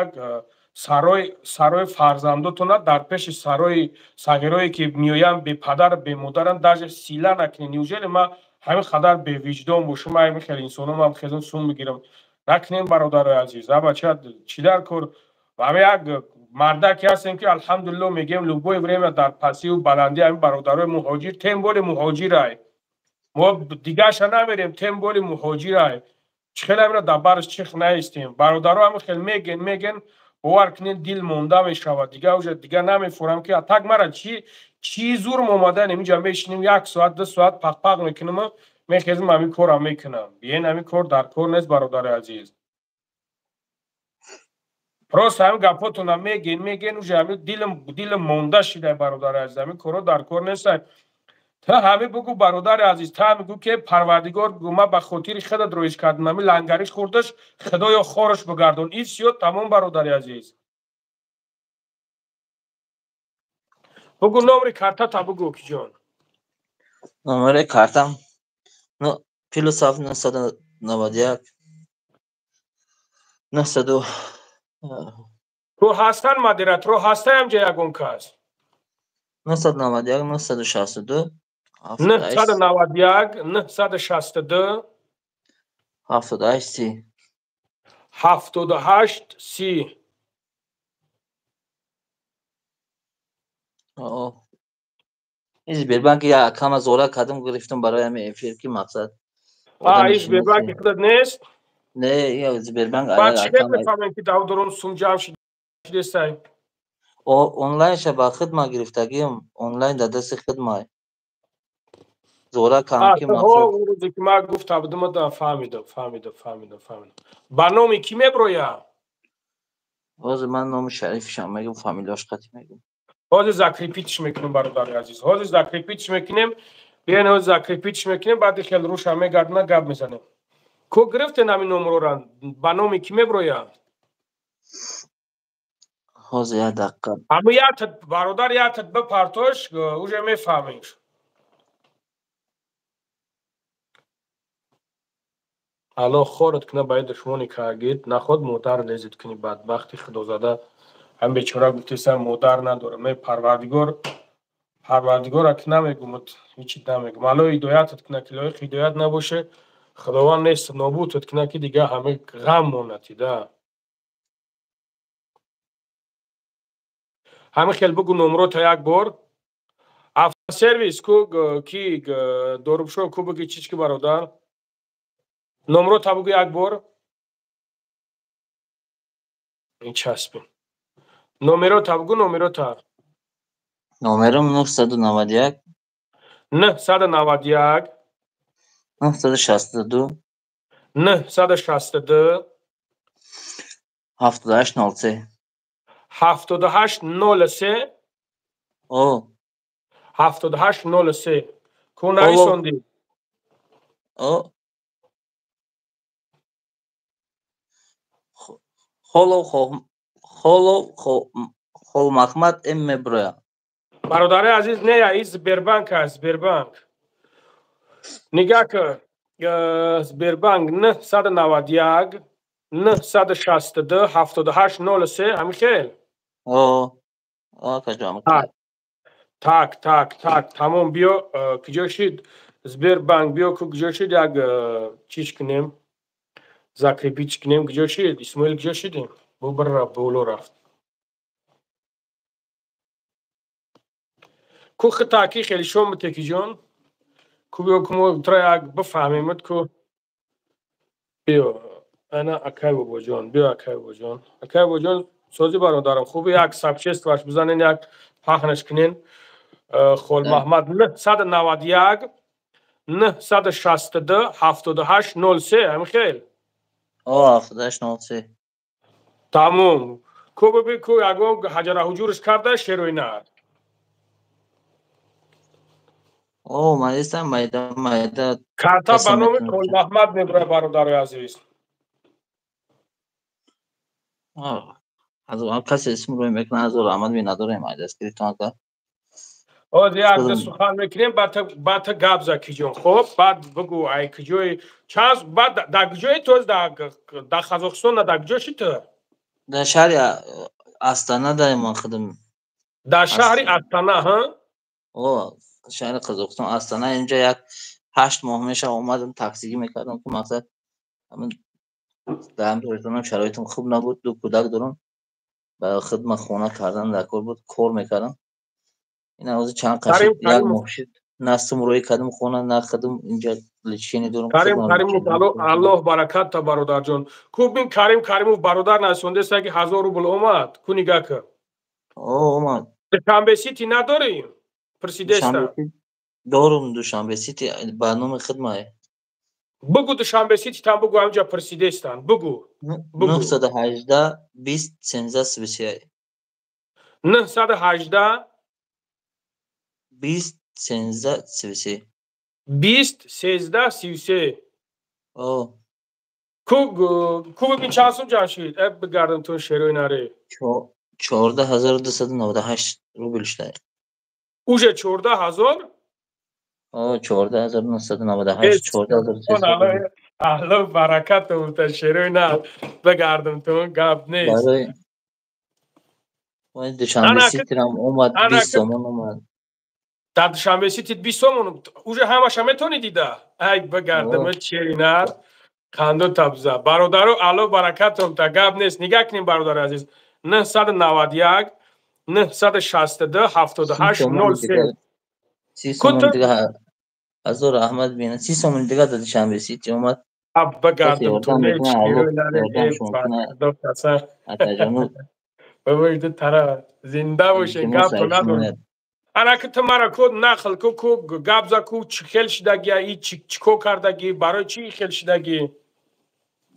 сарои фарзандотона дар пеши сарои сағирое, ки меоянд, бепадар бемодаранд, даже сила накунед. Неужели ма ҳамин қадар бевиҷдон бошам, ҳамин хел инсоно ман хезон сум бигирам? Накунем, бародарои азиз. Абача, чӣ дар кор? Ҳами як мардаке ҳастем, ки алҳамдулилло мегӯем, любое время дар пасиву баландӣ ҳамин бародарои муҳоҷир, тем более муҳоҷирай, мо дигарша намерем, тем более муҳоҷирай, чӣ хел ҳамира дар барш чих наистем. Бародаро, ҳамин хел меген, бовар кунед, дил монда мешавад. Дига уже дига намефурам, ки так мара чӣ зурм омадан. Инҷа мешинем, як соат, 2 соат пақпақ мекунам, мехезм, ҳамин корро мекунам. Биен, ҳамин кор дар кор нест, бародари азиз. Просто ҳамин гапотона меген, уже ҳамин дилм монда шида. Бародари азиз, ҳамин корҳо дар кор нестай. Та ҳамин бугу, бародари азиз, та ҳамин гу, ки парвардигор, бугу, ман ба хотири худат роиш кардам, ҳамин лангариш хӯрдаш, худоё, хорош бигардон, и всё, тамом. Бародари азиз, бугу, номри картата бугу, киҷон. Номери картам +7 991 900. Ту ҳастан, модераторо ҳастаям ҷа ягон кас? 991 962. 991 962. 78 30. 78 30. Ин Сбербанк кама зора кардам, гирифтам барои ҳамин эфир, ки мақсад. Ин Сбербанки худат нест? Не, Сбербанк. Баъд чӣ мефаҳмем, ки давдорон сум ҷамъ шидестай? Онлайнша ба хидма гирифтагиам, онлайн дар дасти хидмай, зора кам ки. Рӯзе ки ман гуфта будам, фаҳмидам, фаҳмидам, фаҳмидам, фаҳмидам. Ба номи кӣ меброя? Ҳозир ман номи шарифшам мегӯм, фамилияш қатӣ мегӯм. Ҳозир закрепить ш мекунем, бародари азиз, ҳозир закрепить ш мекунем. Биён, ҳозир закрепить ш мекунем, баъди хел руша мегардона, гап мезанем. Ко гирифтен ҳамин номрора, ба номи кӣ меброя? Ҳозир, як дақиқа. Ҳамин ятат, бародар, ятат бипартош, уже мефаҳмем. Алло хорат куна, баи душмони кагид наход, модар лезид кунӣ, бадбахти худозада. Ҳам бечора гуфтеса, модар надорам. Е, парвардигор, парвардигора ки намегумад, ҳичи намегум. Алло ҳидоятат куна, ки лоиқ ҳидоят набоше, худованд нест, нобудат куна, ки дига ҳама ғам монатида. Ҳамин хел бугу номрота як бор. Автосервис ку, ки дорубшо ку, буги чички, бародар, номрота бугу як бор. Часпи, номерота бугу, номерота. Номерам 991. 991. 962. 962. 78 03. 78 03. О. 78 03 ку нависондӣ? О, холов, холов. Холмахмад М меброя. Бародари азиз, не, и Сбербанк аст, Сбербанк. Нигаҳ кун, Сбербанк 991 962 78 03, ҳамин хел? О, акаҷон. Так, так, так, тамом, биё, куҷо шид Сбербанк, биё, ку куҷо шид, як чиз кунем, закрепить кунем, куҷо шид, Исмоил, куҷо шидем? Бубара боло рафт. Ку хитаки хеле шом битекиҷон, ку биё, ку мо тра як бифаҳмемуд, ку биё, ана акай бобоҷон, биё, акай бобоҷон, акай бобоҷон, сози бародарам, хуби, як сабчестваш бизанен, як пахнаш кунен. Холмаҳмад 991 962 78 03, ҳамин хел? О, 78 03. Тамом, ку биби, ку ягон ҳаҷара ҳуҷурш карда шероина. О, майдастам, майда майда. Карта ба номи Холмаҳмад мебурад, бародарои азиз. Касе исм рӯй мекунад, ҳазор раҳмат, миннатдорем ай дастгиритон, ака. Ҳозир якда сухан мекунем, баъд та гап за, киҷон. Хоб, баъд бигӯ, ай куҷои, чанд, баъд дар куҷои ту, дар Қазоқистон, дар куҷо ши ту? Дар шаҳри Астана дай ман худам. Дар шаҳри Астана, ҳа? О, шаҳри Қазоқистон, Астана. Инҷа як 8 моҳ мешава омадам, таксигӣ мекардам, ки мақсад дар ҳамин Тоҷикистонам шароитам хуб набуд, ду кӯдак дорам, ба хидмат хона кардан дар кор буд, кор мекардам. Ина ҳозир чанд қашид, як моҳ шид, на сум рӯӣ кардам хона, на худам инҷа лечение дорам. Карим Каримов, Аллоҳ баракат та, бародарҷон. Ку бин, Карим Каримов бародар насондеста, ки 1000 рубл омад, ку нигаҳ кун. О, омад. Душанбе Сити надорӣ, пурсидеста. Дорум, Душанбе Сити ба номи хидмае. Бугу, Душанбе Сити там бугу, ҳамҷа пурсидестан, бугу. 918 20 13 33. 918 20 13 33. 20 13 33. О. Ку, ку бибин, чанд сум ҷамъ шид, э, бигардам тун, шерои наре. 14 298 рубл шуда. Уже 14 000? О, 14 998, 14 300. Алло баракат та, шерои на, бигардам тун, гап нест. Барои Душанбе Ситирам омад, 20 сомон омад. Дар Душанбе Сити 20 сомон уже ҳамаша метавонӣ дида. Ай, бигардам, шеринар, қанду табза, бародаро, алло баракатон та, гап нест. Нигаҳ кунем, бародари азиз, 991 962 78 03. 30 сомон дига, ҳазор раҳмат бина, 30 сомон дига дар Душанбе Сити омад. Бигардам ту, Атаҷону. Тара зинда бошен, гапто надорем. Ана ки ту мара ку нақл ку, ку гап за, ку чӣ хел шидагия и чӣ кор кардагӣ, барои чӣ хел шидагӣ?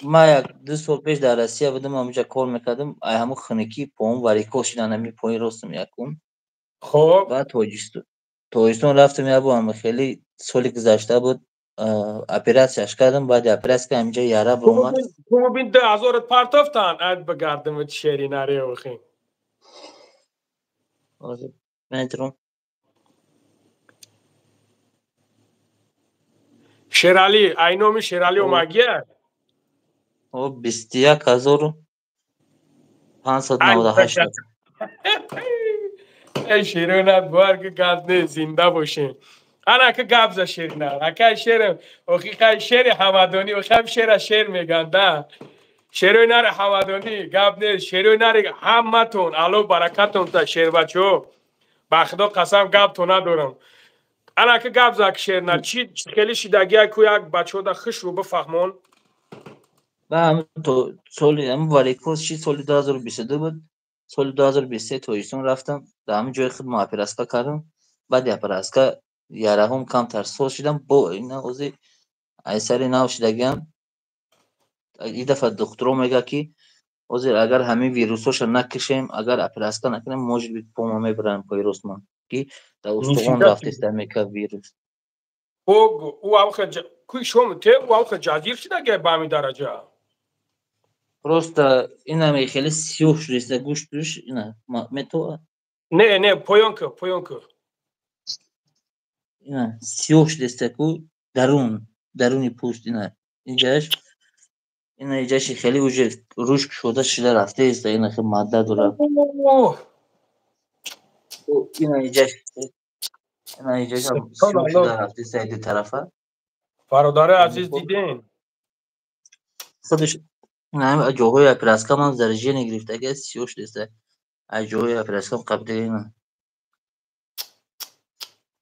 Ман як ду сол пеш дар Россия будам, ҳамҷа кор мекардам, ай ҳамун хунукӣ поом варикоз шидан, ҳами пои ростам якум. Хоб. Баъд Тоҷикистон рафтам, як бор, хеле соли гузашта буд, оператсияш кардам, баъди оператсия ҳаминҷа яра баромад. Бин, 2000-ат партофтан, ай бигардам, шери нареохи. Метром. Шералӣ, ай номи Шералӣ омагия? 21 598. Эй, шерона, бовар ки, гап нест, зинда бошем. Ана ки гап за, шерина, акай шерам, охи хай шери ҳамадонӣ, охи шера шер меган да. Шерои нари ҳамадонӣ, гап нест, шерои нари ҳаматон, алло баракатон та, шербачо, ба худо қасам, гапто надорам. Ана ки гап зак, шерна, чи хеле шидагия, ку як бачода хушрӯ бифаҳмон. Соли ҳамин варикоз ши соли 2022 буд. Соли 2023 Тоҷикистон рафтам, дар ҳамин ҷои худ оператсия кардам. Баъди оператсия яраҳом камтар соз шидам, бо ина ҳозир ай сари нав шидагиам. И дафъа духтуро мегӯяд, ки ҳозир агар ҳамин вирусҳоша накушем, агар оператсия накунем, может быть, пома мебарам, пои ростман, ки дар устухон рафтеста мека вирус. Ӯ те ӯ ҷазир шидагия ба ҳамин дараҷа? Просто инаме хеле сиёҳ шудааст гӯштуш, ина метова. Не, не, поён ку, поён ку. Ина сиёҳ шудааст ку даруни пӯст, ина инҷаш, ина инҷаш хеле уже рӯш кушода шуда рафтааст, ина хеле мадда дорад. Ина инҷаш, ина инҷаш сиёҳ шуда рафтааст ду тарафа. Бародари азиз, дидем. Худаш ҷоҳои операскам ҳам заражение гирифтага, сиёҳ шудааст. Аз ҷоҳои операскам қабда ина.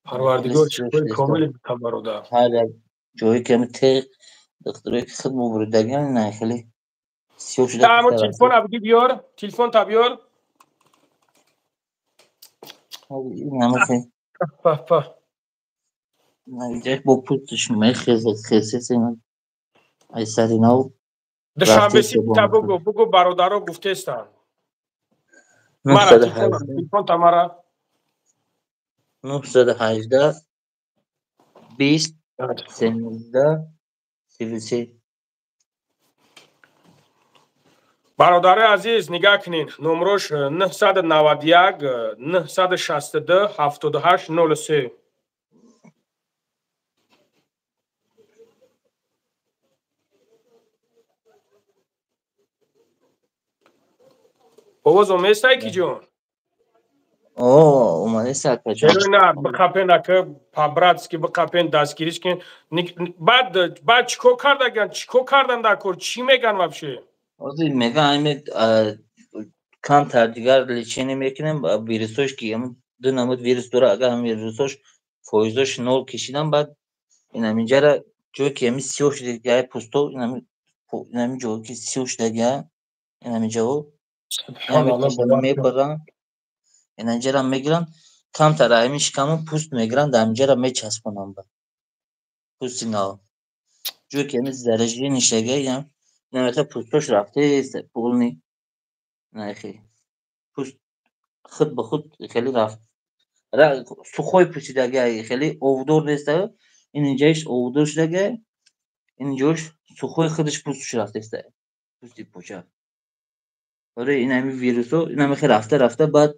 Парвардигор шифои комил бита, бародар. Ҳар як ҷое ки ҳами теғ духтуре ки худ мубуридагиам, ина хеле сиёҳ шуда. Амо телефон абги биёр, телефон та биёр. Бо пӯсташ мехезад, хесес ай сари нав. Душанбе Сити бугу, бугу, бародаро гуфтестанд. Мара телефон тамара. 918 20 13 33. Бародари азиз, нигаҳ кунед, номрош 991 962 78 03. Овоз оместай, ки ҷон? О, омадеста, акаҷон. Чаро на биқапен, ака, по-братски биқапен, дастгириш кун. Баъд чӣ кор кардаган, чӣ кор кардан дар кор, чӣ меган вообще? Ҳозир меган, ами камтар дигар лечение мекунем, вирусош ки ду намуд вирус дора, агар ҳами вирусош фоизош нол кишидан, баъд инаминҷара ҷое ки ами сиёҳ шудагиа пӯсто, инами ҷое ки сиёҳ шудагиа, инаминҷао мебаранд, инанҷара мегиранд, камтар ҳамин шикаму пӯст мегиранд, ҳаминҷара мечаспонанд ба пӯсти нав. Ҷое ки ҳамин заражение шудагиа, инамиха пӯстош рафтааст полный, инахе пӯст худ ба худ хеле рафт, сухой пӯсидагиа, хеле овдор нест, ин инҷаиш овдор шудагиа, ин ҷош сухой худаш пӯстш рафтааст, пӯсти поча. Барои ин ҳами вирусо инамихе рафта рафта баъд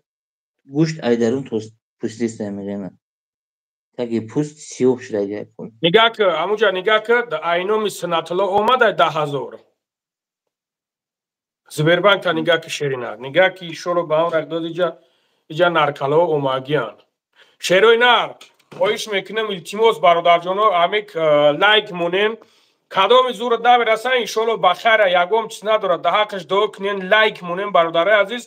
гӯшт ай дарун пӯстиста мегӯянд, таги пӯст сиёҳ шудагиа. Нигаҳ ки, амуҷа нигаҳ ки, айноми Сунатулло омада 10,000. Сбербанкта нигаҳ ки, шерина нигаҳ ки, ишоро ба ҳам рак дод, иҷа иҷа наркалао омагиянд. Шерои нар, хоҳиш мекунем, илтимос, бародарҷоно, амик лайк монем. Кадоми зур намерасан, иншолло ба хайра, ягон чиз надорад, да ҳаққаш дуо кунен, лайк монем, бародарои азиз.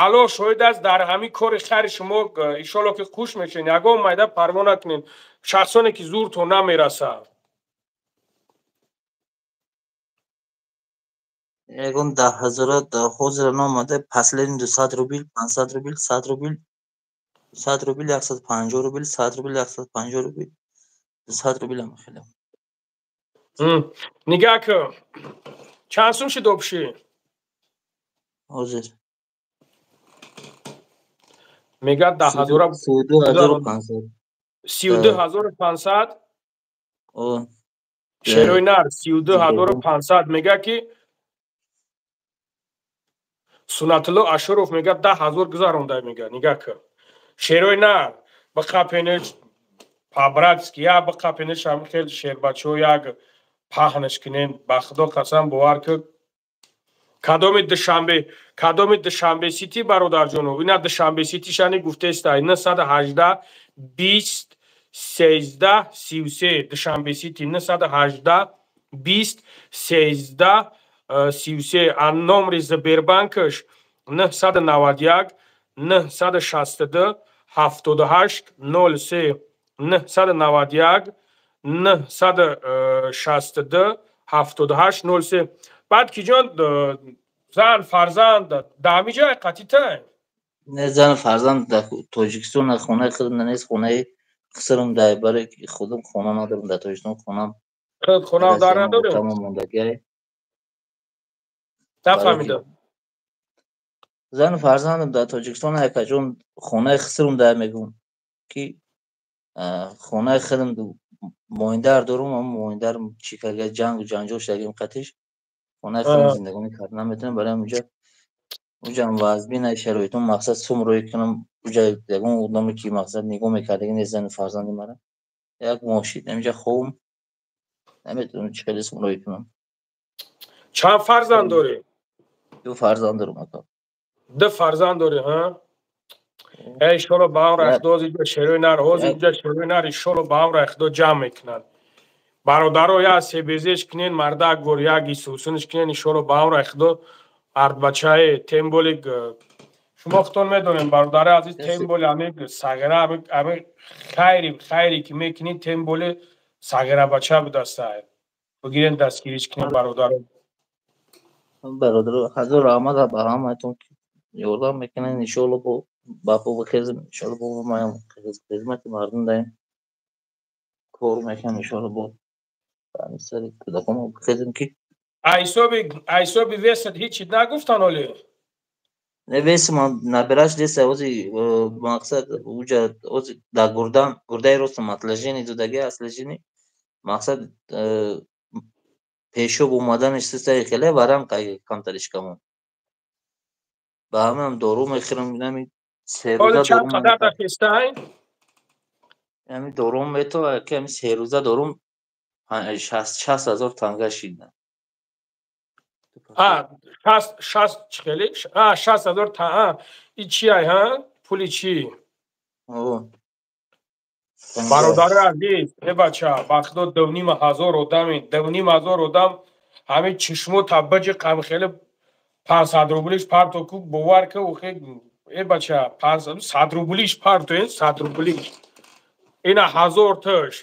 Аллоҳ шоҳид аст, дар ҳамин кори хайри шумо иншолло ки хуш мешавед, ягон майда парво накунед, шахсоне ки зуртон намерасад. Ягон 10,000 ҳозира наомада, последний 200 рубл, 500 рубл, 100 рубл, 100 рубл, 150 рубл, 100 рубл, 150 рубл, 200 рубл ам хеле. Нигаҳ ки, чанд сум шуд обши? Ҳозир мегӯяд 10,000. 32,500. 32,500. Шерои нар, 32,500 мегӯяд ки Сунатулло Ашуров мегӯяд 10,000 гузаронда, мегӯяд. Нигаҳ ки, шерои нар, биқапенеш по-братски, як биқапенеш, ҳамин хел шербачаҳо як паҳнаш кунен. Ба худо қасам, бовар ки, кадоми Душанбе, кадоми Душанбе Сити, бародарҷоно, ина Душанбе Сити шани гуфтеста 918 20 13 33. Душанбе Сити 918 20 13 33. А номри Сбербанкаш 991 962 78 03, 991 962 78 03. Баъд ки ҷон, зан фарзанд дар ҳамин ҷой қатита? Не, зан фарзанд дар Тоҷикистон, хонаи худам нест, хонаи хусурам дар, барои худам хона надорам дар Тоҷикистон, хонам худ хона дар надорем. Тамом мондагиай. Нафаҳмидам. Зану фарзандам дар Тоҷикистон, акаҷон, хонаи хусурам дар, мегӯм ки хонаи худам моиндар дорум, аммо моиндарм чӣ карда, ҷангу ҷанҷол шудагим қатиш. Хонаи худам зиндагонӣ карда наметавонам, барои ҳаминҷа уҷам вазбин ай шароитон, мақсад сум рӯй кунам, уҷа ягон одаме ки мақсад нигоҳ мекардаги нест зани фарзанди мара. Як моҳ шид ҳаминҷа хобам, наметавонам чӣ хеле сум рӯй кунам. Чанд фарзанд дорӣ? Ду фарзанд дорам, ака. Ду фарзанд дорӣ, ҳа? Э, иншолло ба ҳам рахдо ҳозир шерои нар, ҳозир иҷа шерои нар, иншолло ба ҳам рахдо ҷамъ мекунанд. Бародаро, я себезеш кунен, мардак вор як исусунш кунен, иншолло ба ҳам рахдо ардбачае, тем более шумо худтон медонем, бародари азиз, тем более ами сағира, ами хайри ки мекунӣ, тем более сағира бача будастай. Бигирен дастгириш кунен, бародаро. Бародаро, ҳазор раҳмат ба ҳамаатон ки ёрдам мекунен, иншолло бо бапо бихезем, иншолло бо маям хизмати мардум даем кор мекунем, иншолло бо сари кӯдакомо бихезем ки Айсоби весат ҳичи нагуфтан оле? Не, веси ман набираш нест, ози мақсад уҷа ози дар гурдам, гурдаи ростам отложение додаги, отложение мақсад пешоб омаданаш систаи хеле варам камтар ишкамон. Ба ҳамаам дору мехӯрам, инами се рӯза чанд қадар дафестай? Ами дорум мето, ки ами се рӯза дорум 60 000 танга шид. А, шаст чӣ хеле? А, 60 000 та, а, и чи ай, ҳа? Пули чӣ? Бародари азиз, э бача, ба худо 2,5 ҳазор одами, 2,5 ҳазор одам ҳамин чишмо табаҷи қамхеле 500 рублиш парто ку, бовар ка, охе, э бача, 500 рублиш парто, 100 рублиш. Ина ҳазор таш.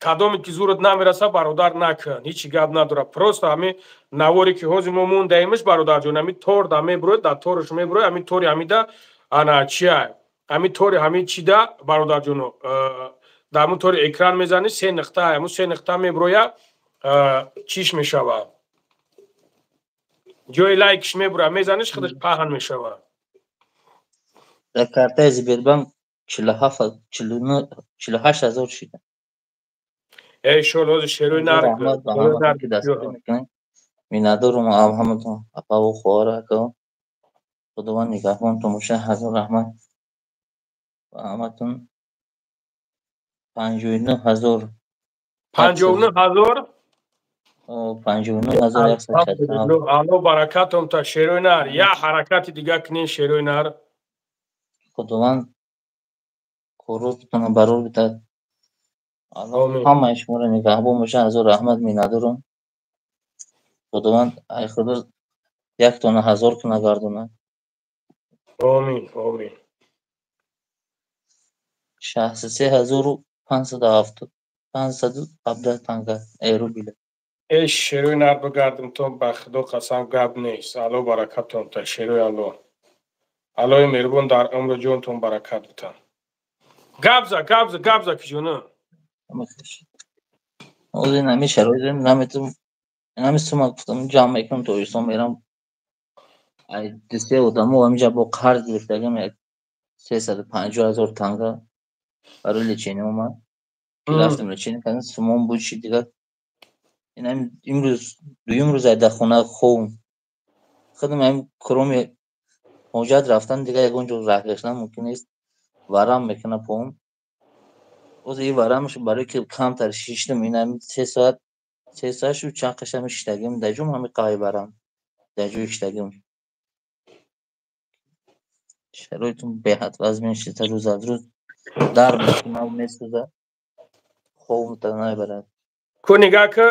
Кадоме ки зурат намераса, бародар, накун, ҳичи гап надорад. Просто ҳами наворе ки ҳозир мо мондаимш, бародарҷон, ҳами тор да мебурояд, да тораш мебурояд, ҳами тори ҳамида ана чия, ҳами тори ҳами чида, бародарҷоно, дар ҳамун тори экран мезанӣ, се нуқта, ҳамун се нуқта мебурояд, чиш мешавад, ҷои лайкш мебурояд, мезаниш, худаш паҳн мешавад. Дар картаи Сбербанк 47, 48 000 шида. Эй, шол ҳозир шерои нар. Миннатдорум ҳаматон, апаву хоҳар, ака. Худованд нигаҳбонтон бошад. Ҳазор раҳмат ба ҳаматон. 59 000. 59 000? 59 167. Алло баракатон та, шерои нар, я ҳаракати дига кунен, шерои нар. Худованд коротона барор бидад. Ҳамаи шуморо нигаҳбон бошад. Ҳазор раҳмат, миннатдорум. Худованд, ай худо, яктона ҳазор куна гардонад. Омин, омин. 63 570, 517 танга, рубля. Эй, шерои нар, бигардим то, ба худо қасам, гап нест. Алло баракатон та, шерои алло. Аллои меҳрубон дар умру ҷонтон баракат битан. Гапза, гапза, гапза, киҷона. Ҳозир ҳамин шароит наметавонам, ҳамин сума гуфтам ҷамъ мекунам, Тоҷикистон мерам. Ай дусе одамо ҳаминҷа бо қарз гирифтагам, як 350 000 танга барои лечение омад. Рафтем, лечение кардем, сумон буд шид дигар. Ин имрӯз дуюм рӯз ай дар хона хобам. Худам ҳамин кроме ҳоҷат рафтан дигар ягон ҷо раҳ гаштан мумкин нест. Варам мекунад поам. Боз ин варамаш барои ки камтар шиштам, ин ҳамин 3 соат, 3 соат шуд, чанд қашами шиштагим, дар ҷом ҳамин қаҳви варам, дар ҷои шиштагим. Шароитум беҳад вазмин шида, рӯз аз рӯз дард мекунад, месӯзад, хобам намебарад. Ку нигаҳ ки,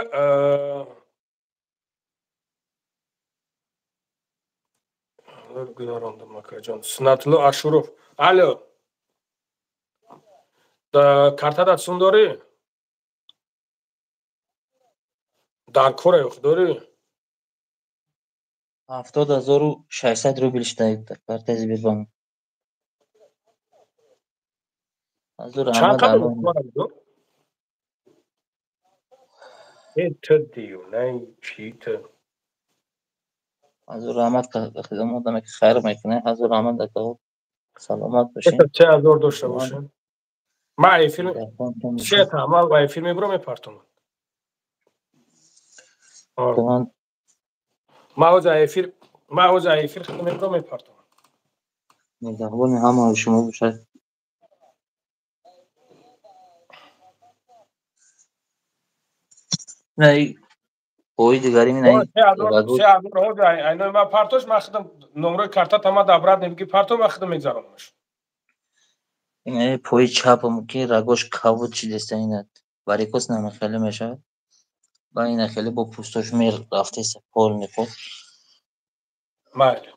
гузарондам, акаҷон. Сунатулло Ашуров. Алло. Картадат сум дорӣ? Дар кора ёх дорӣ? 70 600 рубл шуда картаи Сбербанк. Ҳазор Чанд раҳмат. қадар? Аллоҳ. Э, ту дивонаи чӣ ту? Ҳазор раҳмат, одаме ки хайр мекунад. Ҳазор раҳмат, ака, саломат бошед. 3000 дошта бошем. Ман эфир чета, ман ба эфир мебурам, мепартонам. Худованд Ма ҳозир эфир худам мебурам, мепартам. Нигаҳбони ҳамаи шумо бошад. На ои дигари ма партош, ма худам номрои карта тама дабрат немги парто, ма худам мегзаронамаш. Ина пои чапам ки рагош кабуд шидеста, ина варикоз намехеле мешавад. Ба ина хеле бо пӯстош мерафтеса полный по. Майли.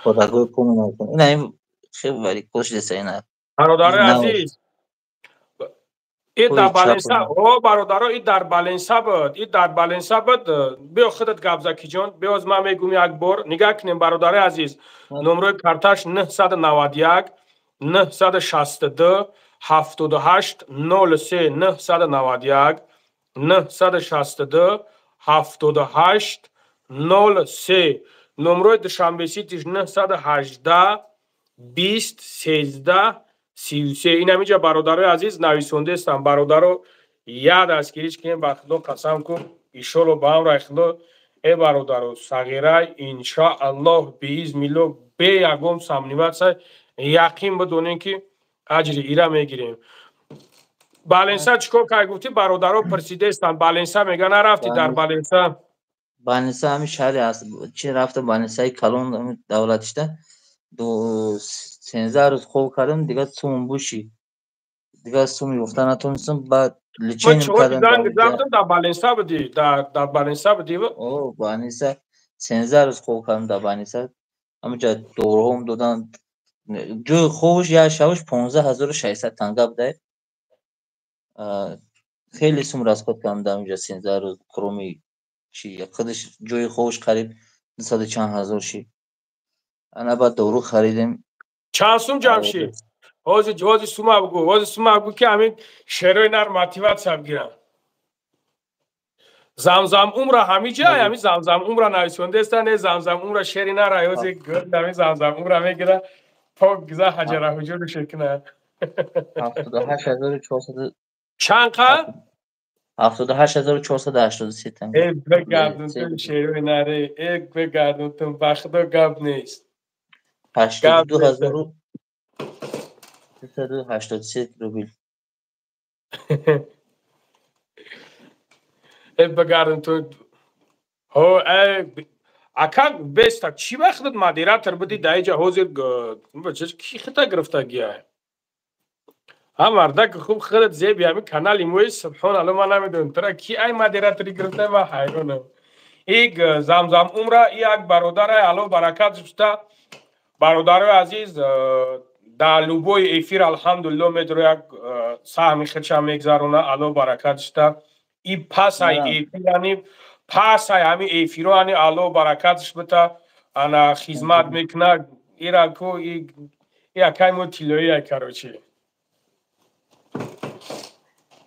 Бо рагои по менависам. Ина ин хеле варикоз шидеста ина. Бародарои азиз, и дар Баленса, о бародаро, и дар Баленса буд, и дар Баленса буд. Биё худат гап за, Киҷон, биё, ман мегум як бор. Нигаҳ кунем, бародарои азиз, номрои карташ 991 962 78 03, 991 962 78 03. Номрои Душанбе Ситиш 918 20 13 33. Ин ҳаминҷа, бародарои азиз, нависондестам. Бародаро, як дастгириш кунем, ба Худо қасам кун, иншолло ба амраи Худо. Э бародаро, сағирай, иншоаллоҳ биизнилло, бе ягон сомневаться, яқин бидонем, ки аҷри ира мегирем. Баленса чӣ кор кай гуфтӣ? Бародаро пурсидестанд, Баленса мега, нарафтӣ дар Баленса? Баленса ҳамин шаҳре аст, чи рафта Баленсаи калон давлатишда 13 рӯз хоб кардам, дигар сумм буши, дигар сум ёфта натонистам, баъд лечение кардам. Дар Баленса будӣ? Дар Баленса будӣ? О, Баленса 13 рӯз хоб кардам дар Баленса. Ҳаминҷа доруҳом доданд. Ҷои хобш як шабаш 15 600 танга буда. Хеле сум расход кардам дар онҷа 13 рӯз, кроме чи худаш ҷои хобш қариб дусаду чанд ҳазор шид. Ана баъд дору харидем. Чанд сум ҷамъ шид? Ҳозир сума бугӯ, ҳозир сума бугӯ, ки ҳамин шерои нар мотивация бигирам. Замзам умра ҳамиҷа, ҳами замзам умра нависондаеста, не, замзам умра шери нара. Ҳозир ҳами замзам умра мегира, пок гиза ҳаҷара ҳуҷуру шекна. 78 400. Чанд қа? 78 483 танга. Э бигардун ту, шерои наре, э бигардун ту, ба Худо, гап нест. 82 383 рубл. Э бигардун ту, ҳо, э ака беста, чӣ вақтат модератор будӣ дар иҷа? Ҳозир ки хита гирифтагия? Ҳа, мардак, хуб, худат зеби ҳами канали мои, субҳоналло. Ман намедонам, тура ки ай модераторӣ гирифта, ман ҳайронам. Иг замзам умра и як бародарай, Алло баракат шута. Бародарои азиз, дар любой эфир, алҳамдулилло, медро як саҳми худша мегзарона, Алло баракат шута. И пасай эфирани, пасай ҳами эфироани, Алло баракатш бита, ана хизмат мекуна. Ира ку и акай мо тиллоия, короче.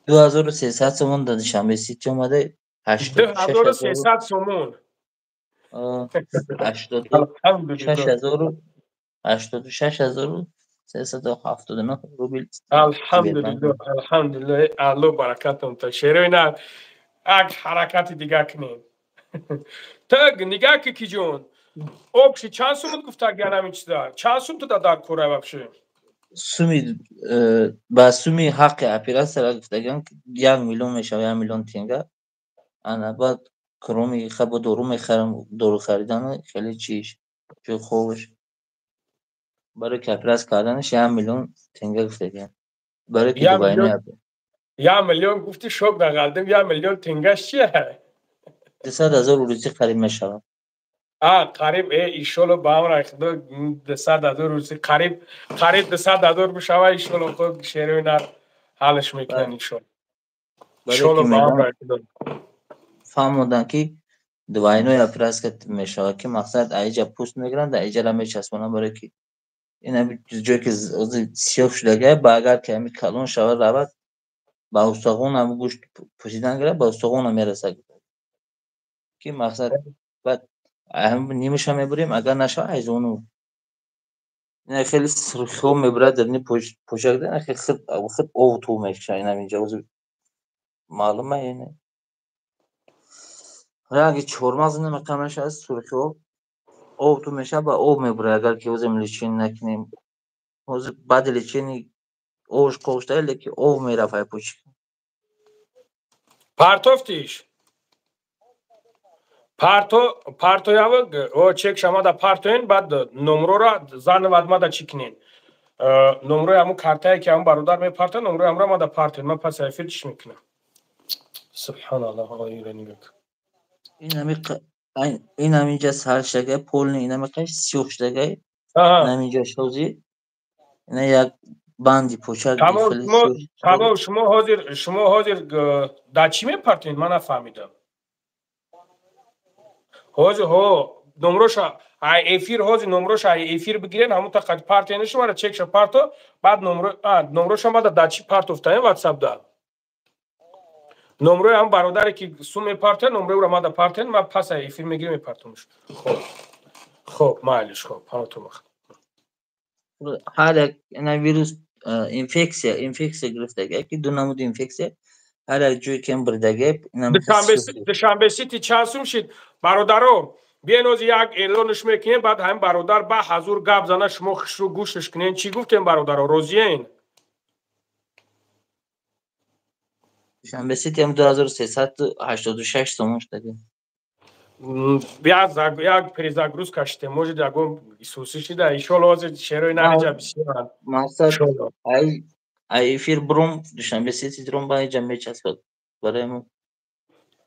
2300 сомон дар Душанбе Сити омада. 2300 сомон. 86 000, 86 379 рубл. Алҳамдулилло, алҳамдулилло, Алло баракатон та. Шерои на ак ҳаракати дига кунем. Так, нигаҳ ки, Киҷон, вообще чанд сумут гуфтагиан ҳамин чиза? Чанд сум туда дар кора вообще? Суми ба суми ҳаққи оператсияра гуфтагиан 1 миллион мешавад, 1 миллион тенга. Ана баъд кроме бо дору мехарам, дору харидану хеле чиш, ҷои хобаш, барои ки оператсия карданаш 1 миллион тенга гуфтагиан, барои ки двойной. 1 миллион гуфти, шок дағалдим. 1 миллион тенгаш чия? 200 000 русӣ қариб мешавад. А, қариб. Э, иншолло ба амраи Худо, 200 000 русӣ қариб, қариб 200 000 бишава, иншолло. Худ шерои нар ҳалш мекунанд, иншолло, иншолло ба амраи Худо. Фаҳмоданд, ки двойной оператсия мешавад, ки мақсад аиҷа пӯст мегиранд, аиҷара мечаспонанд, барое ки ин ҷое ки сиёҳ шудагия, ба агар ки ҳами калон шавад, равад ба устахон, ҳами гӯшт пӯшидан гирад, ба устахона мерасад, ки мақсад баъд нимаша мебурем, агар нашавад, айзону ина хеле сурхиҳо мебурад, дарини пӯшак, хел худ ов ту мекушад. Инам инҷа. Маълума ине. Ранги чормағз намеқа мешавад, сурхи об. Об ту мешавад, ба об мебурад, агар ки ҳозир лечение накунем. Ҳозир баъди лечение обш қошта, лекин об мерафт ай почка. Партофтиш. Парто партоява о чек шамада партоен, баъд номрора занавад мада чӣ кунен? Номрои ҳамун картае ки ҳамун бародар мепарта, номрои ҳамро мада партоен. Ман пас эфир чиш мекунам. Субҳаналлоҳ, ира нигоҳ. Ин ҳаминҷа сар шудагай, полный ин ҳамиқа сиёҳ шудагай. Ин ҳаминҷа шози. Ина як банди почак. Тамом, шумо ҳозир дар чӣ мепартоед? Ман нафаҳмидам. Ҳозир ҳо номроша ай эфир, ҳозир номроша ай эфир бигирен, ҳамун та қад партоен, шумара чекша парто, баъд номроша мада дар чӣ партофтаем ватсап да. Номрои ҳам бародаре ки сум мепартояд, номрои ӯро мада партоен, ман пас ай эфир мегирем, мепартомш. Хоб, майлиш, хоб, панотон бахт. Ҳар як ина вирус инфексия гирифтага, ки ду намуди инфексия ҳар як ҷое ки бирдага. Душанбе Сити чанд сум шид, бародаро? Биен, ҳозир як эълонш мекунем, баъд ҳамин бародар ба ҳазур гап зана, шумо хушрӯ гӯшш кунен. Чӣ гуфтем, бародаро, розиен? Душанбе Сити ҳам 2386 сомон шудаги. Як перезагрузка шудем, может, ягон исусӣ шида, иншолло. Ҳозир шерои нариҷа бисёранд. Мақсад, ай эфир бурум, Душанбе Сити дурум, ба иҷа мечаспад барои мо.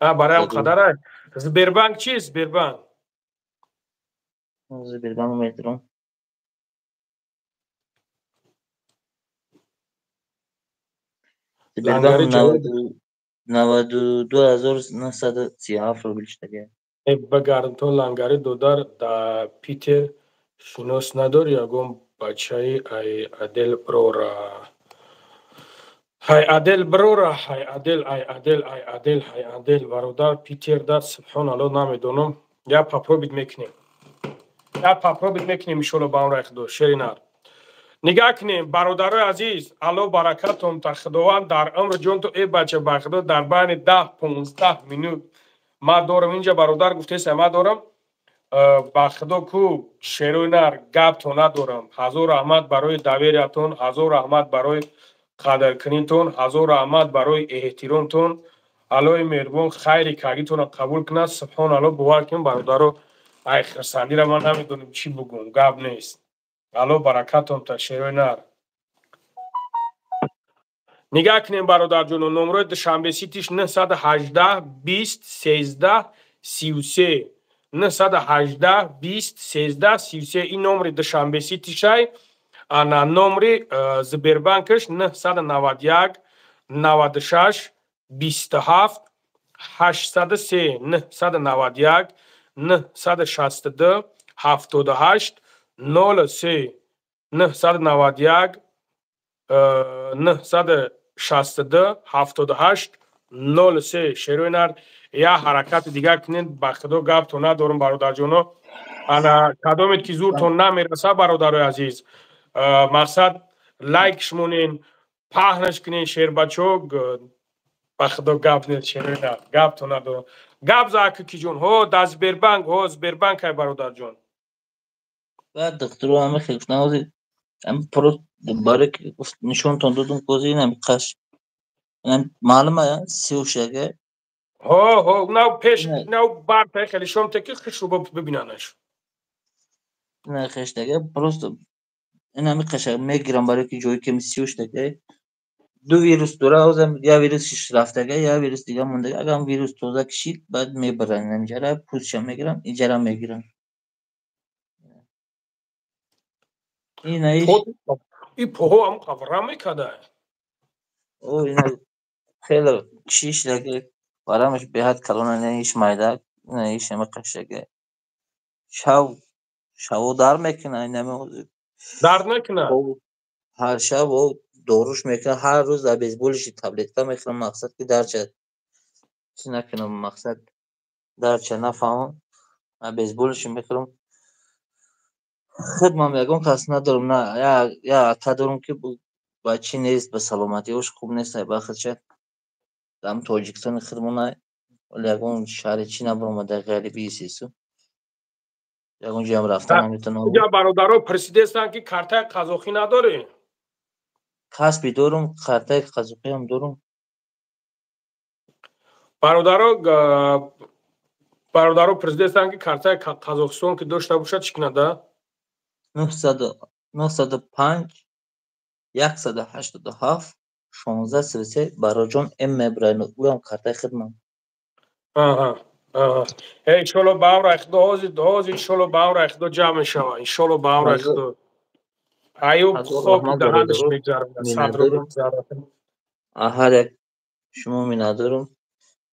Барои қадара Сбербанк чи, Сбербанк? Сбербанк медурум. Сбербанк 92 937 рубл шудаги. Багардон, лангари додар, да Питер шинос надори ягон бачаи ай адел брора, ҳай адел брора, ҳай адел, ай адел, ай адел, ҳай адел бародар Питер да? Субҳоналло, намедонам. Я попробить мекунем, я попробить мекунем, иншолло, ба амраи худо. Шеринар, нигаҳ кунем, бародарои азиз, Алло баракатон та, Худованд дар умр ҷонту. Э бача, ба худо, дар байни 10-15 минут ман дорам инҷа бародар гуфтеса, ман дорам, ба худо ку, шерои нар, гапто надорам. Ҳазор раҳмат барои доверия тон, ҳазор раҳмат барои қадркунитон, ҳазор раҳмат барои эҳтиромтон. Аллои меҳрубон хайри кагитонро қабул кунад. Субҳоналло, бовар кунем, бародаро, ай хирсандира ман намедонам чӣ бугум, гап нест. Алло баракатон та, шерои нар. Нигаҳ кунем, бародарҷоно, номрои Душанбе Ситиш 918 20 13 33, 918 20 13 33. Ин номри Душанбе Ситишай. Ана номри Сбербанкаш 991 96 27 803, 991 962 78 03, 991 962 78 03. Шерои нар, я ҳаракати дигар кунед. Ба худо, гапто надорам, бародарҷоно. Ана кадомед ки зуртон намераса, бародарои азиз, мақсад, лайк шмонен, паҳнаш кунен, шербачо. Ба худо, гап нест, шерои нар, гапто надорам. Гап за, акикиҷон. Ҳо, да Сбербанк, ҳо, Сбербанк ай, бародарҷон. Баъд духтуро ҳама хел гуфтан, ҳозир ҳам просто барои ки нишонтон додум, кози инам қаш инам маълума сиёҳ шага. Ҳо, нав пеш нав барта хеле шомте ки хишру бибинанаш. Ина хештага просто инами қаша мегирам, барои ки ҷое ки сиёҳ шудага. Ду вирус дора, ҳозир як вирусиш рафтага, як вирус дига мондага. Агар вирус тоза кишид, баъд мебаранд инҷара, пӯстша мегирам, инҷара мегирам. Ина И поҳо ҳам қавра мекарда. О, ина хеле чӣ шудаги, барамаш беҳад калона, ина иш майда, ина иш ҳама қашаги. Шав шаво дард мекунад, инами ҳозир. Дард мекунад? Ҳар шаб о доруш мекунад, ҳар рӯз обезболивающий таблетка мехӯрам, мақсад ки дардча чӣ накунам, мақсад, дардча нафаҳмам, обезболивающий мехӯрам. Худмам ягон кас надорам, на як ака дорам, ки ба чӣ нест, ба саломатиҳош хуб нест, ба худша. Дар Тоҷикистони худмона ягон шаҳри чӣ набаромада, ғариби исесу. Ягон ҷоям рафта наметавонам. Инҷа бародаро пурсидестанд, ки картаи қазоқӣ надорӣ? Касби дорум, картаи қазоқиам дорум. Бародаро пурсидестанд, ки картаи Қазоқистон ки дошта бошад, чӣ кунад, а? 905 187 16 33 Бароҷон М Мебраинов. Ӯам картаи хидмат. Аҳа. Аҳа. Иншолло ба амри Худо ҳозир иншолло ба амри Худо ҷамъ мешавад. Иншолло ба амри Худо. Аюб хок даҳанаш мегзарад, садро мегзарад. Ҳар як шумо миннатдорум.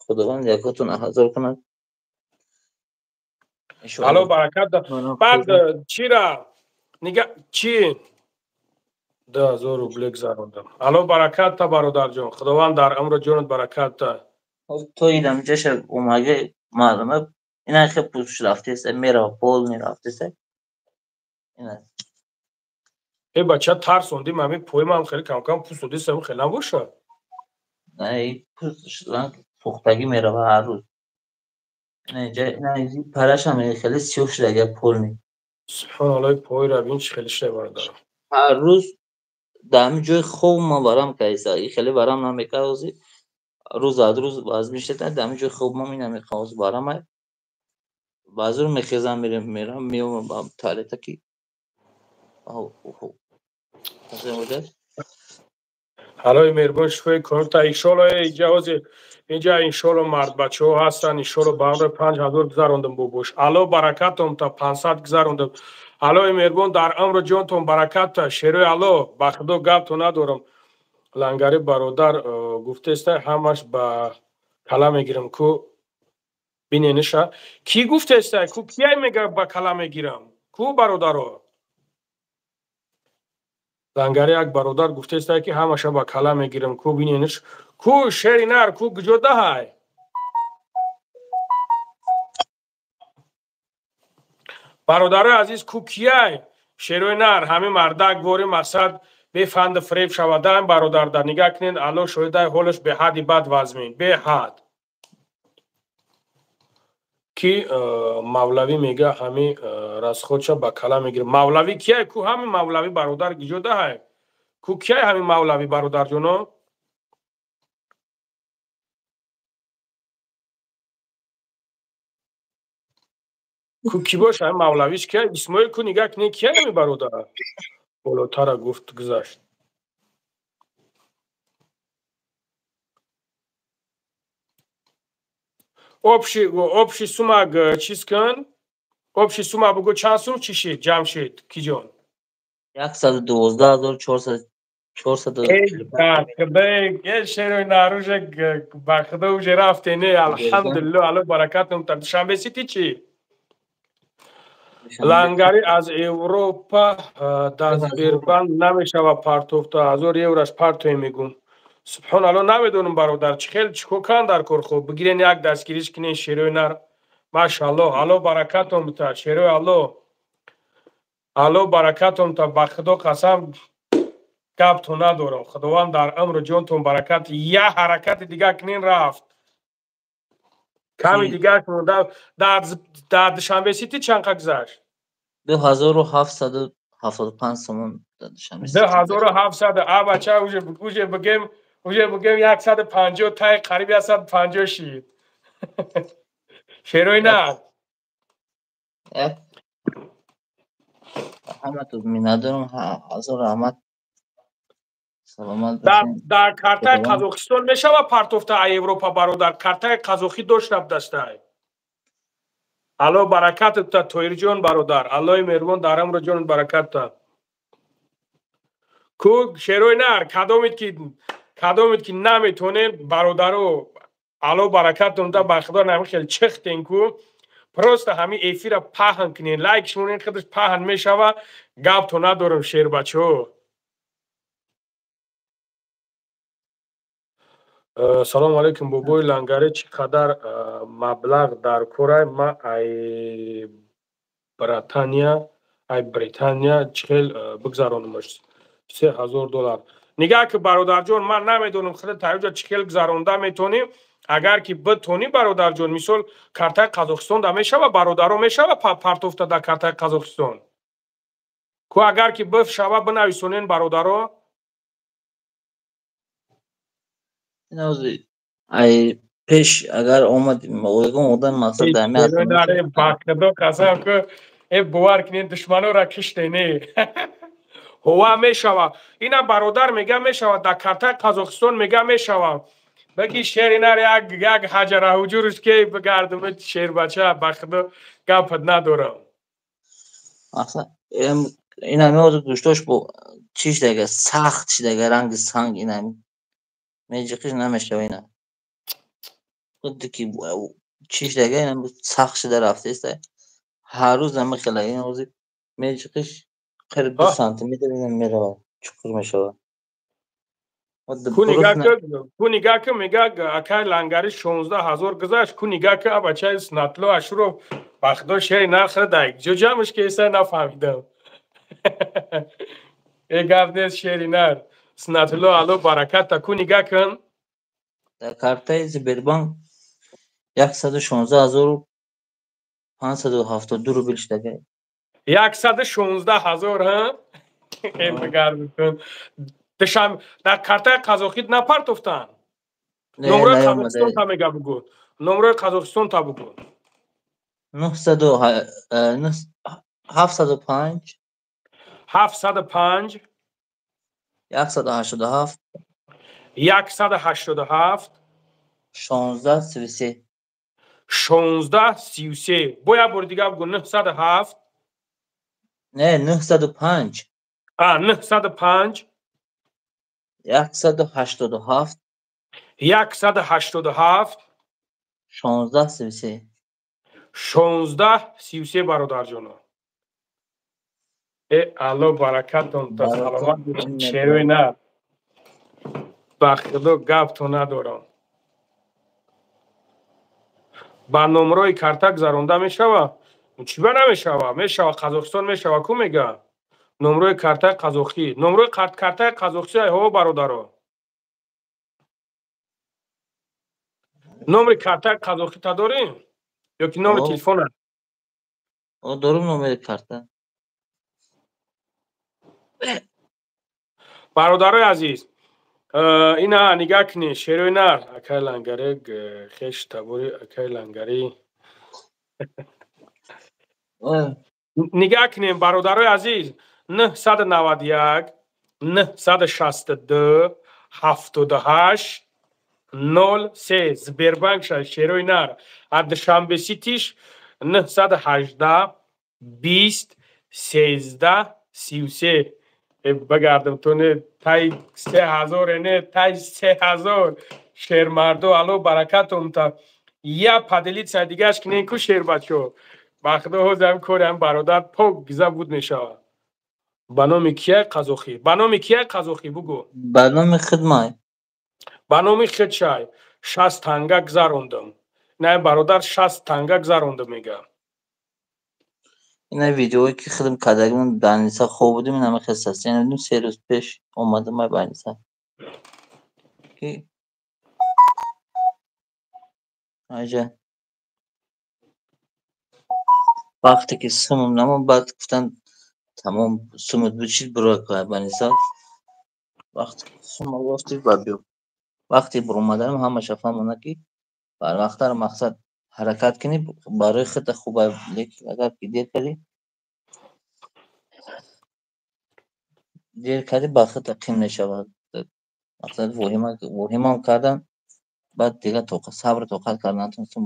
Худованд якотон ҳазор кунад. Алло баракат. Баъд чира нига чи 2000 рубле гузарондам. Алло баракат та, бародарҷон. Худованд дар умру ҷонат баракат та. То идам ҷаша омаге маълума, ина хе пуш рафтеса, мера полный рафтеса. Ина. Э бача, тарсондим, ҳамин поимам хеле кам-кам пӯст додисам, хеле набошад. На, пӯст сӯхтагӣ мерава ҳар рӯз. Ина ҷа ина парашам хеле сиёҳ шуда полный. Субҳоналлоҳ, пойра бин чӣ хеле шуда, бародарам. Ҳар рӯз дар ҳамин ҷои хоб ман варам кайса, и хеле варам намекард, ҳозир рӯз аз рӯз вазм мешуда, дар ҳамин ҷои хоб ман ина мехоҳам варамай. Баъзур мехезам, мерам, мерам, меомам ба туалета ки. Аллои меҳрубон шифои комилта. Иншолло инҷа ҳозир инҷа иншолло мардбачаҳо ҳастанд, иншолло ба амри 5000 гузарондам, бобош. Алло баракатом та, 500 гузарондам. Аллои меҳрубон дар умру ҷонтон баракат та, шерои Алло, ба Худо гапто надорам. Лангари бародар гуфтеста, ҳамаш ба кала мегирам, ку бинениша. Кӣ гуфтеста? Ку кияй мега ба кала мегирам? Ку бародаро? Лангари як бародар гуфтеста, ки ҳамаша ба кала мегирам, ку бинениш. Ку шери нар, ку куҷо даҳай? Бародарои азиз, ку кияй? Шерои нар, ҳамин мардак вори мақсад бефанду фиреб шавадан, бародарда нигаҳ кунед, Алло шоҳидай, ҳолаш беҳадди бад вазмин, беҳад. Ки мавлавӣ мега, ҳами расходша ба кала мегирам. Мавлавӣ кияй? Ку ҳами мавлавӣ бародар куҷо даҳай? Ку кияй ҳами мавлавӣ, бародарҷоно? Ку кӣ боша ҳами мавлавиш кияй? Исмоил, ку нигаҳ кунед, кияй ҳами бародар? Болотара гуфт, гузашт. Общий сумма чиз кун, общий сумма бугӯ, чанд сум чӣ шид, ҷамъ шид, киҷон? 112 400. Шерои наруже, ба Худо, уже рафте, не, алҳамдулилло, Алло баракатум. Душанбе Сити чӣ? Лангари аз Европа дар Сбербанк намешава партофта, 1000 евраш партое мегум. Субҳоналло, намедонам, бародар, чӣ хел чӣ кор кан дар кор. Хуб, бигирен, як дастгириш кунен, шерои нар, машаалло, Алло баракатон бита, шерои Алло, Алло баракатон та. Ба Худо қасам, гапто надорам. Худованд дар умру ҷонтон баракат. Я ҳаракати дигар кунен, рафт. Ками дигар монда. Дар Душанбе Сити чанд қа гузашт? 2775 сомон дар Душанбе. 2700. А бача, уже бигем 150, тай қариб 150 шид. Шерои нар. Ҳаматон миннатдорам, ҳазор раҳмат. Саломат. Дар картаи Қазоқистон мешава партофта а Европа, бародар? Картаи қазоқӣ дошт дастай. Алло баракатта, Тоирҷон бародар, Аллои меҳрубон дар амру ҷонат баракатта. Ку шерои нар, кадомед ки наметонед, бародаро, Алло баракатон да, ба Худо, нами хел чихтен, ку просто ҳамин эфира паҳн кунед, лайк шумонед, худаш паҳн мешава. Гапто надорам, шербачаҳо. Салому алайкум, бобои Лангаре, чӣ қадар маблағ дар корай? Ма ай Британия чӣ хел бигзаронамаш? 3000 доллар. Нигаҳ ки бародарҷон, ман намедонам худа таёҷа чӣ хел гузаронда метонӣ. Агар ки битонӣ бародарҷон, мисол картаи Қазоқистон да мешава, бародаро мешава партофта дар картаи Қазоқистон. Ку агар ки бишава бинависонен бародаро. Ай пеш агар омад ягон одам мақсад дар бақдо қасам ку э бовар кунед душманора киштене. Ҳова мешава. Ина бародар мега мешава дар картаи Қазоқистон мега мешава. Баги шеринар як ҳаҷара ҳуҷуруш ки бигардум шербача бақдо гапат надорам. Мақсад ина меоз гӯштош бо чиш дага сахт шидага ранги санг ина меҷиқиш намешава ина. Худди ки чиш дага ина сахт шида рафтааст. Ҳар рӯз намехела ина ози меҷиқиш 42 сантиметр ина меравад, чуқур мешавад. Ку нигаҳ ки мега акай лангари 16 000 гузашт. Ку нигаҳ ки абачаи Снатло Ашуров бахдо шери нархра дар ҷо ҷамъш ки эса нафаҳмидам. Э гап нест шери нар. Снатло алло бараката. Ку нигаҳ кун. Дар картаи Сбербанк 116 572 рубл шудага. 116 000 ҳа? Э бигардикун. Душан дар картаи Қазоқит напартофтанд? Номрои Қазоқистон та мега бугӯ. Номрои Қазоқистон та бугӯ. 705 705 187 187 16 33 16 33. Бо як бори дига бугӯ. 907 Не, 905 А, 905 187 187 16 33 16 33 бародарҷоно. Э алло баракатон та саломат бошед шерои нар. Ба худо гапто надорам. Ба номрои карта гузаронда мешава? Чӣ ба намешава? Мешава, Қазоқистон мешава ку мега? Номрои картаи қазоқӣ. Номрои картаи қазоқӣ ҳо бародаро. Номери картаи қазоқӣ та дорӣ? Ё ки номери телефона? О, дорум номери карта. Бародарои азиз, ина нигаҳ кунед, шерои нар, акай лангаре хеш табори акай лангарӣ. Нигаҳ кунем бародарои азиз, 991 962 78 03 Сбербанк ша шерои нар. А Душанбе Ситиш 918 20 13 33. Багардам то не тай 3000 не тай 3000 шермардо алло баракатум та я поделиться дигаш кинен ку шербачо. Ба худо ҳозир кори ҳам бародар пок гиза буд мешавад. Ба номи кия қазоқӣ? Ба номи кия қазоқӣ бугӯ? Ба номи хидмай. Ба номи хидшай 60 танга гузарондам. На бародар 60 танга гузарондам мега. Ина видеое ки хидм кардагимон больница хоб будем, ин ҳама хел состояние будем, 3 рӯз пеш омадам ай больница. Ки айҷа вақте ки сумум намон, баъд гуфтанд тамом сумут бучид биро больница. Вақте сума гуфти ба биё. Вақте биромаданам ҳамаша фаҳмонад ки барвақттар мақсад ҳаракат кунӣ барои худта хуб, лекин агар ки дер кардӣ ба худта қин мешавад. Мақсад воҳимам кардан, баъд дигар сабру тоқат кардан натонистам.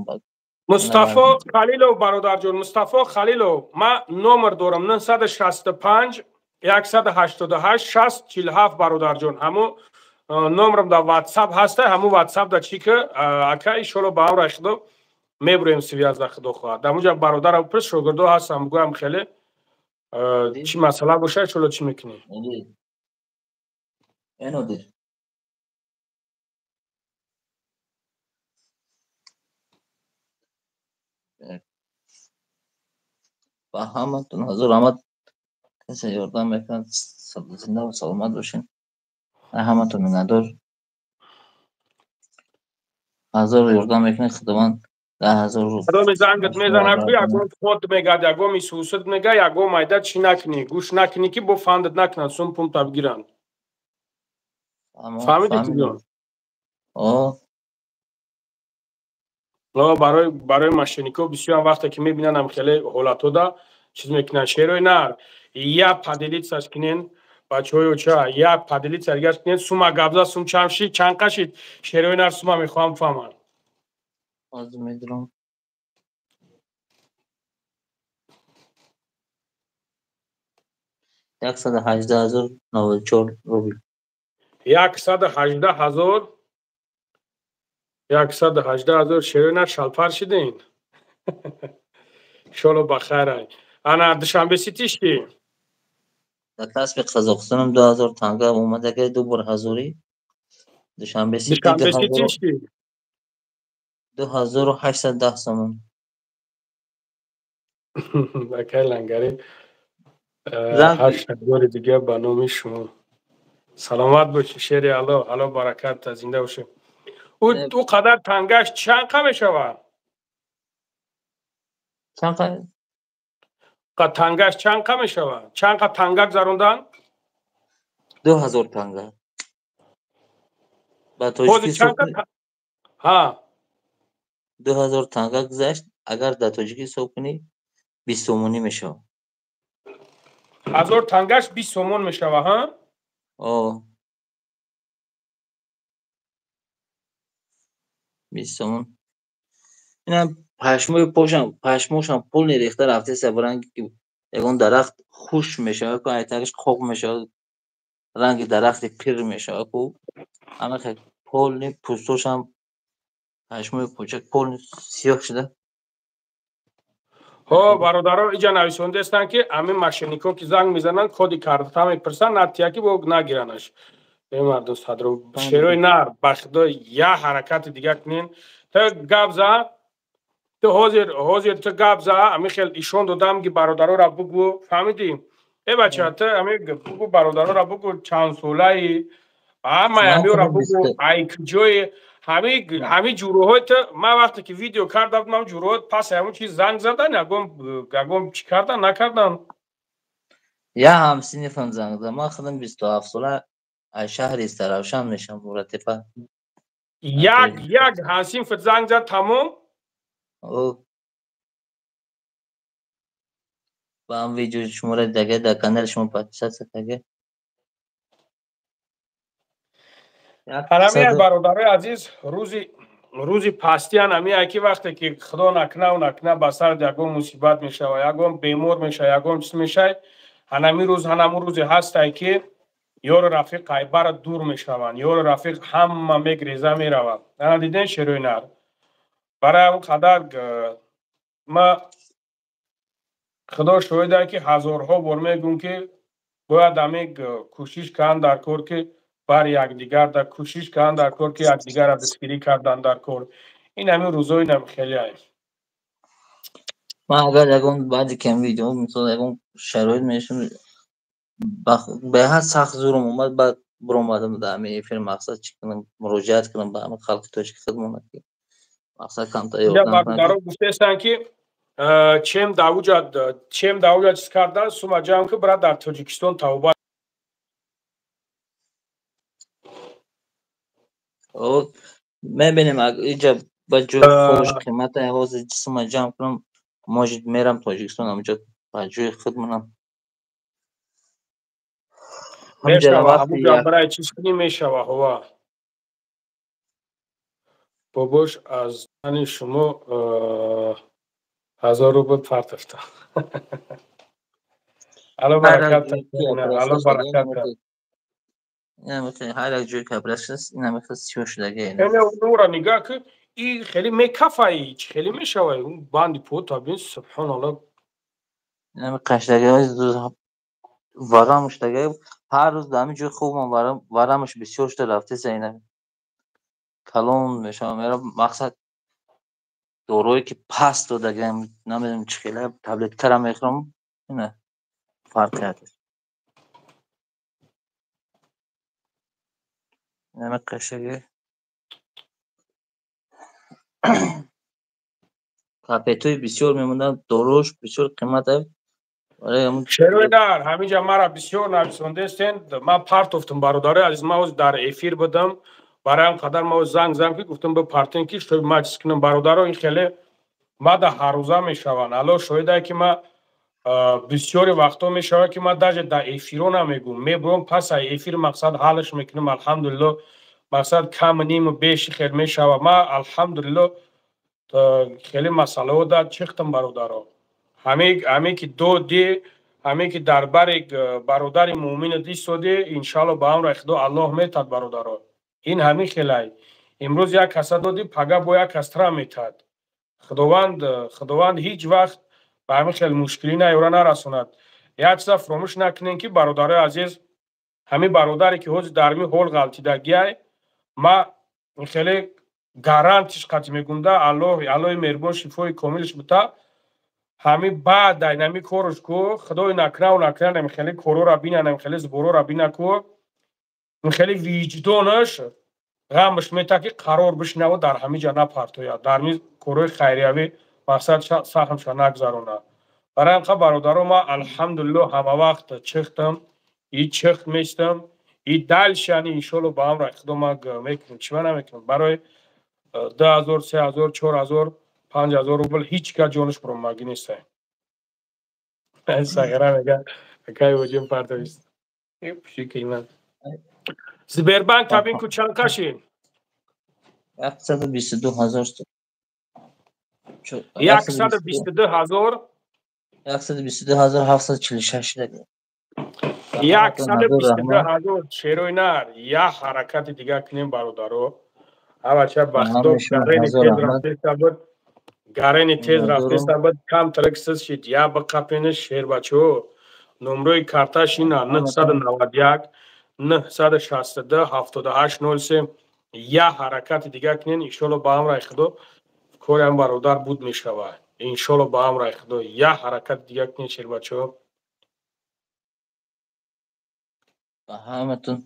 Мустафо Халилов бародарҷон, Мустафо Халилов, ман номер дорам 965 188 60 47 бародарҷон. Ҳамун номерам дар WhatsApp ҳаста, ҳамун WhatsApp да чӣ ки ака иншолло ба амра худо мебурем связь да худо хоҳад. Дар онҷа бародарам пурс шогирдо ҳастам, бугӯям хеле чӣ масъала бошад, иншолло чӣ мекунӣ? Нодир. Ба ҳаматон ҳазор раҳмат, касе ёрдам мекунад, зинда ва саломат бошед. Ҳаматон миннатдор. Ҳазор ёрдам мекунед, Худованд 10,000 рубл. Кадоми зангат мезанад ку, ягон ход мегад, ягон исусуд мега, ягон майда чӣ накунӣ, гӯш накунӣ, ки бо фандат накунанд, сум пункта бигиранд. Фаҳмидӣ тиҷон? Барои мошенникҳо бисёр вақте ки мебинанд ам хеле ҳолатҳода чиз мекунанд. Шерои нар я поделиться кунен, бачаҳои оча, я поделиться дигаш кунен, сума габза, сум чанд шид, чанд қашид, шерои нар сума мехоҳам фаҳманд. Ҳозир медурам. 118,094 рубл. 118,000, 118,000. Шерои нар шалпар шидин. Иншолло ба хайр. Ана Душанбе Сити ши? Дар касби Қазоқистонам 2000 танга омадаги, ду бор ҳазорӣ. Душанбе Сити Душанбе Сити ши? 2810 сомон. Акай Лангари, 8 бори дига ба номи шумо. Саломат бошӣ, шери Алло, Алло баракат, зинда бошӣ. Ӯ қадар тангаш чанд қа мешавад? Чанд қа? Тангаш чанд қа мешавад? Чанд қа танга гузарондан? 2000 танга. Ба тоҷикӣ ҳа. 2000 танга гузашт, агар дар тоҷикӣ ҳисоб кунӣ, 20 сомонӣ мешавад. 1000 тангаш 20 сомон мешавад, ҳа? О. 20 сомон. Инам пашмои пошам, пашмошам полный рехта рафтеса, ранги ки ягон дарахт хушк мешавад ку, айтагиш қоқ мешавад, ранги дарахти пир мешавад ку, ҳама хел полный пӯстошам, пашмои почак полный сиёҳ шуда. Ҳо, бародаро, иҷа нависондаестанд, ки ҳамин мошенникҳо ки занг мезананд, коди карта мепурсанд, натия ки бо нагиранаш. Э мардум, садро шерои нар, ба худо, я ҳаракати дига кунен. Ту гап за, ту ҳозир, ҳозир ту гап за, ҳамин хел ишон додам, ки бародароро бугӯ, фаҳмидӣ? Э бача, ту ҳамин бугӯ, бародароро бугӯ, чанд солаи, ҳамаи ҳамиёро бугӯ, ай куҷои, ҳамин ҷуроҳои ту. Ман вақте ки видео карда будам, ҷуроҳот паси ҳамон чиз занг задан, ягон чӣ кардан, накардан? Я ҳамсинифам занг зад. Ман худам 27 сола, аз шаҳри Истаравшан мешавам, Буратепа. Як ҳамсинфат занг зад, тамом? Ба ҳам видео шуморо дидаге, дар канали шумо подписаться кардаге. Ҳамин, бародарои азиз, рӯзи пастиян ҳамин, ки вақте ки худо накунаву накуна ба сарат ягон мусибат мешава, ягон бемор мешава, ягон чиз мешавад, ҳанамин рӯз, ҳанамун рӯзе ҳастае, ки ёру рафиқ айбара дур мешаванд, ёру рафиқ ҳама мегреза меравад. Ана диден, шерои нар, барои он қадар ма, худо шоҳида, ки ҳазорҳо бор мегӯм, ки бояд ҳамин кӯшиш кунанд дар кор, ки бар якдигар дар кӯшиш кунанд дар кор, ки якдигарро дастгирӣ кардан дар кор. Ин ҳамин рӯзои нам хеле Ман агар ягон баъди кам видео, мисол, ягон шароит мешум, беҳад сахт зурум омад, баъд биромадам дар ҳамин эфир, мақсад чӣ кунам, муроҷиат кунам ба ҳамин халқи тоҷики худмона, ки мақсад камтар ёрдам. Бародаро гуфтаестанд, ки чем давуҷа чиз кардан, сума ҷамъ ки брат дар Тоҷикистон тавба. Мебинем, иҷа ба ҷои фурӯш қимата, ҳозир сума ҷамъ кунам, может, мерам Тоҷикистон, ҳамҷо ба ҷои худмонам. Мешава, ҳамуҷа барои чиз кунӣ, мешава. Ҳова, бобош аз зани шумо 1000 рубл партофта. Алло баракат, алло баракат. Ҳар як ҷои кабраш аст, инамихел сиёҳ шудаги. Ура нигаҳ ки, и хеле мекафаи, чи хеле мешавай банди пота, бин, субҳоналло. Инами қашдаги варам шудаги, ҳар рӯз дар ҳамин ҷои хубмон варамаш бисёр шуда рафтеса, инами калон мешавам, мера мақсад дорое ки паст додагиам, намедонам чӣ хела, таблеткара мехӯрам, ина фарқияташ. Нама қашаги. Капетои бисёр мемонад, дорош бисёр қимат аст. Шерои нар, ҳаминҷа мара бисёр нависондестен. Ман партофтум, бародарои азиз, ман ҳозир дар эфир будам. Барои ҳам қадар ман занг зам ки гуфтум бипартен ки шои ма чиз кунам, бародаро, ин хеле мада ҳаррӯза мешаванд. Алло шоҳидае ки ма бисёри вақтҳо мешавад ки ман даже дар эфиро намегӯм, мебурам пас ай эфир мақсад ҳалш мекунам. Алҳамдулилло, мақсад кам ниму беши хел мешавад. Ман алҳамдулилло хеле масъалаҳо дар чихтам, бародаро. Ҳаме ки додӣ, ҳаме ки дар бари бародари муъминат истодӣ, иншаалло ба амри Худо Аллоҳ метад, бародаро. Ин ҳамин хелай. Имрӯз як каса додӣ, пага бо як кас тра метад. Худованд ҳеҷ вақт ба ҳамин хел мушкилӣ наёра нарасонад. Як чиза фуромӯш накунем ки, бародарои азиз, ҳамин бародаре ки ҳозир дар ҳамин ҳол ғалтидагиай, ма хеле гарантиш қатъ мегӯм да, Аллоҳ, Аллоҳи меҳрубон шифои комилаш бита. Ҳамин баъд ай нами корш ку, худои накунаву накунад, ами хеле корора бинан, ами хеле зборора бина ку, хеле виҷдонаш ғамаш мета ки қарор бишинаву дар ҳамин ҷа напартояд, дар ҳамин корҳои хайриявӣ мақсад саҳмша нагзаронад. Барои ҳамқа, бародаро, ман алҳамдулилло ҳамавақт чихтам и чихт местам и дальше, яъне иншоалло ба амри Худо ман мекунам. Чима намекунам? Барои 2000, 3000, 4000, 5000 рубл ҳеҷ кас ҷонаш буромагӣ нестай. Сағира мега, акай воҷим партовист. Пушикиман. Сбербанк табин ку чанд кашид? 122 ҳазор. 122 ҳазор? 122 ҳазор 746 шуда. 122 ҳазор. Шерои нар, як ҳаракати дигар кунем, бародаро. Авача ба Худо гарени тез рафтеста буд. Гарени тез рафтеста буд, кам трексиз шид. Я бақапени шербачо. Номрои карташ ина 991 962 78 03. Я ҳаракати дигар кунен, иншоалло ба амри Худо кори ҳам бародар буд мешавад. Иншоалло ба амри Худо я ҳаракати дигар кунен, шербачо. Ба ҳаматон,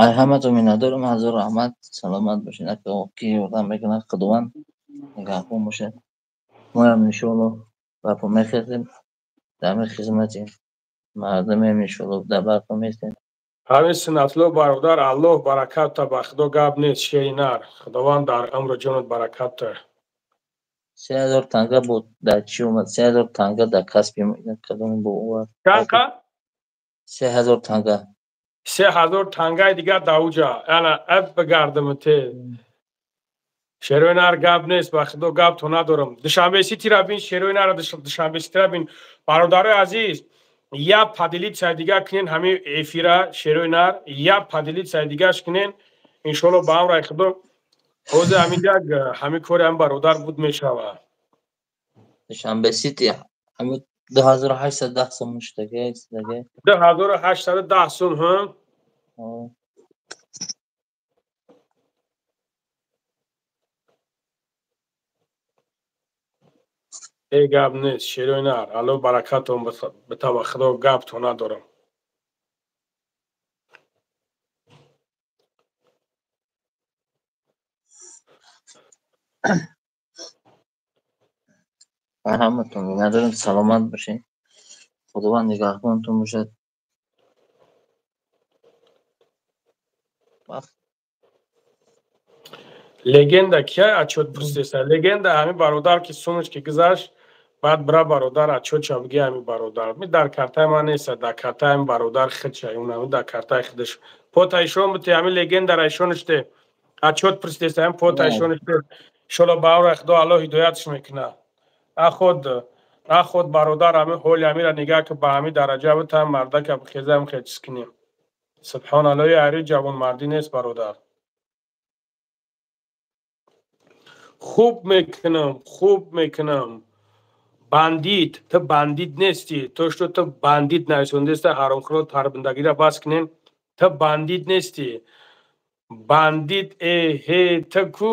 ай ҳаматон миннатдорам, ҳазор раҳмат, саломат бошед. Ака ки ёрдам мекунад, Худованд нигаҳбон бошад. Моям иншоалло барпо мехезем, дар ҳамин хизмати мардумем, иншоалло дар барпо местем. Ҳамин суннатло бародар, Аллоҳ баракат та, ба Худо гап нест, шери нар. Худованд дар умру ҷонат баракат та. 3000 танга буд, дар чӣ омад? 3000 танга дар касби кадом бо овард? Чанд ка? 3000 танга. 3000 тангаи дигар дар уҷа. Ана аб бигардам те. Шерои нар гап нест, ба Худо гап то надорам. Душанбе Ситира бин, шерои нара Душанбе Ситира бин. Бародарои азиз, я поделиться дигар кунен ҳамин эфира, шерои нар, я поделиться дигарш кунен, иншоалло ба амри Худо ҳозир ҳамин як ҳамин кори ҳамин бародар буд мешавад. Душанбе Сити ҳамин 2810 сом шудаги, шудаги. 2810 сом, ҳа? Э гап нест, шерои нар, Аллоҳ баракатон бита, ба Худо гап то надорам. Ба ҳаматон миннатдорам, саломат бошед. Худованд нигаҳбонтон бошад. Легенда кия отчёт пурсидеста? Легенда ҳамин бародар ки сумаш ки гузашт, баъд бира бародар отчётша биги ҳамин бародар. Ми дар картаи ман неста, дар картаи ҳамин бародар худша, унами дар картаи худаш. Пота ишон бите, ҳамин легендара ишонаште. Отчёт пурсидеста, ҳамин пота ишонаште. Иншоалло ба амри Худо Аллоҳ ҳидоятш мекунад. Аход бародар ҳамин ҳоли ҳамира нигаҳ ки ба ҳамин дараҷа битам мардака бихезам хел чиз кунем. Субҳоналлоҳ, ари ҷавонмардӣ нест, бародар. Хуб мекунам, хуб мекунам. Бандит, ту бандит нестӣ. То что ту бандит нависондеста, ҳаромхӯро тарбиндагиро бас кунем. Ту бандит нестӣ. Бандит э ҳе ту ку?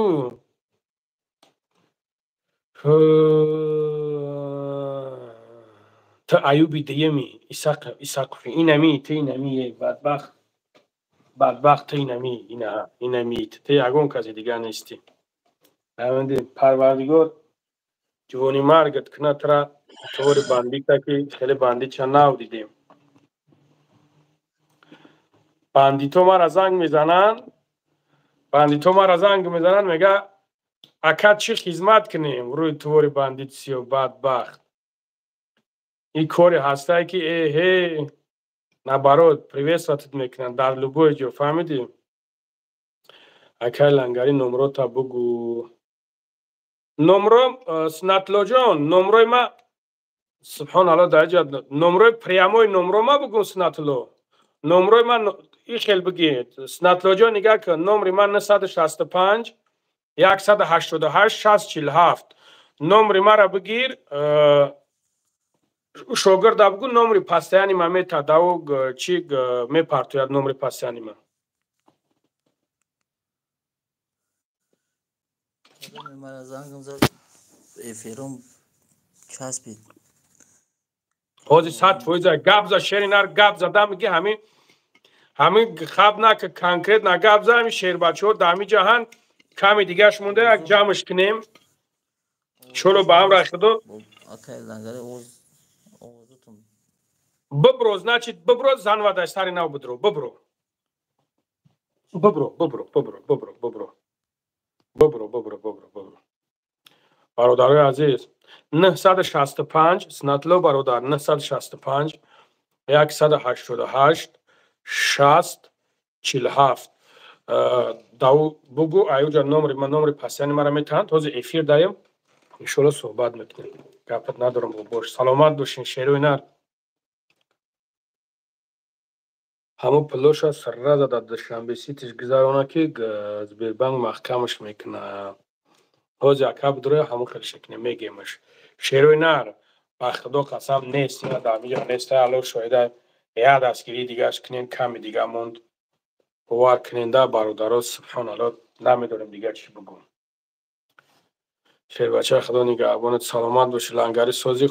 Ту Аюби дуюми, Исақов. Инами, ту инами, бадбахт. Бадбахт ту инами, ина, инами, ту ягон каси дигар нестӣ. Парвардигор ҷувони маргат кунад тура, твори бандита ки хеле бандитша нав дидем. Бандито мара занг мезананд, бандито мара занг мезананд, мега ака чӣ хизмат кунем? Рӯи твори бандит сиё бадбахт. Ин коре ҳастае ки эҳе наоборот приветствовать мекунанд дар любой ҷо, фаҳмидӣ? Акай Лангари, номрота бугӯ. Номро Снатлоҷон, номрои ма, субҳоналло, дар ҷа номрои прямой номро ма бугӯ. Снатло, номрои ман и хел бигед. Снатлоҷон, нигаҳ кун, номри ман 965 188 647. Номри мара бигир, шогирда бугӯ, номри постоянный ма метадаву чи мепартояд номри постоянный ма. Ҳозир 100% гап за, шери нар гап зада миги, ҳамин ҳамин хаб нака, конкретно гап за. Ҳамин шербачаҳо дар ҳамин ҷаҳан ками дигаш монда, як ҷамъш кунем иншолло ба ҳам рахидо. Бибро, значит, бибро, занва дар сари нав бидро, бибро, бибро, бибро, бибро, бибро, бибро, бибро, бибро, бибро, бибро. Бародарои азиз, 965, Снатло бародар, 965 188 60 47 дав бугу, аюҷа номри ма, номри постоянный мара метаҳанд. Ҳозир эфир даем, иншолло суҳбат мекунем. Гапат надорам, бош, саломат бошин, шерои нар. Ҳамон пулоша сразу дар Душанбе Ситиш гузарона, ки Сбербанк маҳкамаш мекунад. Ҳозир ака бидроя, ҳамон хел шекне мегемаш. Шерои нар, ба худо қасам, нест, ина дар ҳамиҷа нест, алло шоҳида. Я дастгирии дигаш кунен, ками дига монд. Бовар куненда, бародаро, субҳоналло, намедонем дигар чӣ бигӯм. Шербачаи худо нигаҳбонат, саломат бошӣ, Лангари сози.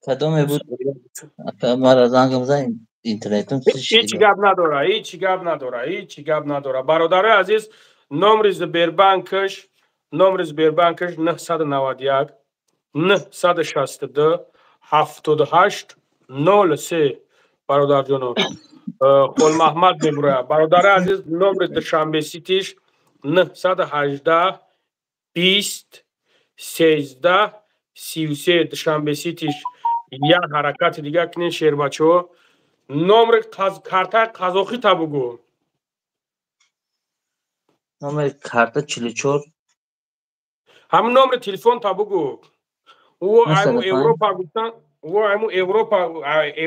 Кадоме буд? Мара зангам зад, интернетум. Ҳеҷ гап надора, ҳеҷ гап надора, ҳеҷ гап надора. Бародарои азиз, номри Сбербанкаш, номри Сбербанкаш 991 962 78 03, бародарҷоно, Холмаҳмад мебурояд. Бародари азиз, номри Душанбе Ситиш 918 20 13 33. Душанбе Ситиш як ҳаракати дигар кунед, шербачаҳо. Номри картаи қазохита бугӯ. Номери карта 44. Ҳамин номри телефонта бугӯ. Ӯ айму Европа гуфтан, ӯ айму Европа,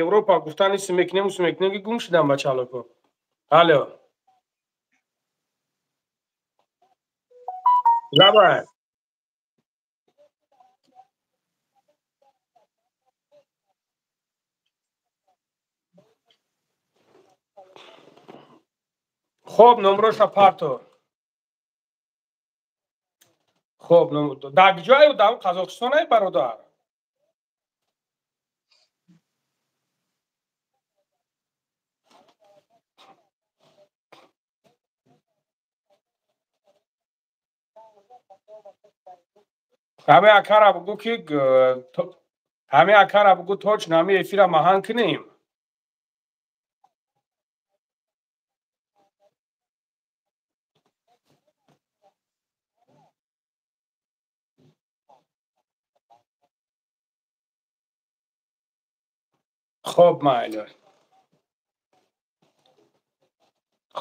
Европа гуфтан, ис мекунем, ус мекунем, ки гум шудам, бачалоко. Алло. Давай. Хоб, номроша парто. Хоб, дар ҷою дар Қазоқистон ай, бародар? Ҳамин акара бугӯ, ки ҳамин акара бугӯ, точно ҳамин эфира маҳан кунем. Хоб, майли,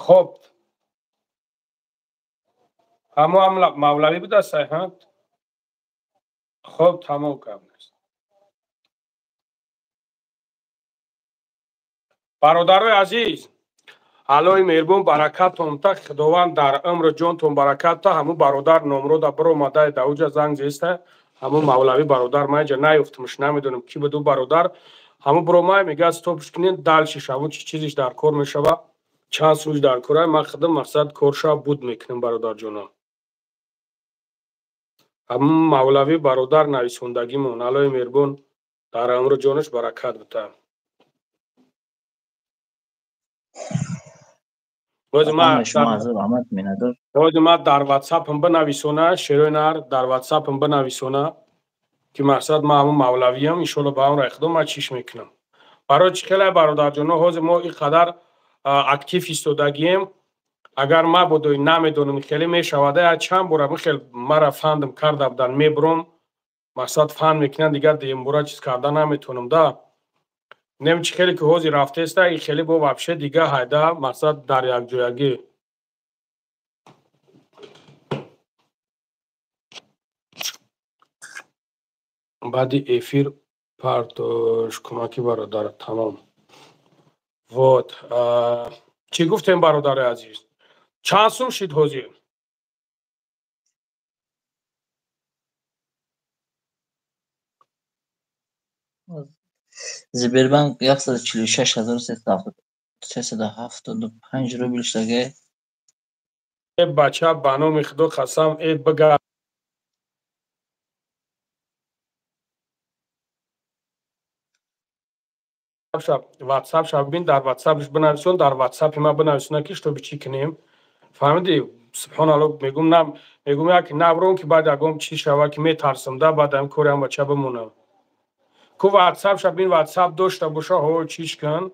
хоб, ҳамо мавлавӣ будастай, ҳа? Хоб, тамом, гап нест. Бародарои азиз, Аллоҳи меҳрубон баракаттон та, Худованд дар умру ҷонтон баракат та. Ҳамун бародар номрода биромадай, дар уҷа занг зеста. Ҳамун мавлавӣ бародар, ман инҷа наёфтумш, намедонам ки буду бародар. Ҳамун биромай, мега стопш кунед, дальше ҳамун чи чизиш дар кор мешава, чанд сумиш дар кора. Ман худам мақсад корша буд мекунам, бародарҷоно. Ҳамун мавлавӣ бародар нависондагимон, Аллоҳи меҳрубон. Дар умру ҷонаш баракат бита. Ҳозир ман дар ватсапам бинависона, шерои нар дар ватсапам бинависона, ки мақсад ман ҳамун мавлавиям, иншоалло ба амри Худо ман чиш мекунам. Барои чӣ хеле бародарҷоно, ҳозир мо ин қадар актив истодагием, агар мабодои намедонам хеле мешавада, я чанд бора хел мара фандам карда будан, мебуром, мақсад фанд мекунам, дигар дуюмбора чиз карда наметавонам да. Нем чӣ хеле ки ҳозир рафтеста, ин хеле бо вообще дига ҳайда, мақсад дар якҷоягӣ. Баъди эфир партош кӯмаки бародар, тамом. Вот чӣ гуфтем, бародари азиз? Чанд сум шид ҳозир? Сбербанк 146 375 рубл шудаги. Э бача, ба номи Худо қасам, э бага ватсап ша бибин, дар ватсапш бинависон, дар ватсапи ман бинависона, ки чтобы чӣ кунем, фаҳмидӣ? Субҳоналло, мегум, на мегум, як набром, ки баъд ягон чиз шава, ки метарсам да, баъд ам кори ам бача бимонам ку. Ватсап ша бин, ватсап дошта боша, ҳо, чиш кун.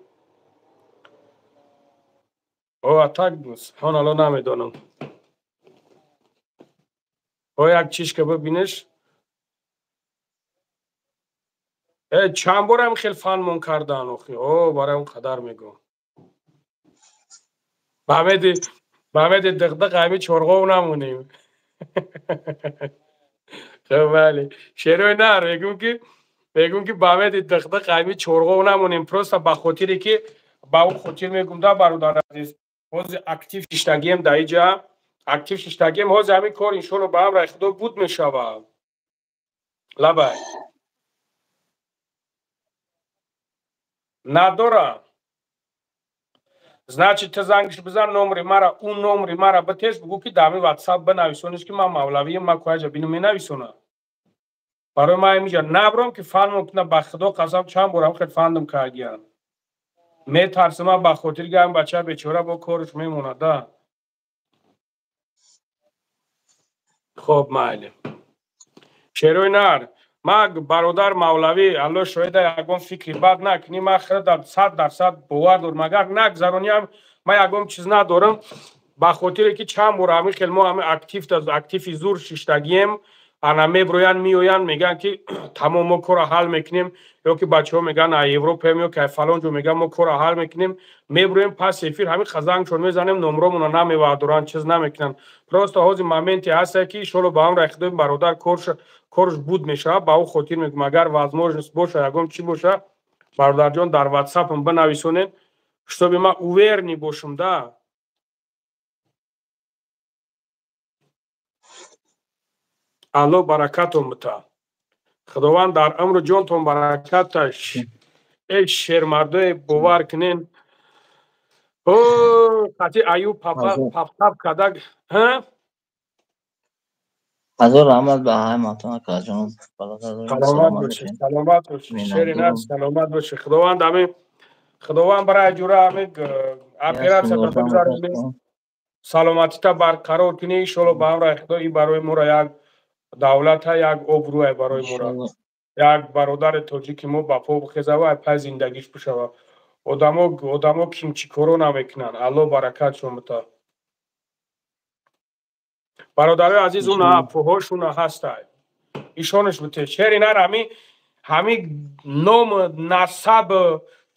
О, а так, субҳоналло, намедонам, о, як чиш ка бибинеш. Э, чанд борам хел фанмон кардан охи, о, барои он қадар мегӯм, бамеди диқдиқ ҳами чорғов намонем. Хуб, бале, шерои нар, мегӯм ки бамеди диқдиқ ҳами чорғов намонем. Просто ба хотире ки ба он хотир мегӯм да, бародар азиз, ҳозир актив шиштагием, да иҷа актив шиштагием. Ҳозир ҳамин кор иншоалло ба амри Худо буд мешавад. Лабай, надорам. Значит, ту зангиш бизан, номри мара, ӯ номри мара битеш, бугӯ, ки дар ҳамин ватсап бинависониш, ки ман мавлавием, ман куаҷа бину менависонам. Барои ман инҷа набром, ки фанмон кунам. Ба Худо қасам, чанд борам хел фандам кардиян, метарсам ман, ба хотири ҳамин бача бечора бо кораш мемонад да. Хоб, майли, шерои нар, ман бародар мавлавӣ, Алло шоҳида, ягон фикри бад накунӣ, ман худам 100% бовар дорам, агар нагзарониам, ман ягон чиз надорам, ба хотире ки чанд бор ҳамин хел мо ҳамин актив активи зур шиштагием, ана меброянд, меоянд, мегӯянд, ки тамом, мо корро ҳал мекунем, ё ки бачаҳо мегӯянд, ай Европаем, ё ки ай фалон ҷо, мегӯянд, мо корро ҳал мекунем. Меброем, пас эфир ҳамин хазангшон мезанем, номромона намевардоранд, чиз намекунанд. Просто ҳозир моменте ҳаста, ки иншоалло ба амри Худои бародар корш буд мешавад. Ба ӯ хотир мегӯм, агар возможность боша, ягон чӣ боша, бародарҷон, дар ватсапам бинависонед, чтобы ман уверенный бошам да. Алло баракатон бита, Худованд дар умру ҷонтон баракаташ. Эй шермардое, бовар кунен, о қати аюб папап кадаг. Ҳазор раҳмат ба ҳаматон, акаҷон. Саломат бошед, саломат бошед, шери нар, саломат бошед. Худованд ҳамин, Худованд барои ҷура ҳамин оператсия бигзаронед, саломатита барқарор кунӣ, иншоалло ба амри Худо. Ин барои моро як давлата, як обрӯе, барои моро як бародари тоҷики мо ба по бихезава, ай пай зиндагиш бишава. Одамо ким чӣ коро намекунанд. Алло баракатшон бита, бародарои азиз. Уна пӯҳошуна ҳастай, ишонаш бите, шери нар, ҳами ном насаб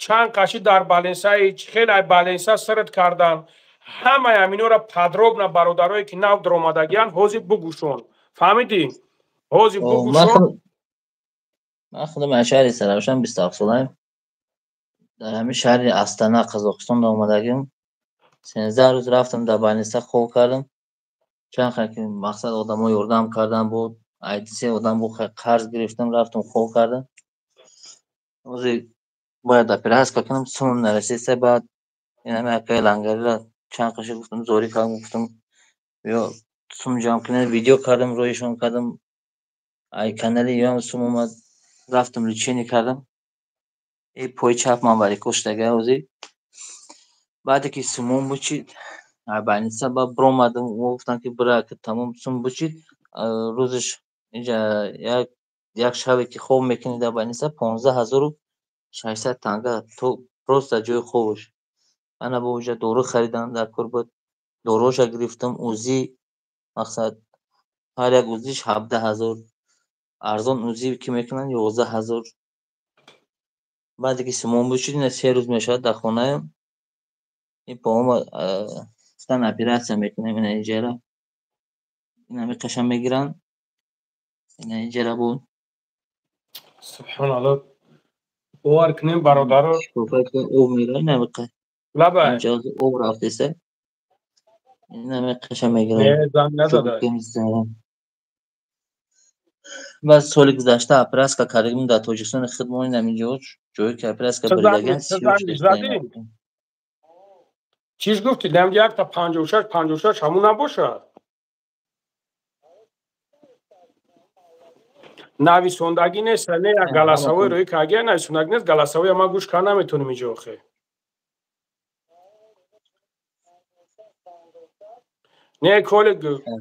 чанд қаши дар баленсаи хеле баленса сирт кардан, ҳамаи ҳаминора подробно бародарое ки нав даромадагиянд, ҳозир бугӯшон, фаҳмидӣ? Ҳозир бугӯшон. Ман худам аз шаҳри Саравшан, 27 солаем, дар ҳамин шаҳри Астана, Қазоқистон омадагим. 13 рӯз рафтам, дар больница хоб кардам. Чанд ки мақсад одамо ёрдам кардан буд, айдисе одам бу қарз гирифтам, рафтам, хоб кардам. Ҳозир бояд операция кунам, сумам нарасида. Баъд инами акаи лангарира чанд қаши гуфтам, зорӣ кардам, гуфтам, ё сум ҷамъ кунед. Видео кардам, рӯишон кардам, ай канали ёам сум омад. Рафтам лечение кардам. Пои чап ман варикоз шудага ҳозир. Баъде ки сумон бучид, больница ба биромадам, гуфтанд ки бира тамом сум бучид, рӯзаш инҷа як шабе ки хоб мекунӣ дар больница 15600 танга то просто ҷои хобаш. Ана бо уҷа дору харидам дар кор буд. Доруша гирифтам, УЗИ мақсад ҳар як УЗИш 17000. Арзон УЗИ ки мекунанд 11000. Баъде ки сумон бучид, ина 3 рӯз мешавад дар хонаям. Ин поҳома гуфтан оператсия мекунем, ина инҷара. Ина меқаша мегиранд. Ина инҷара буд. Субҳоналлоҳ. Бовар кунем бародаро. Об мера ина меқа. Лаба. Инҷа об рафтеса. Ина меқаша мегиранд. Не, занг назада. Баъд соли гузашта оператсия кардем дар Тоҷикистони худмон, ина инҷо ҷое ки оператсия бурдаган. Чиз гуфтӣ? Намди якта 56 56 ҳамун набошад. Нависондагӣ нест, не галасавои рӯи кагия нависондагӣ нест, галасавои ма гӯш кар наметонем инҷо охе. Не коли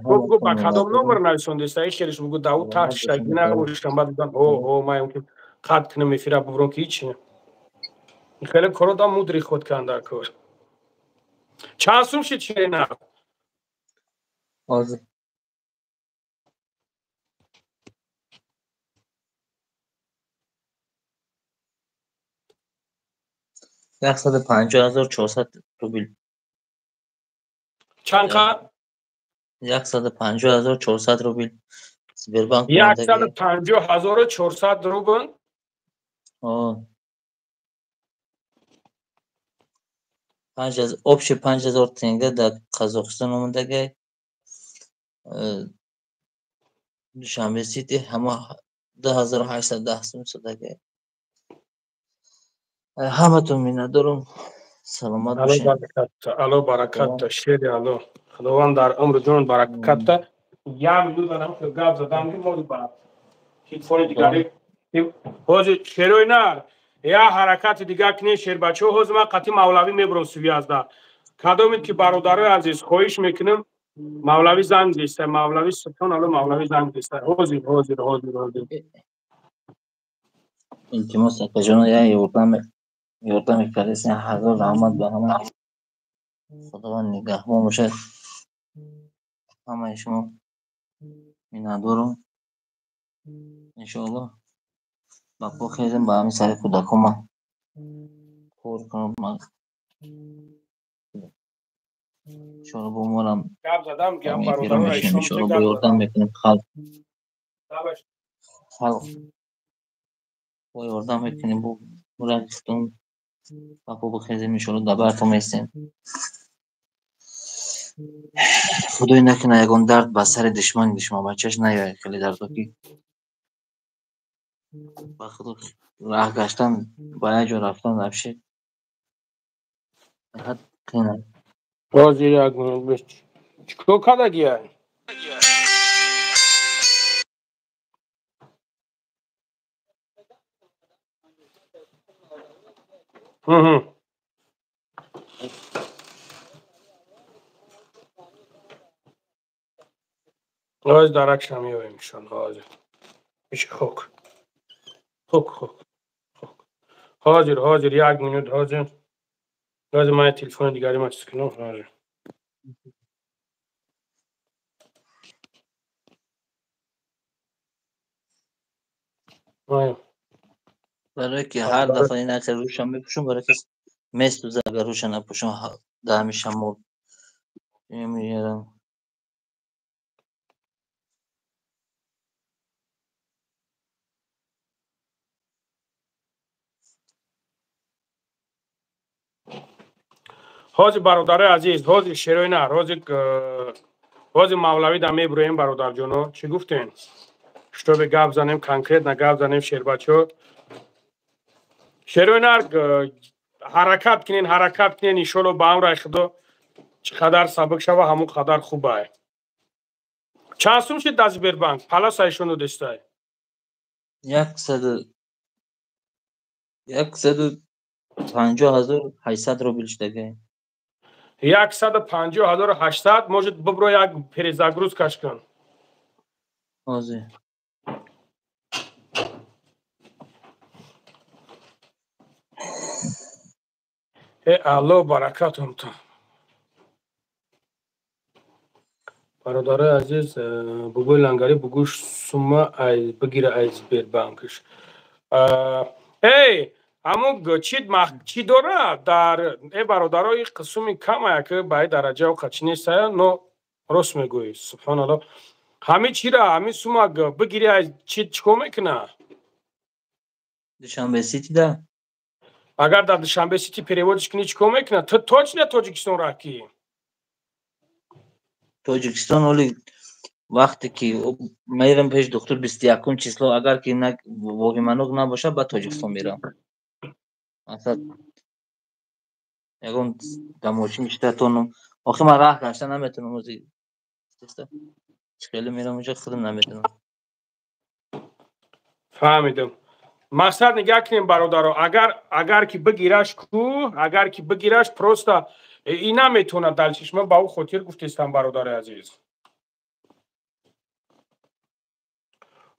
гуфт ба кадом номер нависондеста, и хелиш бугу Давуд таҳтиштагӣ набошам, баъд гуфтам о о ма имкин қат кунам эфира бубурам ки ҳичи. Хеле коро дам мудри худ кан дар кор. Чанд сум шид ширина? Ҳозир. 150400 рубл. Чанд қад? 150400 рубл. Сбербанк. 150400 рубл? О. Общий 5000 тенге дар Қазоқистон омадагай. Душанбе Сити ҳама 2810 сум шудагай. Ҳаматон миннатдорам. Саломат бошед. Алло баракатта, шери алло. Худованд дар умру ҷон баракатта. Як минут дорам ки гап задам ки моди ба телефони дигаре. Ҳозир шерои нар. Я ҳаракати дигар кунед шербачаҳо. Ҳозир ман қатъи мавлавӣ мебурам сувязда. Кадомед ки бародарои азиз хоҳиш мекунам, мавлавӣ занг зеста, мавлавӣ субҳон алло, мавлавӣ занг зеста. Ҳозир, ҳозир, ҳозир, ҳозир. Илтимос акаҷон, я ёрдам мекардед, ҳазор раҳмат ба ҳама. Худованд нигаҳбон бошад. Ҳамаи шумо миннатдорам. Иншоаллоҳ ба по хезем, ба ҳамин сари кӯдакома кор кунам. Иншоаллоҳ бо морам гап задам, гап бародаро, иншоаллоҳ бо ёрдам мекунем халқ. Халқ бо ёрдам мекунем, бо муракитон ба по бихезем, иншоаллоҳ дар бартон местем. Худой накунад ягон дард ба сари душмани душманбачаш наёяд, хеле дардо ки ба худо раҳ гаштан, ба як ҷо рафтан вообще ҳад қин аст. Ҳозир як минут. Чикор кардагиай? Ҳозир даракшам меоем иншоаллоҳ. Ҳозир. Иш хок. Хок, хок, хок. Ҳозир, ҳозир, як минут, ҳозир. Ҳозир ман телефони дигари ма чиз кунам. Ҳозир. Барои ки ҳар дафъа ин ахир рӯша мепӯшам, барои ки месӯзад агар рӯша напӯшам дар ҳамин шамол. Мемирам. Ҳозир бародарои азиз, ҳозир шерои нар, ҳозир мавлавӣ да мебуроем бародарҷоно. Чӣ гуфтем? Шутобе гап занем, конкретно гап занем шербачо. Шерои нар ҳаракат кунен, ҳаракат кунен, иншоалло ба амраи Худо чӣ қадар сабук шава, ҳамон қадар хуб ай. Чанд сум шид дар Сбербанк? Паласа ишон додестай. 150 800 рубл шудагай. 150 800, может, бибро, як перезагрузка ш кун. Ҳозир. Э, Алло, баракатум ту. Бародарои азиз, бубои лангарӣ, бугӯш сумма ай бигира ай Сбербанкш. Эй, ҳамун чӣ чӣ дора дар э, бародарои, қисми камая ки ба и дараҷа оқа чӣ нестая, но рост мегӯӣ, субҳоналло, ҳами чира, ҳами сума бигири ай чӣ, чикор мекуна? Душанбе Ситида. Агар дар Душанбе Сити перевод ш кунӣ, чикор мекуна? Ту точно Тоҷикистон рафтӣ? Тоҷикистон оли вақте ки мерам пеши духтур, 21-ум число, агар ки воҳиманок набошад, ба Тоҷикистон мерам. Масалан, ягон да мошин шида тонам. Охи ман раҳ гашта наметавонам, ози хеле мерам унҷо, худам наметавонам. Фаҳмидам. Мақсад, нигаҳ кунем, бародаро, агар ки бигираш ку, агар ки бигираш, просто и наметавонад дальше ш. Ман ба ӯ хотир гуфтестам, бародари азиз.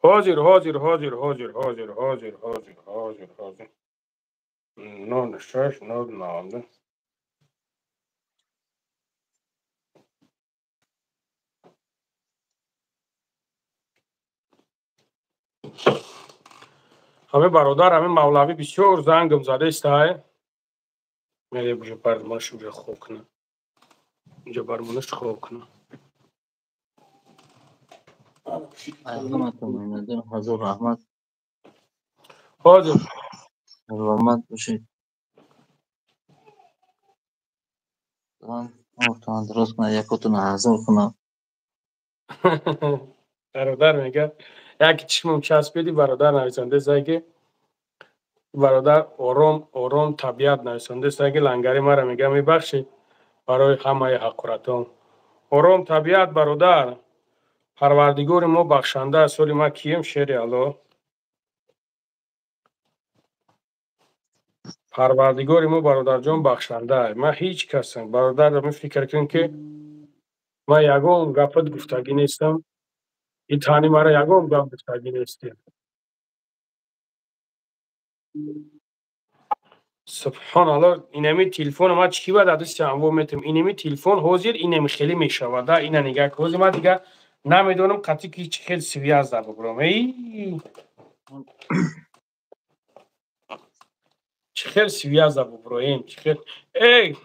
Ҳозир, ҳозир, ҳозир, ҳозир, ҳозир, ҳозир, ҳозир, ҳозир, ҳозир, 06 090. Ҳаме бародар, ҳаме мавлавӣ бисёр зангам задаистай. Мере, бармонаш уҷа хоб куна, инҷа бармонаш хоб куна. Ҳазор раҳмат. Ҳозир. Саломат бошед. Дуруст кунад, якотуна ҳазор кунам. Бародар мега, яки чишмам часпиди. Бародар нависандесае ки бародар Ором, Ором Табиат нависандесае ки лангари мара мега, мебахшед барои ҳамаи ҳақоратон. Ором Табиат, бародар, Парвардигори мо бахшанда аст. Соли ма кием, шери Алло? Парвардигори мо, бародарҷон, бахшанда. Ман ҳеҷ касам, бародар, фикр кун ки ман ягон гапат гуфтагӣ нестам, и тани мара ягон гап гуфтагӣ нестем. Субҳоналло, инами телефон ма чӣ ба дадисти анво метам? Инами телефон ҳозир инами хеле мешавад. Ина нигаҳ, ҳозир ман дига намедонам қатъи ки чӣ хел связь да бубурам. Эй, чӣ хел связь да бубуроем, чӣ хел? Эй,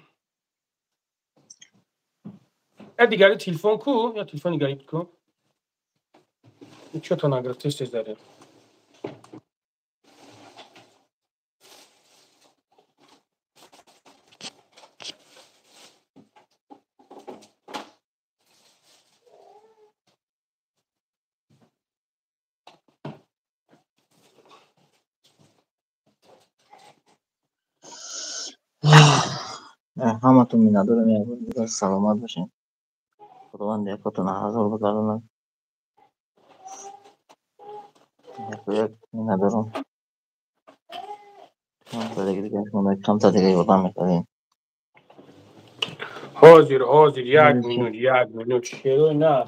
э, дигари телефон ку? Я телефон дигари ку? Чё-то нагирифтестез дарем. Ҳаматон миннатдорам, саломат бошед. Худованд якотона ҳазор бигардонад. Як миннатдорам. Камта дига ёрдам мекардем. Ҳозир, ҳозир, як минут, як минут, шерои нар,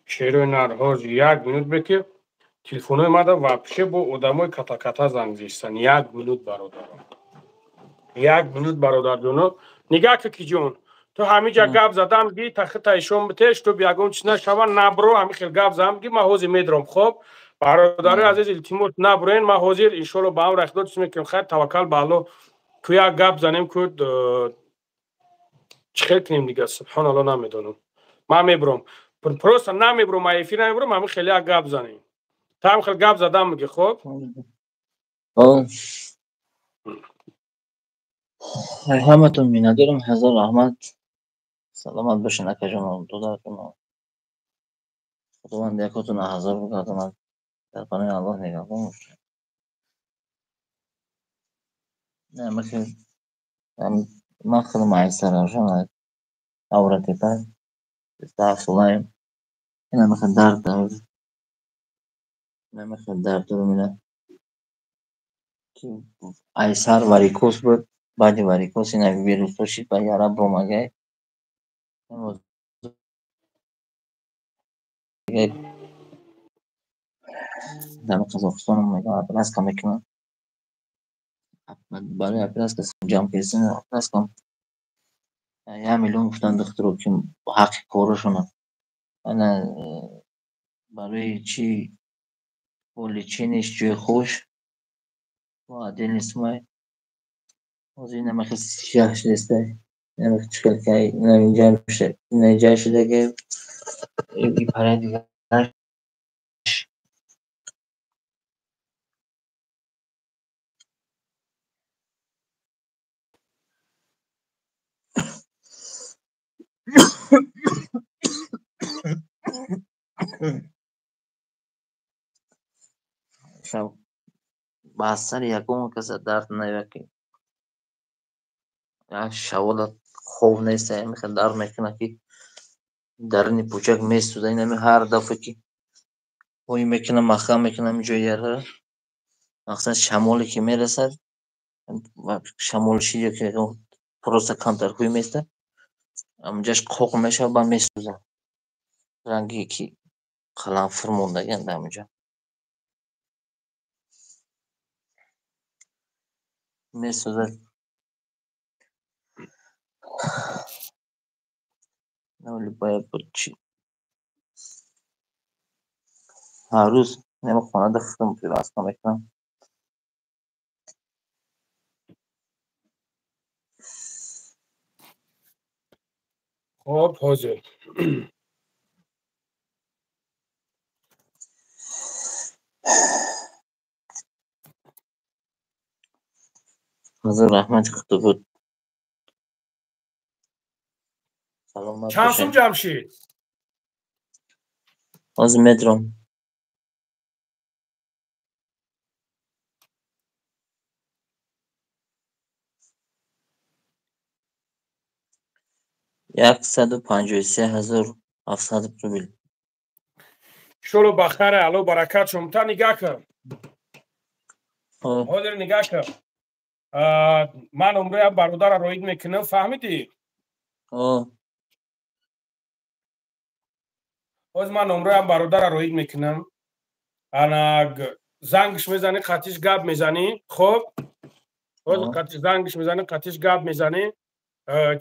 шерои нар. Ҳозир, як минут, беки телефонҳои мада вообще бо одамои ката-ката занг зистан. Як минут, бародарон, як минут, бародарҷоно. Нигаҳ ки, киҷон, ту ҳамиҷа гап задам ги, тахита ишон бите, чтоб ягон чиз нашава. Набро, ҳами хел гап задам ги, ман ҳозир медорам. Хоб, бародарои азиз, илтимос, наброен. Ман ҳозир, иншоалло, ба ҳам рахидо чиз мекунем. Хайр, таваккал ба Алло. Ку як гап занем, ку чӣ хел кунем дига? Субҳоналло, намедонам. Ман мебурам, просто намебурам, ман эфир намебурам. Ҳами хеле як гап занем. Та ҳам хел гап задам миги, хоб. Ҳаматон миннатдорам, ҳазор раҳмат. Саломат бошед, акаҷон, додарҷон. Худованд якотона ҳазор бигардонад. Дар паноҳи Аллоҳ нигаҳбон бошед. Ман худам айсаравшан, Авратепа, 27 солаем. Инамихел дард, инамихел дард дорам, ина. Ки ай сар варикоз буд, баъди варикоз ина вирусҳо шид, ба яра бромагай. Дар Қазоқистон операция мекунанд. Барои операция ҷамъ кардем, операция 1 миллион гуфтанд духтуро, ки ҳаққи корашона. Ана барои чӣ бо лечениеш ҷои хуш бо отдельный сумай. Ҳозир инама хел сиёҳ шудааст. Инама чӣ хел ки ина инҷа шудаги и параи дигар. Ба сари ягон каса дард наояд, ки як шавола хоб нест, ҳамин дард мекунад, ки даруни пӯчак месӯзад. Инами ҳар дафъа ки ҳой мекунам, маҳкам мекунам ҷои яра, мақсад шамоле ки мерасад, шамол шид ё ки просто камтар ҳуй меистад, ҳаминҷояш қоқ мешавад, баъд месӯзад. Ранге ки қаламфур мондагианд ҳаминҷо. Месӯзад. Бояд буд чӣ? Ҳар рӯз нема хонада худам пайваста мекунам. Хоб, ҳозир. Ҳазор раҳмати худо буд. Саломат Чанд сум бошед. Ҷамшид? Ҳозир медурам. 153 700 рубл. Иншолло ба хайр, Алло баракат шум. Та нигаҳ кун. Ҳозир нигаҳ кун. Ман умроям бародарро роид мекунам, фаҳмидӣ? Ҳозир ман умроям бародарро роид мекунам. Ана зангш мезанӣ, қатиш гап мезанӣ, хоб? Ҳозир қатиш зангш мезанӣ, қатиш гап мезанӣ.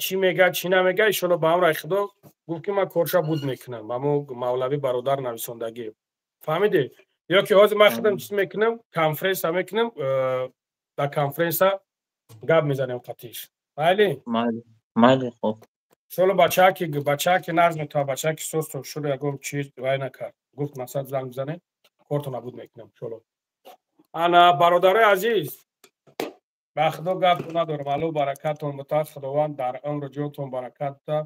Чӣ мега, чӣ намега, иншолло ба амраи худо гуфт, ки ман корша буд мекунам. Амо мавлавӣ бародар нависондагӣ. Фаҳмидӣ? Ё ки ҳозир ман худам чиз мекунам, конференсия мекунам, дар конференсия гап мезанем қатиш. Майли? Майли, майли, хоб. Иншолло бачаки нағз метавад, бачаки состу шуро ягон чиз вай накард. Гуфт, масалан, занг бизанед, кортон набуд мекунам, иншолло. Ана бародарои азиз, ба худо гап надорам. Алло баракатон бутад, Худованд дар умру ҷонтон баракат бутад,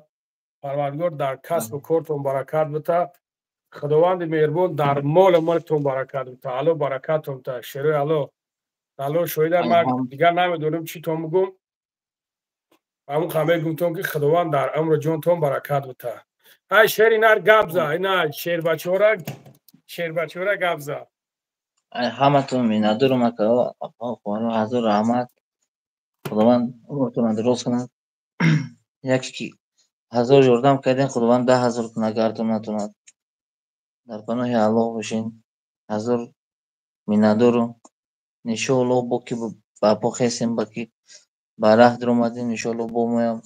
Парвардигор дар касбу кортон баракат бутад, Худованди меҳрубон дар молу мулктон баракат бутад. Алло баракатон бутад. Шерои Алло, Алло шоҳида, ман дигар намедонам чӣ тон бигӯм. Ҳамун қа мегӯмтон, ки Худованд дар умру ҷонтон баракат бутад. Ай шери нар гап за, ина шербачора, шербачора гап за. Ай ҳаматон миннатдорам, ака, апа, хоҳаро, ҳазор раҳмат. Худованд умртонро дуруст кунад. Яке ки ҳазор ёрдам кардем, Худованд 10 000 кунад, агартон натонад. Дар паноҳи Аллоҳ бошед. Ҳазор миннатдорам. Иншоаллоҳ, бо ки ба по хестем, ба ки ба раҳ дуромадем, иншоаллоҳ бо моям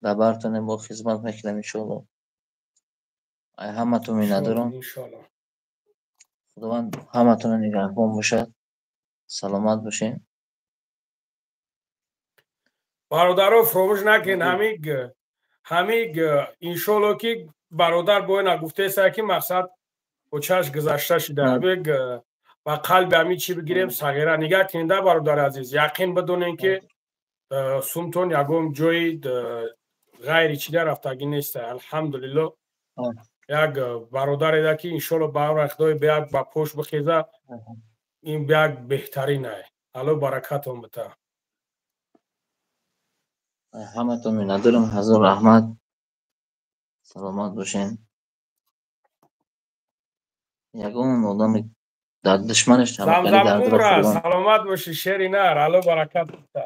дар бартонем, бо хизмат мекунем, иншоаллоҳ. Ай ҳаматон миннатдорам. Иншоалло. Худованд ҳаматонро нигаҳбон бошад. Саломат бошед. Бародаро, фуромӯш накунед, ҳамин иншоалло, ки бародар бояд нагуфтеса, ки мақсад очаш гузашта шуда. Ҳамин ба қалби ҳамин чӣ бигирем, сағира нигаҳ кунед, бародари азиз, яқин бидонем, ки сумтон ягон ҷои ғайри чида рафтагӣ нест, алҳамдулилло. Як бародареда, ки иншоалло ба амри худои бияк ба пош бихеза, ин бияк беҳтаринае. Алло баракатон бита. Ҳаматон миннатдорам, ҳазор раҳмат, саломат бошед. Ягон одами Дар душманаш Замзам умра, саломат бошӣ, шери нар, Алло баракат бита.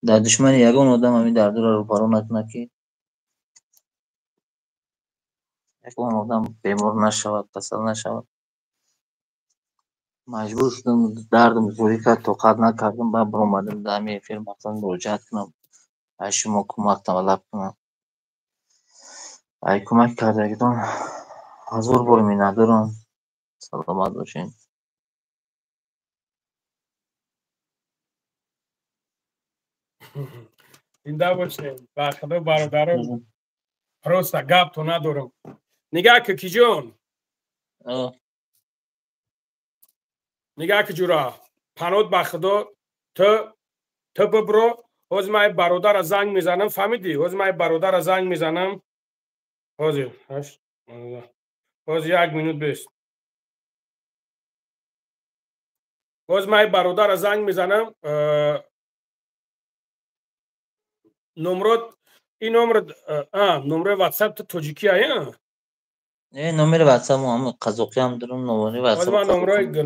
Дар душмани ягон одам ҳамин дардро рӯбарӯ накунад, ки ягон одам бемор нашавад, касал нашавад. Маҷбур шудам, дардам зӯрӣ кард, тоқат накардам, баъд баромадам дар ҳамин эфир, мақсад муроҷиат кунам, аз шумо кӯмак талаб кунам. Ай кӯмак кардагитон ҳазор бор миннатдорам. Саломат бошед. Зинда бошед. Ба худо бародарам, просто гапто надорам. Нигаҳ ки киҷон, нигаҳ ки ҷура, панот ба худо, ту бибро. Ҳозир ман бародара занг мезанам, фаҳмидӣ? Ҳозир ман бародара занг мезанам. Ҳозир, ҳозир як минут бест. Ҳозир ман бародара занг мезанам. Номрот, ин номер, номери WhatsApp ту тоҷикӣ ая? Не, номери WhatsApp ҳам қазоқӣ ҳам дорам, номери WhatsApp. Ман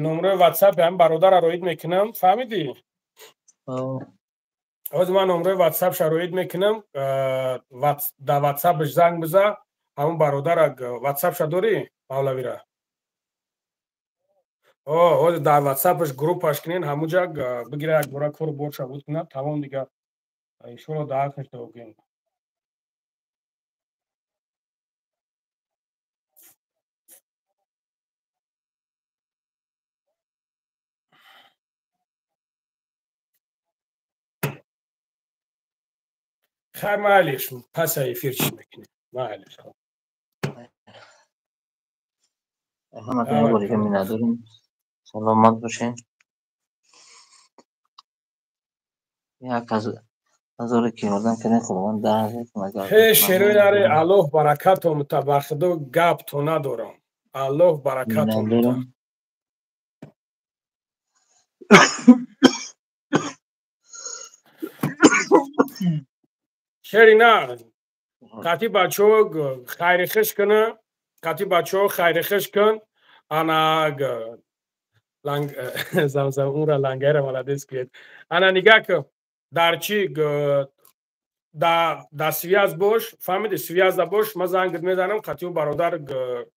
номери WhatsApp ҳам бародара роид мекунам, фаҳмидӣ? Ҳозир ман номери WhatsApp шароит мекунам, дар WhatsApp-ш занг биза, ҳамон бародара WhatsApp-ша дорӣ, Мавлавира? Ҳозир дар WhatsApp-ш группаш кунен, ҳамуҷа бигира як бора кору борша буд кунад, тамом дигар. Иншоалло дар ҳаққаш дуо кунем. Хайр, майлиш, пас эфир чӣ мекунем? Майлиш. Ҳаматон як бор дига миннатдорем. Саломат бошед. Як ҳазоре ки ёрдам кардем, Худованд 10,000 кӯмак. Ҳе шерои наре, Аллоҳ баракатон мута, ба худо гапто надорам. Аллоҳ баракатон мута. Шери нар, қати бачаҳо хайри хиш куна, қати бачаҳо хайри хиш кун, ана ланг замзам умра лангайра молодец куед. Ана нигаҳ кун, дар чӣ дар связь бош, фаҳмиди, связьда бош, ман зангит мезанам, қатиу бародар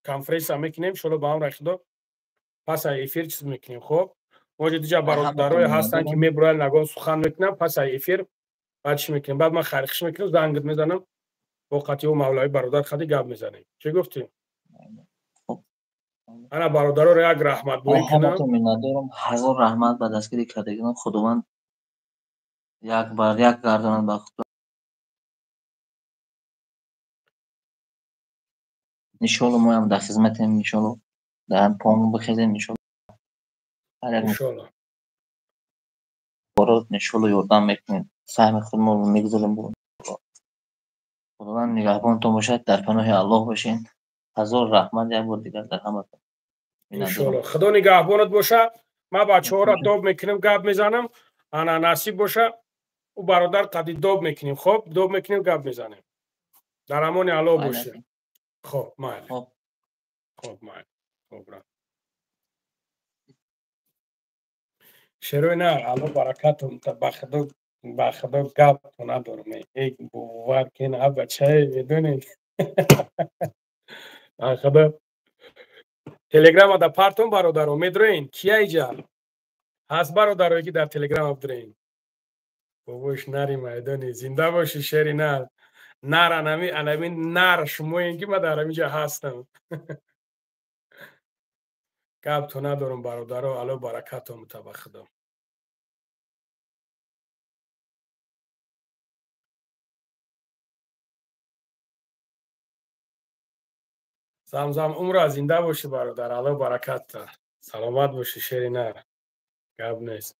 конференсия мекунем, иншоалло ба амри худо пас аз эфир чиз мекунем. Хоб, моҷа диҷа бародарое ҳастанд, ки мебуроянд, нагон сухан мекунам, пас аз эфир баъд чӣ мекунем? Баъд ман хайрхиш мекунам, зангит мезанам, бо қатиу мавлавӣ бародар қади гап мезанем. Чӣ гуфтӣ? Ана бародароро як раҳматбоӣ кунам. Миннатдорам, ҳазор раҳмат ба дастгирӣ кардагитон. Худованд як бар як гардонад ба худо. Иншоалло моям дар хизматем, иншоалло дар помон бихезем, иншоалло ҳар як иншоалло борот иншоалло ёрдам мекунем, саҳми худмонро мегузорем. Худованд нигаҳбонтон бошад, дар паноҳи Аллоҳ бошед. Ҳазор раҳмат як бор дигар дар ҳаматон. Иншоалло худо нигаҳбонат бошад. Ман бачаҳоро доб мекунам, гап мезанам, ана насиб боша ӯ бародар қади доб мекунем. Хоб, доб мекунем, гап мезанем. Дар амони Аллоҳ бошед. Хоб, майли. Хоб, майли. Хоб, ра. Шерои нар, Аллоҳ баракатон, ба худо, ба худо гапто надорам. Эй бовар кин, а бачае, медонед. Ба худо телеграма да партон бародаро, медроен, кия иҷа? Ҳаст бародарое ки дар телеграма бидроен. Бобош нари майдони, зинда бошӣ шери нар. Нар анами, анами нар шумоен ки ман дар ҳаминҷа ҳастам. Гапто надорам бародаро, Аллоҳ баракатон мута ба худо. Замзам умра, зинда бошӣ бародар, Аллоҳ баракат та. Саломат бошӣ шери нар. Гап нест.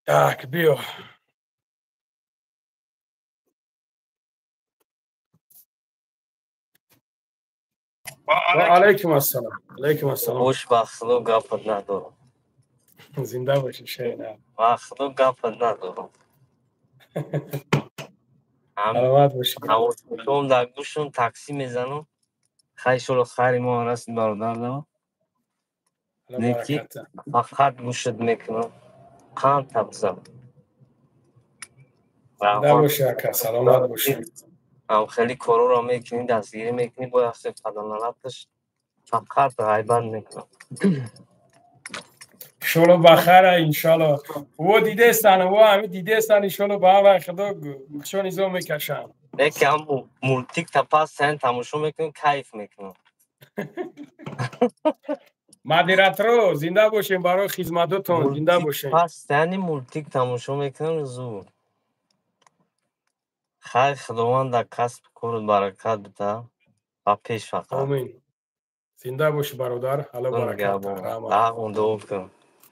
Так, биё. Ва алайкум ассалом. Алайкум ассалом. Хуш ба Худо гапат надорам. Зинда бошӣ, шайна. Ба Худо гапат надорам. Саломат бошӣ. Ҳавосам дар гӯшам такси мезанам. Хайр иншолло хайри мо расид бародар дам. Неки фақат гӯшат мекунам. Қанд табзам. Зинда бошӣ ака, саломат бошӣ. Ҳам хеле корҳоро мекунӣ, дастгирӣ мекунӣ, бояд хеле фадоналаташ фақат ғайбат мекунам. иншолло бахайра, иншолло. Во дидестан, во ҳами дидестан, иншолло ба ҳамаи худо чо низом мекашам. Неки ҳам мултик та пас сен тамошо мекунам, кайф мекунам. Модераторо, зинда бошем барои хизматотон, зинда бошем. Пас сени мултик тамошо мекунам зур. Хайр Худованд дар касбу корут баракат бида ва пеш фақат. Омин. Зинда бошӣ бародар, ҳало баракат. Раҳмат. Ҳақ дуо кун.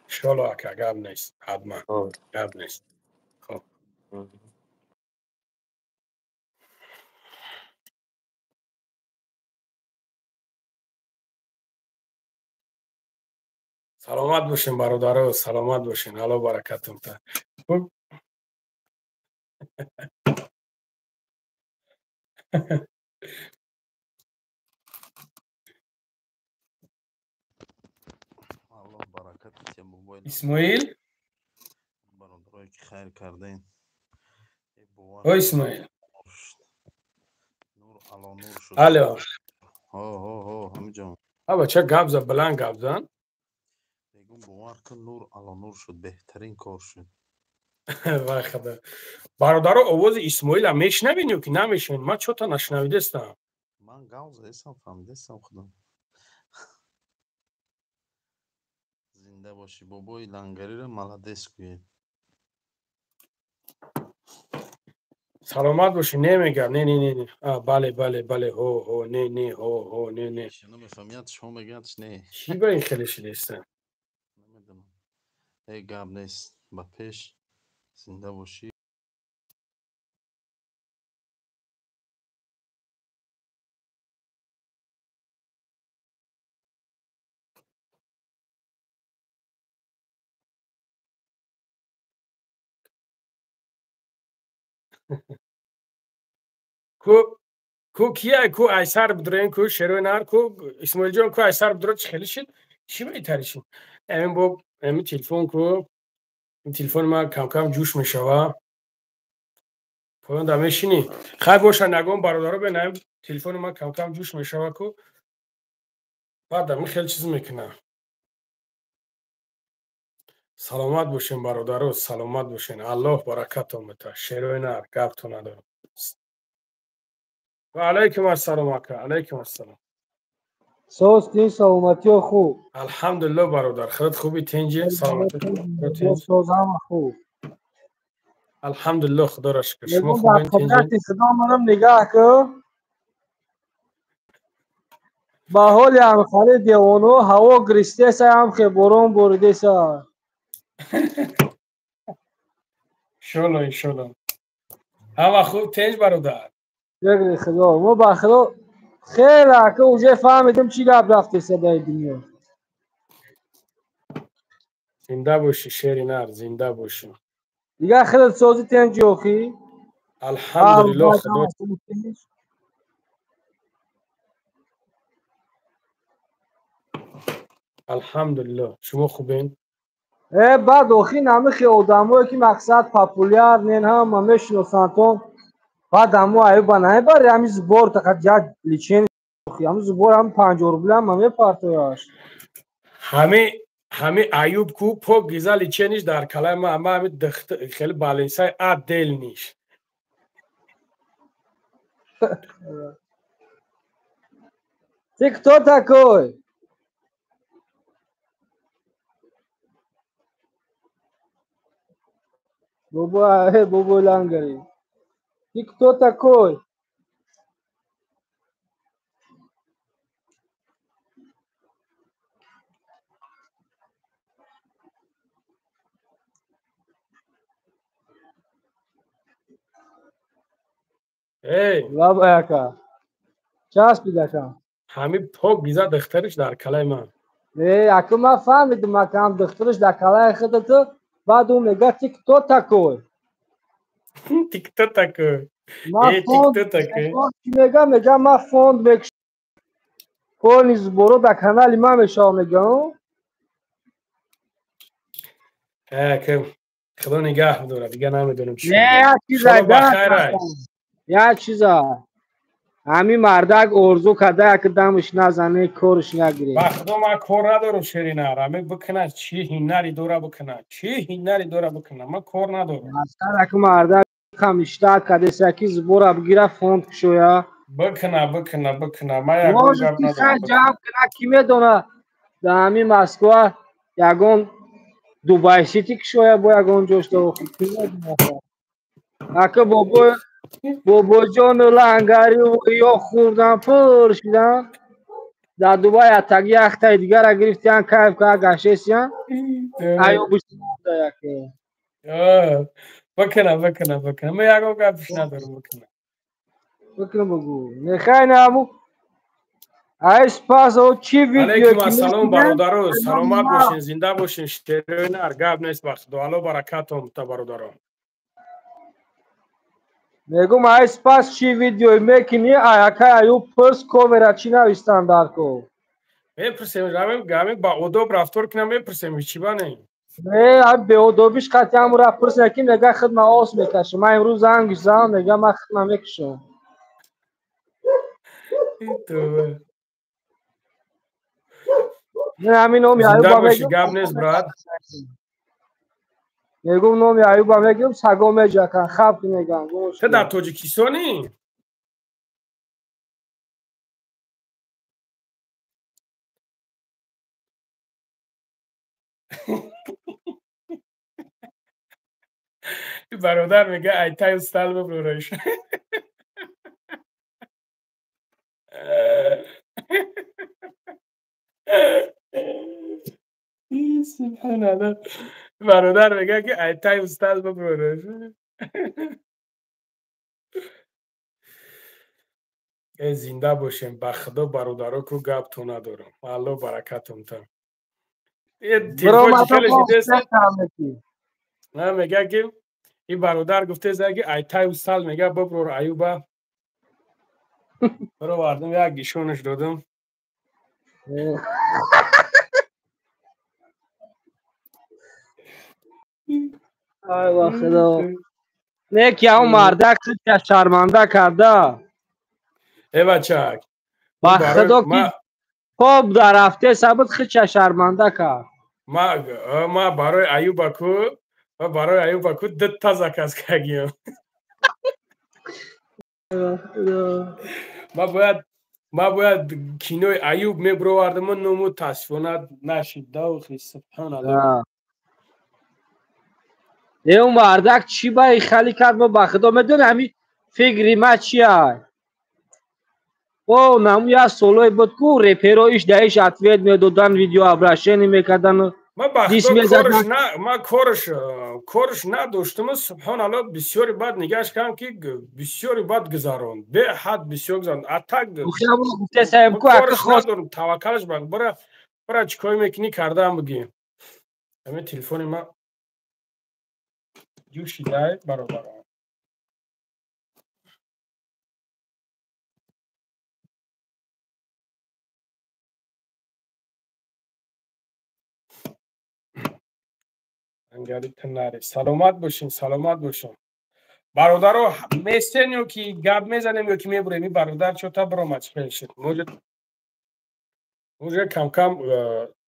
Иншолло ака, гап нест, ҳатман. Гап нест. Хоб. Саломат бошем бародаро, саломат бошем. Ҳало баракатум та. Хуб. Аллоҳ баракат диҳад бобои Исмоил? Бародарое ки хайр кардаен. О Исмоил. Нур ало нур шуд. Алло. Ҳо ҳо ҳо ҳамиҷон. А бача гап зад, баланд гап зан. Мегӯм бовар кун нур ало нур шуд, беҳтарин кор шуд. Вай худо. Бародаро, овози Исмоила мешнавед ё ки намешнавед? Ман чё-то нашнавидестам. Ман гап задестам, фаҳмидестам худам. Зинда бошӣ бобои лангариро молодец гӯед. Саломат бошӣ, не мегӯям, не не не не. А, бале, бале, бале, ҳо, ҳо, не, не, ҳо, ҳо, не, не. Намефаҳмият, шумо мегӯяд, не. Чӣ ба ин хеле шидестам? Намедонам. Э гап нест, ба пеш зинда бошӣ. Ку ку кия ку айсар бидроен ку шерои нар ку Исмоилҷон ку айсар бидро чӣ хеле шид? Чӣ ба итари шид? Эмин бо эмин телефон ку ин телефони ман кам-кам ҷӯш мешава. Поён да мешинӣ. Хай боша нагон бародаро бенаем телефони ман кам-кам ҷӯш мешава ку баъд ами хеле чиз мекунам. Саломат бошен бародаро, саломат бошен. Аллоҳ баракатон бита. Шерои нар, гапто надорам. Ва алайкум ассалом ака, алайкум ассалом. Соз тин саломатиё хуб. Алҳамдулиллоҳ бародар, худат хуби тинҷи, саломатӣ. Соз ҳама хуб. Алҳамдулиллоҳ, худоро шукр. Шумо хубен тинҷи? Худо манам нигаҳ кун. Ба ҳоли ҳамхали девоно ҳаво гиристеса, ҳамхе борон боридеса. Иншолло, иншолло. Ҳама хуб тинҷ бародар. Шукри Худо. Мо ба Худо хеле ака уже фаҳмидем чӣ гап рафтеса дар дунё. Зинда бошӣ шери нар, зинда бошӣ. Дигар худат созӣ тинҷи охӣ? Алҳамдулиллоҳ, Худо. Алҳамдулиллоҳ. Шумо хубен? Э баъд охи намихи одамое ки мақсад популяр нен ҳама мешиносандтон. Баъд ҳамо аюба намебари ҳами зубор тақат як личен ҳами зубор ҳами 50 рубля ҳама мепартояш. Ҳами аюб ку пок гиза личениш дар калаи ма ҳама ҳами хеле баленсаи отдельниш. Ты кто такой? Бобо, бобо лангари. Ты кто такой? Эй! Лабай ака. Часпид ака. Ҳами пок гиза духтариш дар калаи ман. Э, аку ман фаҳмидам, акам духтариш дар калаи худато, баъд ӯ мега ты кто такой? Ты кто такой? Э, ты кто такой? Мега, мега ман фонд мекушам. Полный сборо дар канали ман мешавам, мегам. Худо нигаҳ бидорад, дигар намедонам чӣ. Не, як чиза. Ҳамин мардак орзу карда, як дамаш назане, корш нагире. Ба худо ман кор надорам, шеринар. Ҳамин бикунад, чӣ ҳинари дора бикунад, чӣ ҳинари дора бикунад, ман кор надорам. Масалан, аку мардак кам иштиҳад кардеса, ки сбора бигира, фонд кушоя. Бикуна, бикуна, бикуна. Ман ягон гап надорам. Ҷамъ куна, ки медона, дар ҳамин Москва ягон Дубай Сити кушоя бо ягон ҷошта. Ака бобоҷону лангарию ё хӯрдан, пур шидан. Дар Дубай атаги яхтаи дигара гирифтиян, кайф ка гаштесиян. Аё бишида яке. Бикуна, бикуна, бикуна. Ман ягон гапш надорам, бикуна. Бикуна бугу. Нехай наму. Ай спас о чи видео. Алейкум ассалом бародаро, саломат бошин, зинда бошин, шеринар гап нест ба худо, Алло баракатон та бародаро. Мегум ай спас чи видео мекини, ай акай аю пурс ковера чи навистан дар ко. Мепурсем, равем гами ба одоб рафтор кунам, мепурсем, чи бане? Не, ай беодобиш қати амура пурс яки мега хидма ос мекашам. Ман имрӯз занг задам, мега ман хидма мекашам. Не, ҳамин номи Аюба мегӯм. Гап нест, брат. Мегӯм номи Аюба мегӯм, саго меҷакан, хаб меган. Ту дар Тоҷикистонӣ? Бародар мега айтай устал биброраш. Субҳаналлоҳ. Бародар мега ки айтай устал биброраш. Э, зинда бошем, ба худо бародаро ку гаптон надорам. Алло баракатон та. Э, телефон хеле шидест. На мега ки ин бародар гуфтест ки айтай устал мега биброр Аюба. Баровардам як гишонаш додам. Ай ба худо. Не ки ҳамон мардак худша шарманда карда. Э бачак. Ба худо ки хоб дар ҳафте сабуд худша шарманда кард. Ма барои Аюба ку, ма барои Аюба ку дта заказ кардем. Ма бояд кинои Аюб мебировардам, но мутаассифона нашид. Даухи субҳаналлоҳ. Э, он мардак чӣ ба хали кард, мо ба худо медонем ҳамин фикри ма чия. О, наму як солое буд ку реперо иш да иш ответ медодан, видеообращение мекардан. Ма ба худо корш на, ма корш надоштам, субҳаналлоҳ, бисёри бад нигаш кардам ки бисёри бад гузаронд. Беҳад бисёр гузаронд. А так корш надорам, таваккалаш ба бара бара чӣ кор мекунӣ кардаам бигӣ. Ҳамин телефони ма ҷӯшидай бародарон. Саломат бошин, саломат бошин. Бародаро, местен ё ки гап мезанем ё ки мебурем, ин бародар чота баромад хел шуд. Может кам-кам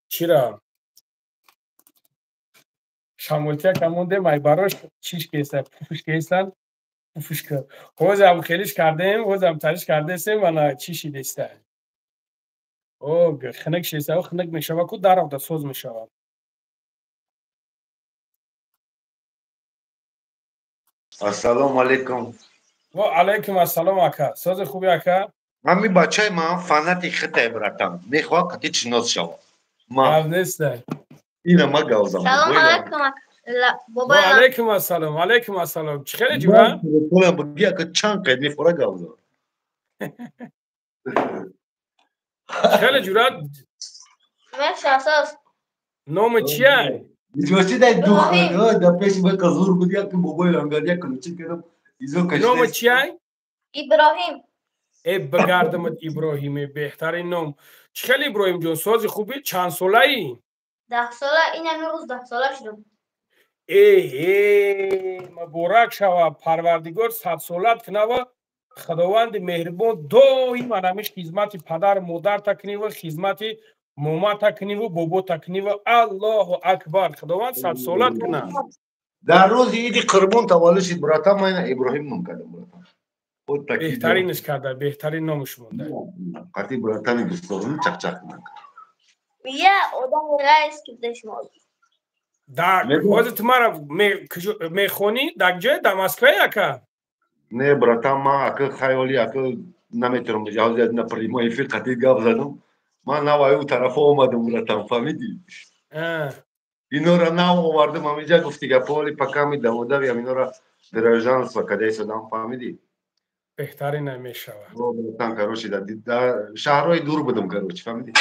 чира шамолтия камондем, ай барош чиш кеса, пуфш кесан, пуфш ка. Ҳозам хелиш кардем, ҳозам тариш кардесем, ана чиши деста. О, хинак шеса, хинак мешава ку даравда соз мешава. Ассалому алайкум. Ва алайкум ассалом ака. Сози хуби ака? Ҳами бачаи ман фанати хитай братан. Мехоҳад қати шинос шавад. Гап нест. Ина ма гап занам. Салом алайкум ака. Ва алайкум ассалом, алайкум ассалом. Чӣ хеле ҷура? Пулам биги ака чанд қайд мефора гап зан. Хеле ҷуръат. Мешасас. Номи чия? Иҷоси дай дух, да пеш ма казур буд, як бобои лангар, як ключи кардам, изо кашида. Номи чия? Иброҳим. Э, бигардамад Иброҳиме, беҳтарин ном. Чӣ хеле, Иброҳимҷон, сози хубӣ? Чанд солаӣ? 10 сола, ин ҳамин рӯз 10 сола шудам. Эҳе, муборак шава, Парвардигор садсолат кунава. Худованди меҳрибон доим анами хизмати падару модарта кунива, хизмати момата куниву бобота кунива. Аллоҳу акбар, Худованд садсолат кунад. Дар рӯзи иди Қурбон таваллуд шид, братан, ман Иброҳим ном кардам, братан. Беҳтаринаш карда, беҳтарин номаш монда. Қати братани дӯстдорум чақчақ кунам. Я одами райски дашмол. Дар ҳозир ту мара мехонӣ дар ҷое, дар Москвае, ака? Не, братан, ман ака хаёли ака наметавонам, ҳозир на прямой эфир қати гап задам. Ман нав аю тарафа омадам, братан, фаҳмидӣ? Инора нав овардам ҳамиҷа, гуфти гаполи паками даводавиам, инора гражданство кадаисодам, фаҳмидӣ? Беҳтарин мешавад. Братан, короче, дар шаҳрҳои дур будам, короче, фаҳмидӣ?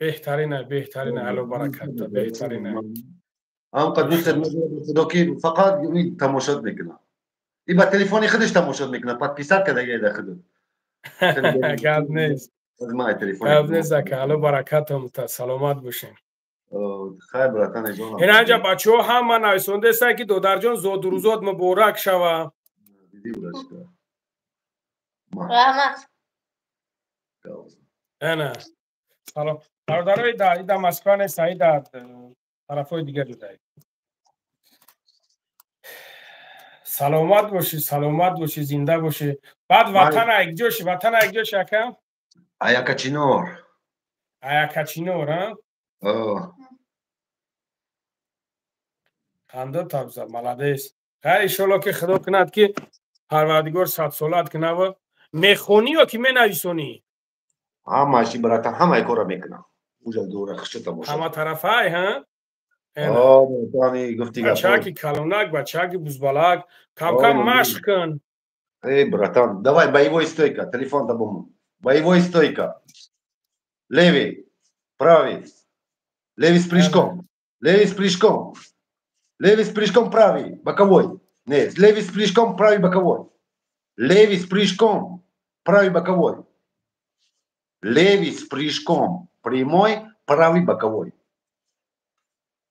Беҳтарина, беҳтарина, ало баракатта, беҳтарина. Ҳамқа дӯстат худо ки фақат тамошот мекунам. И ба телефони худаш тамошот мекунам, подписать кардагида худат. Гап нест, гап нест, ака, ало баракатам, саломат бошем. Хайр, братан ҷонам. Инаҷа бачаҳо ҳама нависондаеста, ки додарҷон, зодрӯзот муборак шава. Раҳмат. Ана салом, бародарои да Москва нест, аи дар тарафҳои дигар ҷудаи. Саломат бошӣ, саломат бошӣ, зинда бошӣ. Баъд ватан айкҷоши, ватан айкҷоши, ака? Аякачинор. Аякачинор, а? Хандо табза, молодец. Хайр, иншолло ки Худо кунад, ки Парвардигор садсолат кунава. Мехонӣ ё ки менависонӣ? Ҳамаши, братан, ҳамаи кора мекунам. Уҷа дура хушо тамошо. Ҳама тарафай, ҳа? Бачаки калонак, бачаки бузбалак, камкам машқ кун. Эй, братан, давай боевой стойка, телефон табому. Боевой стойка. Левый, правый. Левый с прыжком. Левый с прыжком. Левый с прыжком, правый, боковой. Нет, левый с прыжком, правый боковой. Левый с прыжком, правый боковой. Левый с прыжком, прямой, правый боковой.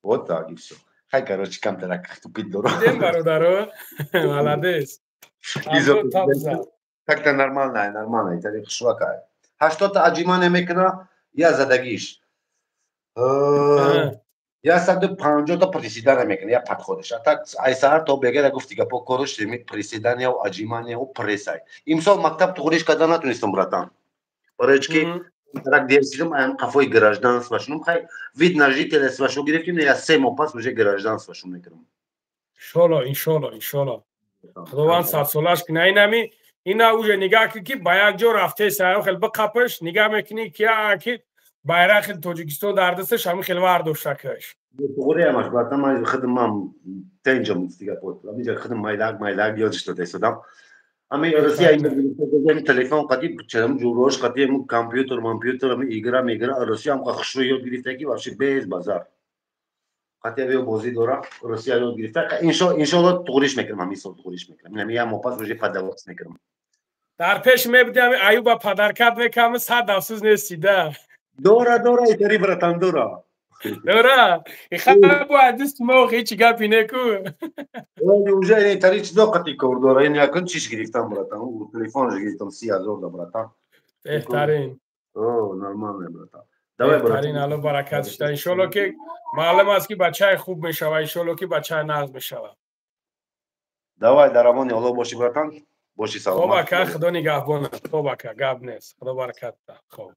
Вот так и все. Хай, короче, камтарак тупит дорогу. Дидем, бародаро, молодец. Так-то нормально, нормально, это хушвакай. 80-та отжимания мекуна, я задагиш. 150-та приседания мекуна, я подходиш. А так, ай саҳар то бегара, гуфти гапо, кориш приседания, отжимания, прессай. Имсол мактаб туғриш карда натунистам, братан. Барои ки рак дерсидам, аям қафои гражданство шунум, хай, вид на жительство шу гирифтим, я 3 моҳ пас уже гражданство шу мекунам. Иншолло, иншолло, иншолло. Худованд садсолаш куна. Инами ина уже нигаҳ кун, ки ба як ҷо рафтеса, хел биқапаш, нигаҳ мекунӣ, ки байрақи Тоҷикистон дар дасташ, ҳамин хел вардошта каш. Туғриамаш, братан, ман худам ман тенҷам дига под. Амиҷа худам майдак майдак ёдиш додесодам. Ами Россия телефон қати чам ҷурош қати компютер, компютер, ами игра мегра, Россия ҳам хушрӯ ёд гирифта, ки вообще без базар. Қати авио бозӣ дора, Россия ёд гирифта. Иншоалло туғриш мекунам, ҳамин сол туғриш мекунам. Инами як моҳ пас уже подаваться мекунам. Дар пеш мебуди, ами Аюба подаркат мекам, сад афсӯс нести да. Дора, дора, итари, братан, дора. Дора, ихабу дӯст мо ҳеҷ гапи неку. Уже ин тари чизо қати кор дора, ин якун чиш гирифтам, братан, телефонш гирифтам 30 000 да, братан. Беҳтарин. О, нормально, братан. Давай, беҳтарин, алло баракат шуда. Иншолло ки маълум аст, ки бачаи хуб мешава, иншолло ки бачаи нағз мешава. Давай, дар амони Алло боши, братан. Боши саломат. Хоб, ака, Худо нигаҳбонат. Хоб, ака, гап нест. Худо баракат. Хоб.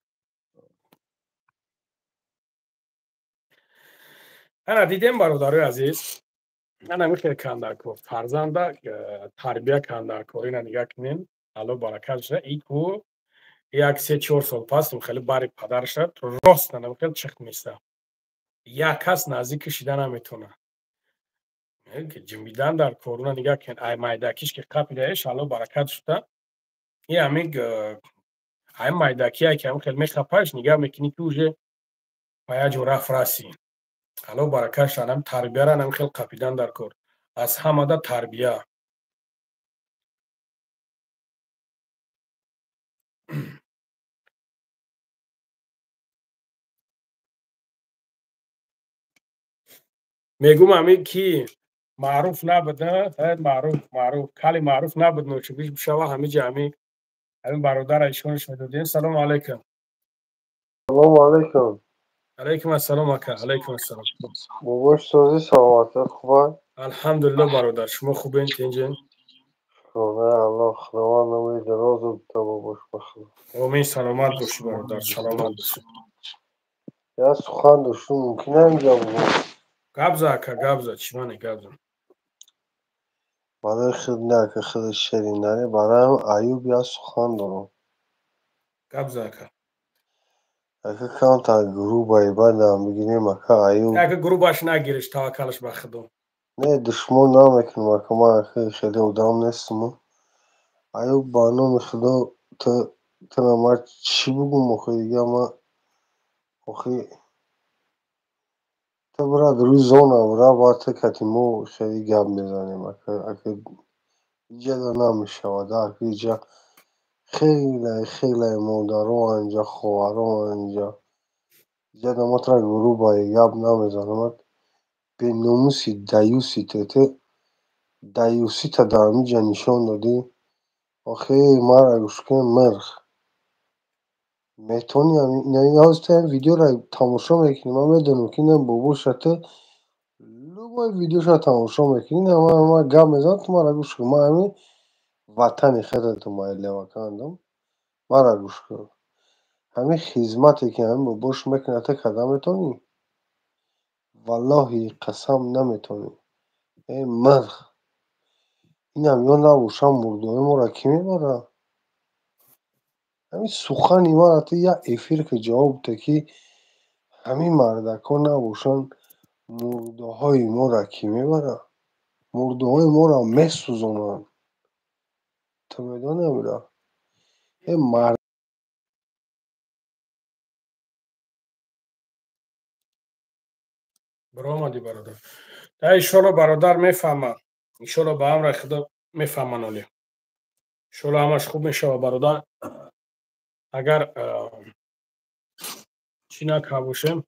Ана дидем, бародарои азиз, ана михел кандаркор фарзанда тарбия кандаркор. Ина нигаҳ кунем, алло баракат шуда. Ику як 3-4 сол пас хеле бари падарша рост ана хел чихт места, як кас наздик шида наметона, ҷимбидан дар коруна. Нигаҳ кунед, ай майдакиш ки қапидаеш, алло баракат шуда. И ҳамин. Ҳамин майдакия ки ҳам хел мехапаш, нигаҳ мекунӣ ки уже ба як ҷо рафт расӣ. Алло баракаш, анам тарбияра анам хел қапидан дар кор. Аз ҳамада тарбия. Мегум ҳамин ки маъруф набуд, маъруф, маъруф, кали маъруф набуд, ночибиш бишава ҳамиҷа ҳамин бародара ишонаш медодем. Салому алайкум. Салому алайкум. Алайкум ассалом ака, алайкум ассалом. Бобош сози, саломатӣ хуба? Алҳамдулилло бародар, шумо хубен, тинҷен? Шукрона Аллоҳ, Худованд умри дарозу бита бобош ба Худо. Омин, саломат бошӣ бародар, саломат бошӣ. Я сухан доштум, мумкин инҷа бугум? Гап за ака, гап за, чӣ мане гап за. Барои худ не ака, худи шеринаре, барои Аюб я сухан дорам. Гап за ака. Ака камтар грубай бадам бигирем ака Аюб. Ака грубаш нагириш, таваккалаш ба Худо. Не, душмон намекунам ака, ман ака хеле одам нестам. Аюб, ба номи Худо, тура ман чӣ бугум охи дига ман охи ту брат рӯи зона бра, баъд ту кати мо хеле гап мезанем ака, ака иҷада намешавад ака, иҷа хеле хеле модаро анҷа, хоҳаро анҷа, иҷада ма тура грубай гап намезанам. Беномуси даюси ту даюсита дар ҳамиҷа нишон додӣ. Охи мара гӯш кун, мирх метавонӣ ҳозир ту ҳамин видеоро тамошо мекунӣ, ман медонам ки ина бобоша ту любой видеоша тамошо мекунӣ, ина ман гап мезанам, ту мара гӯш кун, ман ҳамин ватани худатам левакандам, мара гӯш кун. Ҳамин хизмате ки ҳамин бобош мекунад, ту карда метавонӣ? Валлоҳи қасам наметавонӣ. Э мирх, инам ё набошам мурдои моро кӣ мебарад? Ҳамин сухани мара ту як эфир ки ҷавоб биде ки ҳамин мардакҳо набошанд, мурдаҳои моро кӣ мебарад? Мурдаҳои моро месӯзонанд. Ту медонӣ ҳаминро? Э мард Баромадӣ бародар. Да иншолло бародар мефаҳмад. Иншолло ба амри Худо мефаҳманд оле. Иншолло ҳамаш хуб мешавад бародар. Агар чӣ накарда бошем,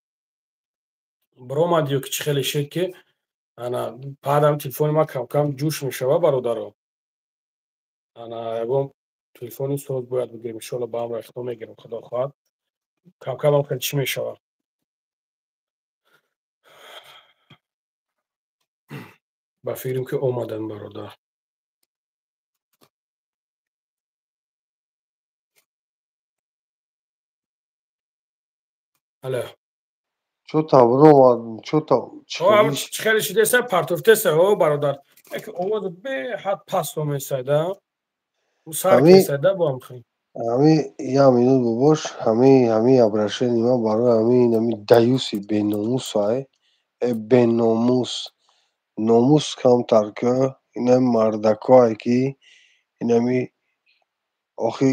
баромад ё ки чӣ хеле шед ки ана баъдам телефони ман камкам ҷӯш мешавад бародаро. Ана ягон телефони соз бояд бигирем. Иншолло ба амри Худо мегирем, Худо хоҳад. Камкамам хеле чӣ мешавад. Ба фикрам ки омаданд бародар. Алло. Чё-то баромадам, чё-то чӣ хеле шидеса, партофтеса, о бародар. Як овоз беҳад паст омесайда. Ӯ сар кесайда бо ҳам хел. Ҳамин як минут бобош, ҳамин обращение ман барои ҳамин ҳамин даюси беномусай, э беномус, номус камтар ки инами мардакое ки инами охи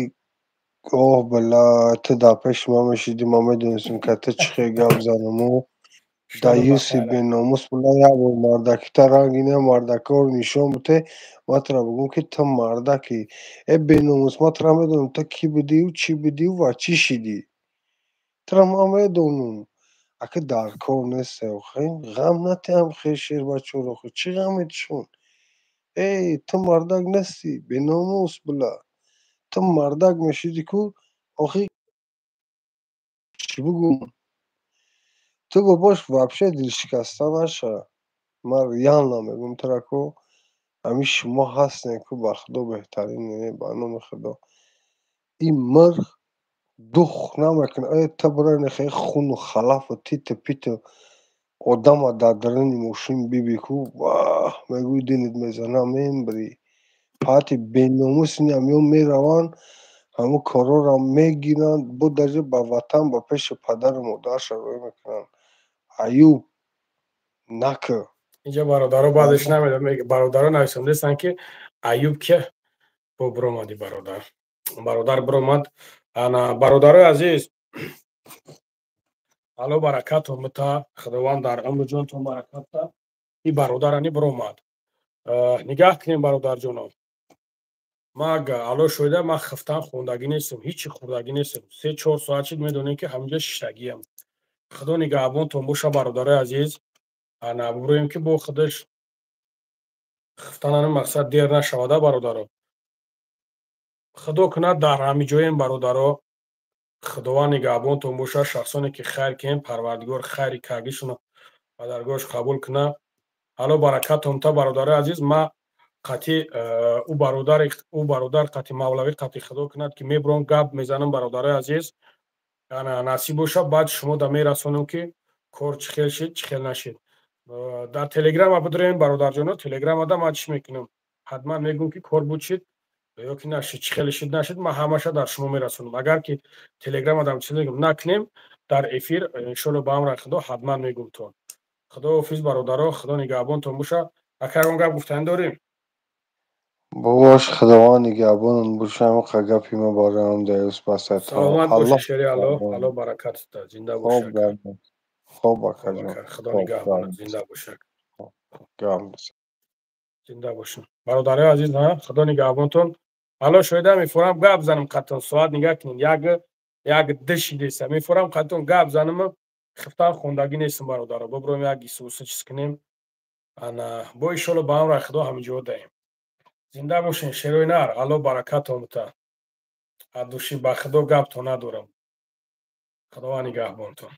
оҳ била, ту дар пеши ман мешидӣ, ман медонистам ки ту чӣ хел гап занаму. Даюси беномус била, як бор мардакита ранг ина мардакаро нишон бите, ман туро бигӯм ки ту мардакӣ. Э беномус, ман туро медонам, ту кӣ будиву чӣ будиву ва чӣ шидӣ. Туро ман медонам. Ака дар кор несте охи, ғам натиҳам хел шербачаро охи, чӣ ғаметшон? Эй, ту мардак нестӣ, беномус била. Ту мардак мешидӣ ку, охи чӣ бигӯм? Ту бобош вообще дилшикаста наша. Ман реально мегӯм туро ку ҳамин шумо ҳастем ку ба Худо беҳтарин, не ба номи Худо. Ин мирх дух намекунад. Э ту бира нехоҳӣ хуну халафу титу питу одама дар даруни мошин биби ку, ваҳ мегӯӣ дилат мезана, мембирӣ. Пати беномус инам ё мераванд, ҳамун корҳоро мегиранд, бо даже ба ватан, ба пеши падару модарша рӯй мекунанд. Аюб, накӯ. Инҷа бародаро баъдеш намедонам, бародаро нависондестанд ки Аюб ки бо биромадӣ бародар. Бародар биромад, Ана, бародарои азиз, Алло баракатон бита, Худованд дар умру ҷонтон баракат та. И бародарани биромад, нигаҳ кунем, бародарҷоно. Маг Алло шоида, ман хифтан хондагӣ нестам, ҳичи хӯрдагӣ нестам, 3-4 соат шид, медонем, ки ҳаминҷа шиштагиам. Худо нигаҳбонтон боша, бародарои азиз. Ана, бубурем, ки бо худаш хифтанани мақсад дер нашавада, бародаро. Худо кунад, дар ҳамиҷоем, бародаро. Худованд нигаҳбонтон боша. Шахсоне ки хайр кунем, Парвардигор хайри кардишонро ба даргоҳаш қабул кунад. Алло баракатон та, бародарои азиз. Ма қати ӯ бародар, қати мавлавӣ, қати Худо кунад, ки мебурам, гап мезанам, бародарои азиз. Ана, насиб боша, баъд шумо да мерасонем, ки кор чӣ хел шид, чӣ хел нашид. Дар телеграма бидурем, бародарҷоно. Телеграмада ман чӣ мекунам? Ҳатман мегӯм, ки кор буд, шид ё ки нашид, чӣ хеле шид, нашид, ман ҳамаша дар шумо мерасонам. Агар ки телеграмадам чиз накунем, дар эфир, иншоалло, ба амри Худо, ҳатман мегӯм-тон. Худоҳофиз, бародаро, Худо нигаҳбонтон боша. Ака, ягон гап гуфтанӣ дорем? Бобош, Худованд нигаҳбонон боша. Ҳамақа гапи ма бароям даюс басад. Саломат боши, шери Алло, Алло баракат зинда боша. Хоб, акаҷон. Худо нигаҳбонат, зинда боша, зинда бошем, бародарои азиз. Худо нигаҳбонтон. Алло шоида, мефорам гап занам қаттон. Соат нигаҳ кунед, як дишидеса, мефорам қаттон гап занам. Хифтан хондагӣ нестам, бародаро. Бибурем, як исуса чиз кунем. Ана, бо иншолло, ба амри Худо, ҳаминҷо даем. Зинда бошен, шерои нар. Алло баракатон бута. Аз души, ба Худо, гаптон надорам. Худованд нигаҳбонтон.